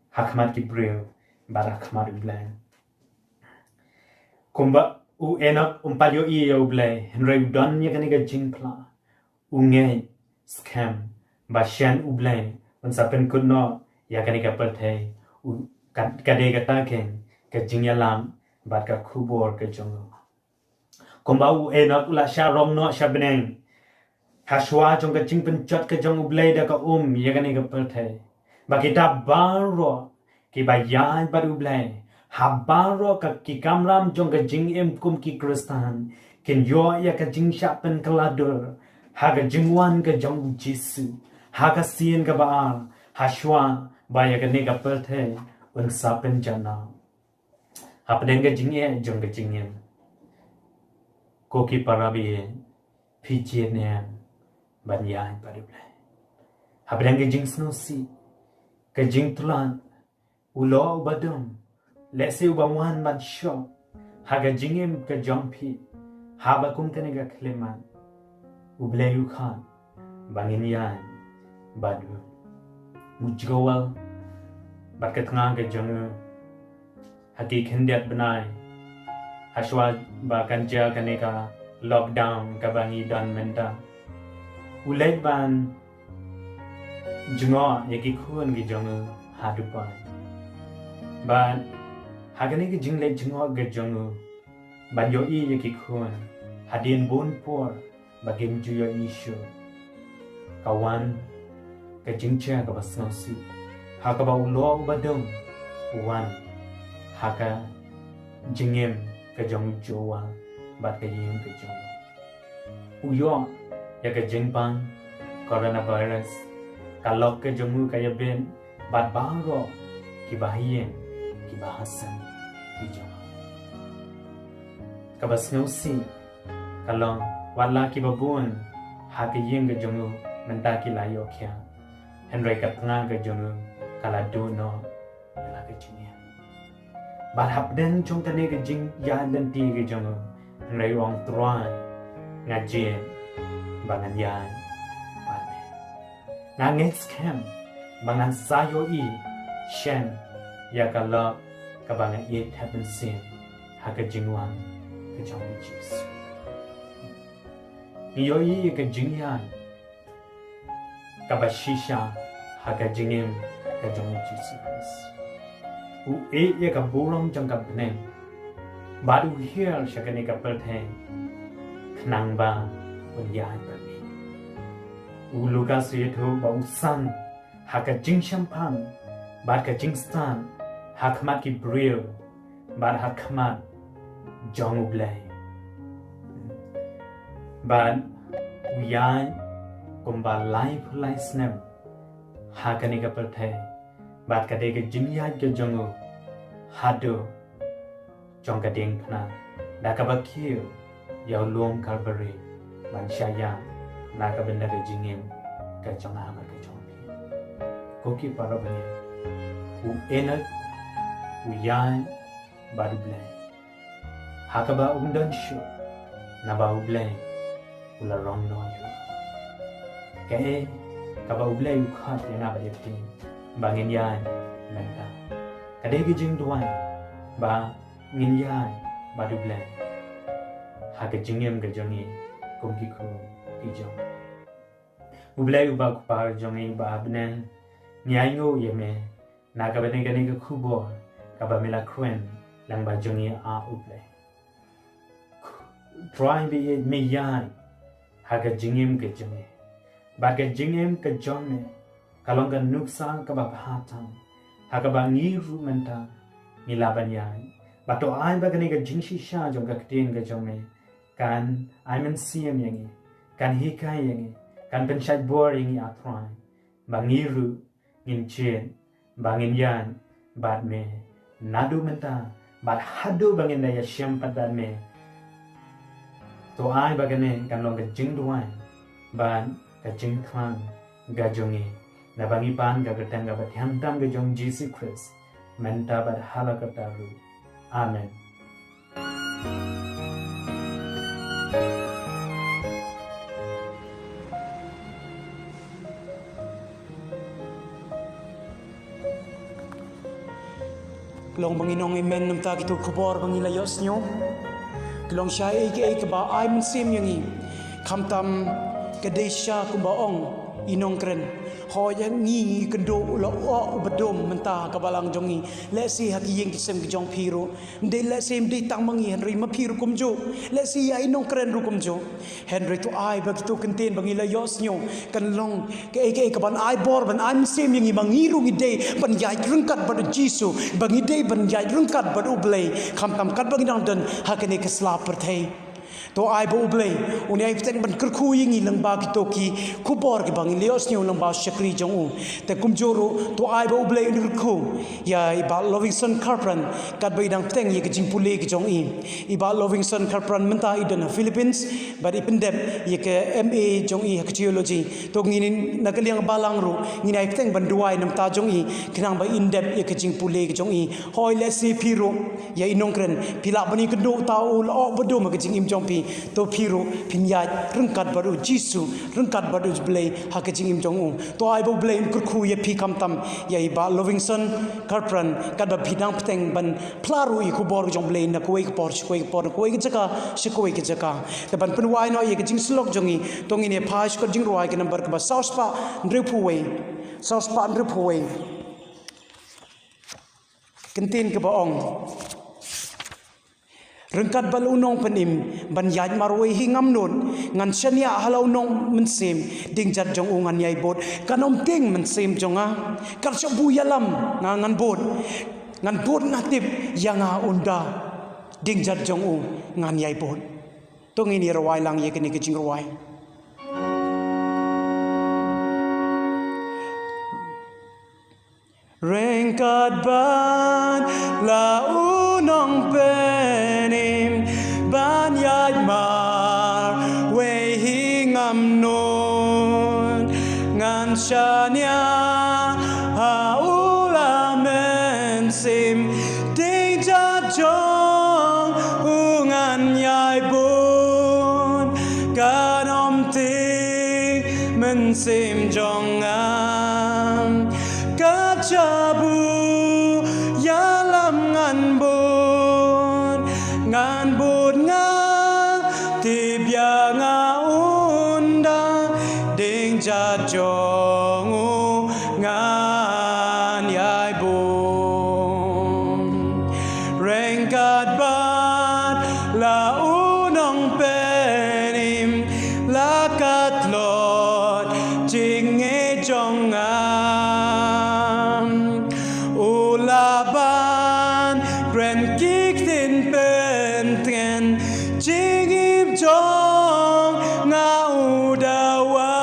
ha khmat ki briew bad ha khmat U Blei? Kumba u Enok um pat ïohi ïa U Blei, hynrei u don ïa kane ka jingphla. U ngeit skhem ba shen U Blei un sa pynkut noh ïa kane ka pyrthei. U, ka, ka dei kata keiñ ka jingïalam bad ka khubor ka jong u. Kumba u Enok u la shah rong noh sha bneng, hashwa jong ka jingpynjot ka jong U Blei da ka um ïa kane ka pyrthei, ba kita baroh kiba ïaid bad U Blei, ha baroh ka ki kamram jong ka jingim kum ki Khristan, kin ïoh ïa ka jingshah pynkylla dur ha ka jingwan ka jong U Jisu ha ka sien kaba ar, hashwa ba ïa kane ka pyrthei un sa pynjanai. Hapdeng ka jingeh jong ka jingim, ko ki para baieit, phi jied ne em ban ïaid bad U Blei? Hapdeng ka jingsngewsih, ka jingtlot, u lyoh uba dum, Lehse uba wan ban shoh ha ka jingim ka jong phi haba kum kane ka khyllipmat. U Blei u khot ba ngin ïaid bad u. U Joel bad ka tnga ka jong u ha ki khyndiat bnai, hashwa ba kan jia kane ka lockdown kaba ngi don mynta, u leit ban jngoh ïa ki khun ki jong u ha dubai. Bad ha kane ka jingleit jngoh ka jong u ban ïohi ïa ki khun hadien bun por ba kim ju ïohi shuh, ka wan ka jingjia kaba sngewsih ha kaba u lok uba dum u wan ha ka jingim ka jong u Joel bad ka ïing ka jong u. U ïoh ïa ka jingpang coronavirus, ka lok ka jong u ka ïabit bad baroh kiba ha ïing kiba ha sem ki jong u. Kaba sngewsih ka long, wat la kiba bun ha ka ïing ka jong u mynta ki la ïoh khia, hynrei ka tnga ka jong u ka la duh noh ïa la ka jingim. Bad hapdeng jong kane ka jingïaid lynti ka jong u, hynrei u ong, Trai, nga jied ba ngan ïaid bad me. Nga ngeit skhem ba ngan sa ïohi shen ïa ka lok kaba nga ïeit thep mynsiem ha ka jingwan ka jong u Jisu. Ngi ïohi ïa ka jingïaid kaba shisha ha ka jingim ka jong u Jisu Khrist. U ïeit ïa ka burom jong ka bneng bad u hiar sha kane ka pyrthei khnang ba un ïaid bad ngi. U Lukas u ïathuh ba u san ha ka jingshemphang bad ka jingstad ha khmat ki briew bad ha khmat jong u Blei. Bad u ïaid kumba laiphew lai snem ha kane ka pyrthei, bad ka dei ka jingïaid ka jong u haduh jong ka diengphna da kaba kiew ïa u lum Kalbari ban shah ïap na ka bynta ka jingim ka jong nga bad ka jong phi. Ko ki para bangeit, u Enok u ïaid bad u Blei ha kaba um don shuh, naba u Blei u la rong noh ïa u. Kaei kaba u Blei u khot ïa nga bad ïa phi ba ngin ïaid mynta? Ka dei ka jingduwai ba ngin ïaid bad u Blei ha ka jingim ka jong ngi kum ki khun ki jong u Blei uba u Kpa jong ngi uba ha bneng. Ngi ainguh ïa me na kaba ngi kane ka khubor kaba me la khwin lang ba jong ngi, ah u Blei. Trai, ba me ïaid ha ka jingim ka jong ngi, bad ka jingim ka jong me ka long ka nuksa kaba bha tam ha kaba ngi ruh mynta ngi lah ban ïaid. Bad to ai ba kane ka jingshisha jong ka ktien ka jong me kan ai mynsiem ïa ngi, kan hikai ïa ngi, kan pynshait bor ïa ngi, ah Trai, ba ngi ruh ngin jied ba ngin ïaid bad me naduh mynta bad haduh ba ngin da ïashem pat bad me. To ai ba kane kan long ka jingduwai bad ka jingthrang ka jong ngi, naba ngi pan ha ka kyrteng kaba thiang tam ka jong u Jisu Khrist, mynta bad ha la karta ruh. Amen. Long ba ngin ong amen na bynta kito ki khubor ba ngi la ïohsngew. Ki long shisha kiei kiei kiba ai mynsiem ïa ngi. Khamtam ka dei shisha kumba ong i nongkren. Hooid, ngi ngi kynduh u la ong uba dum mynta ha ka balang jong ngi. Lehse ha ki ïing ki sem ki jong phi ruh. Ym dei lehse ym dei tang ma ngi, hynrei ma phi ruh kumjuh. Lehse ïa i nongkren ruh kumjuh. Hynrei to ai ba kito ki ktien ba ngi la ïohsngew kan long kaei kaei kaban ai bor, ban ai mynsiem ïa ngi ba ngi ruh ngi dei ban ïaid ryngkat bad u Jisu, ba ngi dei ban ïaid ryngkat bad u Blei, khamtam katba ngi dang don ha kane ka sla pyrthei. To ai ba U Blei un ïai bteng ban kyrkhu ïa ngi lyngba kito ki khubor kiba ngi la ïohsngew lyngba u shakri jong u. Te kumjuh ruh to ai ba U Blei un kyrkhu ïa i Bah Lovingstone Kharpran katba i dang bteng ïa ka jingpule ka jong i. I Bah Lovingstone Kharpran mynta i don ha Philippines bad i pyndep ïa ka M A jong i ha ka theology. To ngin, na ka liang balang ruh ngin ïai bteng ban duwai namar ta jong i khnang ba in dep ïa ka jingpule ka jong i. Hooid, lehse phi ruh ïa i nongkren phi lah ban ïakynduh, uta u la ong ba dum ha ka jingim jong phi. To phi ruh phin ïaid ryngkat bad U Jisu, ryngkat bad U Blei ha ka jingim jong u. To ai ba U Blei un kyrkhu ïa phi khamtam ïa i Bah Lovingstone Kharpran katba phi dang bteng ban phla ruh ïa ka khubor ka jong U Blei na kawei ka por sha kawei ka por, na kawei ka jaka sha kawei ka jaka. Te ban pynwai noh ïa ka jingsyllok jong ngi, to ngin ïa phai sha ka jingrwai ka number kaba saw spah hynriewphew wei. Saw spah hynriewphew wei. Kyntien kaba ong: Ryngkat bad la u nongpynim ban ïaid marwei hi ngam nud, ngan shaniah ha la u nongmynsiem, ding jait jong u ngan ïai bud. Kan ym tieng mynsiem jong nga, kat shaba u ïalam nga ngan bud. Ngan bud, nga tip ïa nga un da, ding jait jong u ngan ïai bud. To ngin ïa rwai lang ïa kane ka jingrwai. Ryngkat bad la u nongpynim ban ïaid marwei hi ngam nud, ngan shaniah ha u la mynsiem, ding jait jong u ngan ïai bud. Kan ym tieng mynsiem jong nga, kat shaba u ïalam ngan bud. Ngan bud, nga tip ïa nga un da, ding jait jong u ngan ïai bud. Ryngkat bad la u nongpynim la ka tlot jingngeit jong nga. U la ban kren ki ktien pyntngen, jingim jong nga u dawa.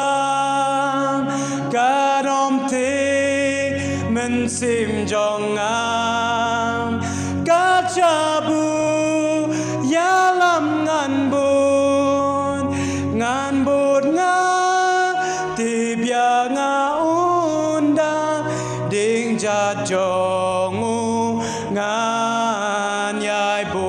Kan ym tieng mynsiem jong nga, kat shaba u ïalam ngan bud. Ngan bud, nga tip ïa nga un da, ding jait jong u ngan ïai bud.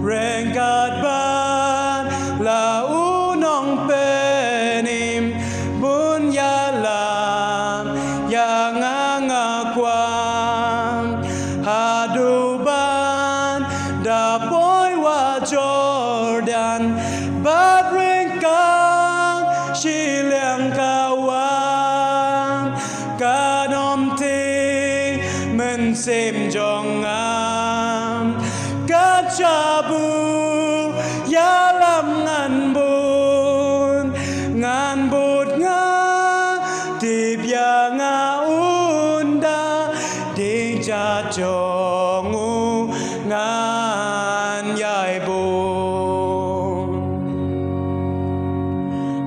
Ryngkat bad la u nongpynim bun ïalam ïa nga, nga kwah. Haduh ban da poi Wah Jordan bad ryngkat shiliang ka wah. Kan ym tieng mynsiem jong nga, kat shaba u ïalam ngan bud. Ngan bud, nga tip ïa nga un da, ding jait jong u ngan ïai bud.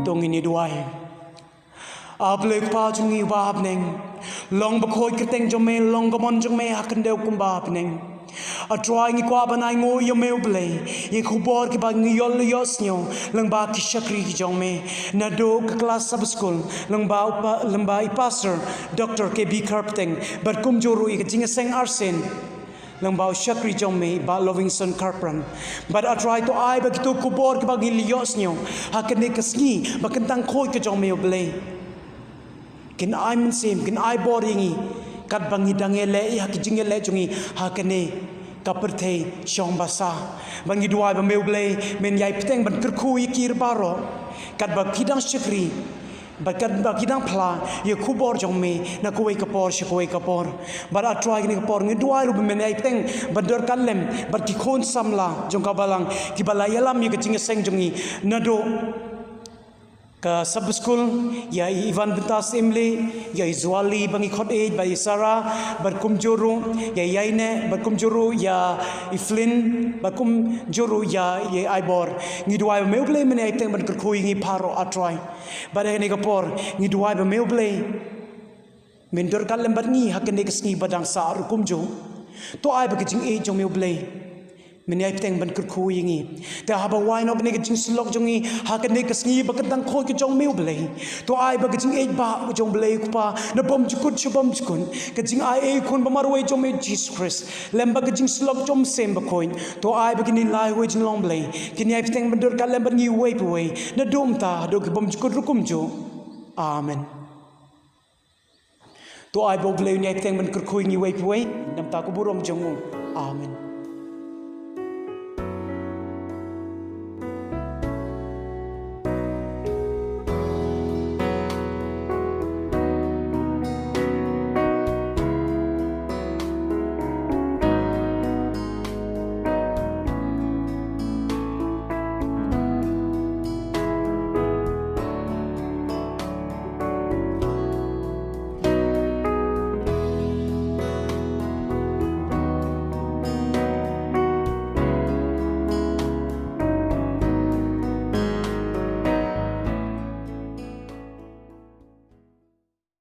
To ngin ïa duwai. A Blei Kpa jong ngi uba ha bneng, long bakhuid kyrteng jong me, long ka mon jong me ha khyndew kumba ha bneng. A Trai, ngi kwah ban ainguh ïa me U Blei ïa ki khubor kiba ngi ïoh la ïohsngew lyngba ki shakri ki jong me, naduh ka klas Sabbath School lyngba u pa-, lyngba i Pastor Doctor K B Kharpteng bad kumjuh ruh ïa ka jingïaseng arsien lyngba u shakri jong me Bah Lovingstone Kharpran. Bad A Trai, to ai ba kito ki khubor kiba ngi la ïohsngew ha kane ka sngi ba kyntang khuid ka jong me U Blei, kin ai mynsiem, kin ai bor ïa ngi katba ngi dang ïaleh ïa ki jingïaleh jong ngi ha kane ka pyrthei shong basa. Bad ngi duwai ba me U Blei men ïai bteng ban kyrkhu ïa ki baroh katba ki dang shakri bad katba ki dang phla ïa ka khubor jong me na kawei ka por sha kawei ka por. Bad A Trai, kane ka por ngi duwai ruh ba men ïai bteng ban don ryngkat lem bad ki khun samla jong ka balang kiba la ïalam ïa ka jingïaseng jong ngi, naduh Ka Sabbath School, ïa i Ivan Bintas Imli, ïa i Zuali ba ngi khot ïeit, ba i Sarah, bad kumjuh ruh ïa i Yaine, bad kumjuh ruh ïa i Flynn, bad kumjuh ruh ïa i Aibor. Ngi duwai ba me U Blei men ïai bteng ban kyrkhu ïa ngi baroh, A Trai. Bad ha kane ka por ngi duwai ba me U Blei men dur kat lem bad ngi ha kane ka sngi ba dang sah ruh kumjuh. To ai ba ka jingïeit jong me U Blei men ïai bteng ban kyrkhu ïa ngi. Te haba wai noh kane ka jingsyllok jong ngi ha kane ka sngi ba kan dang khuid ka jong me U Blei, to ai ba ka jingïeit ba jong U Blei U Kpa na bymjukut sha bymjukut, ka jingai ei Khun ba marwei jong me Jisu Khrist, lem bad ka jingsyllok jong U Mynsiem Bakhuid, to ai ba kine lai wei jinglong Blei kin ïai bteng ban dur kat lem bad ngi uwei pa uwei, naduh mynta haduh ki bymjukut ruh kumjuh. Amen. To ai ba U Blei un ïai bteng ban kyrkhu ïa ngi uwei pa uwei, namar ka burom jong u. Amen.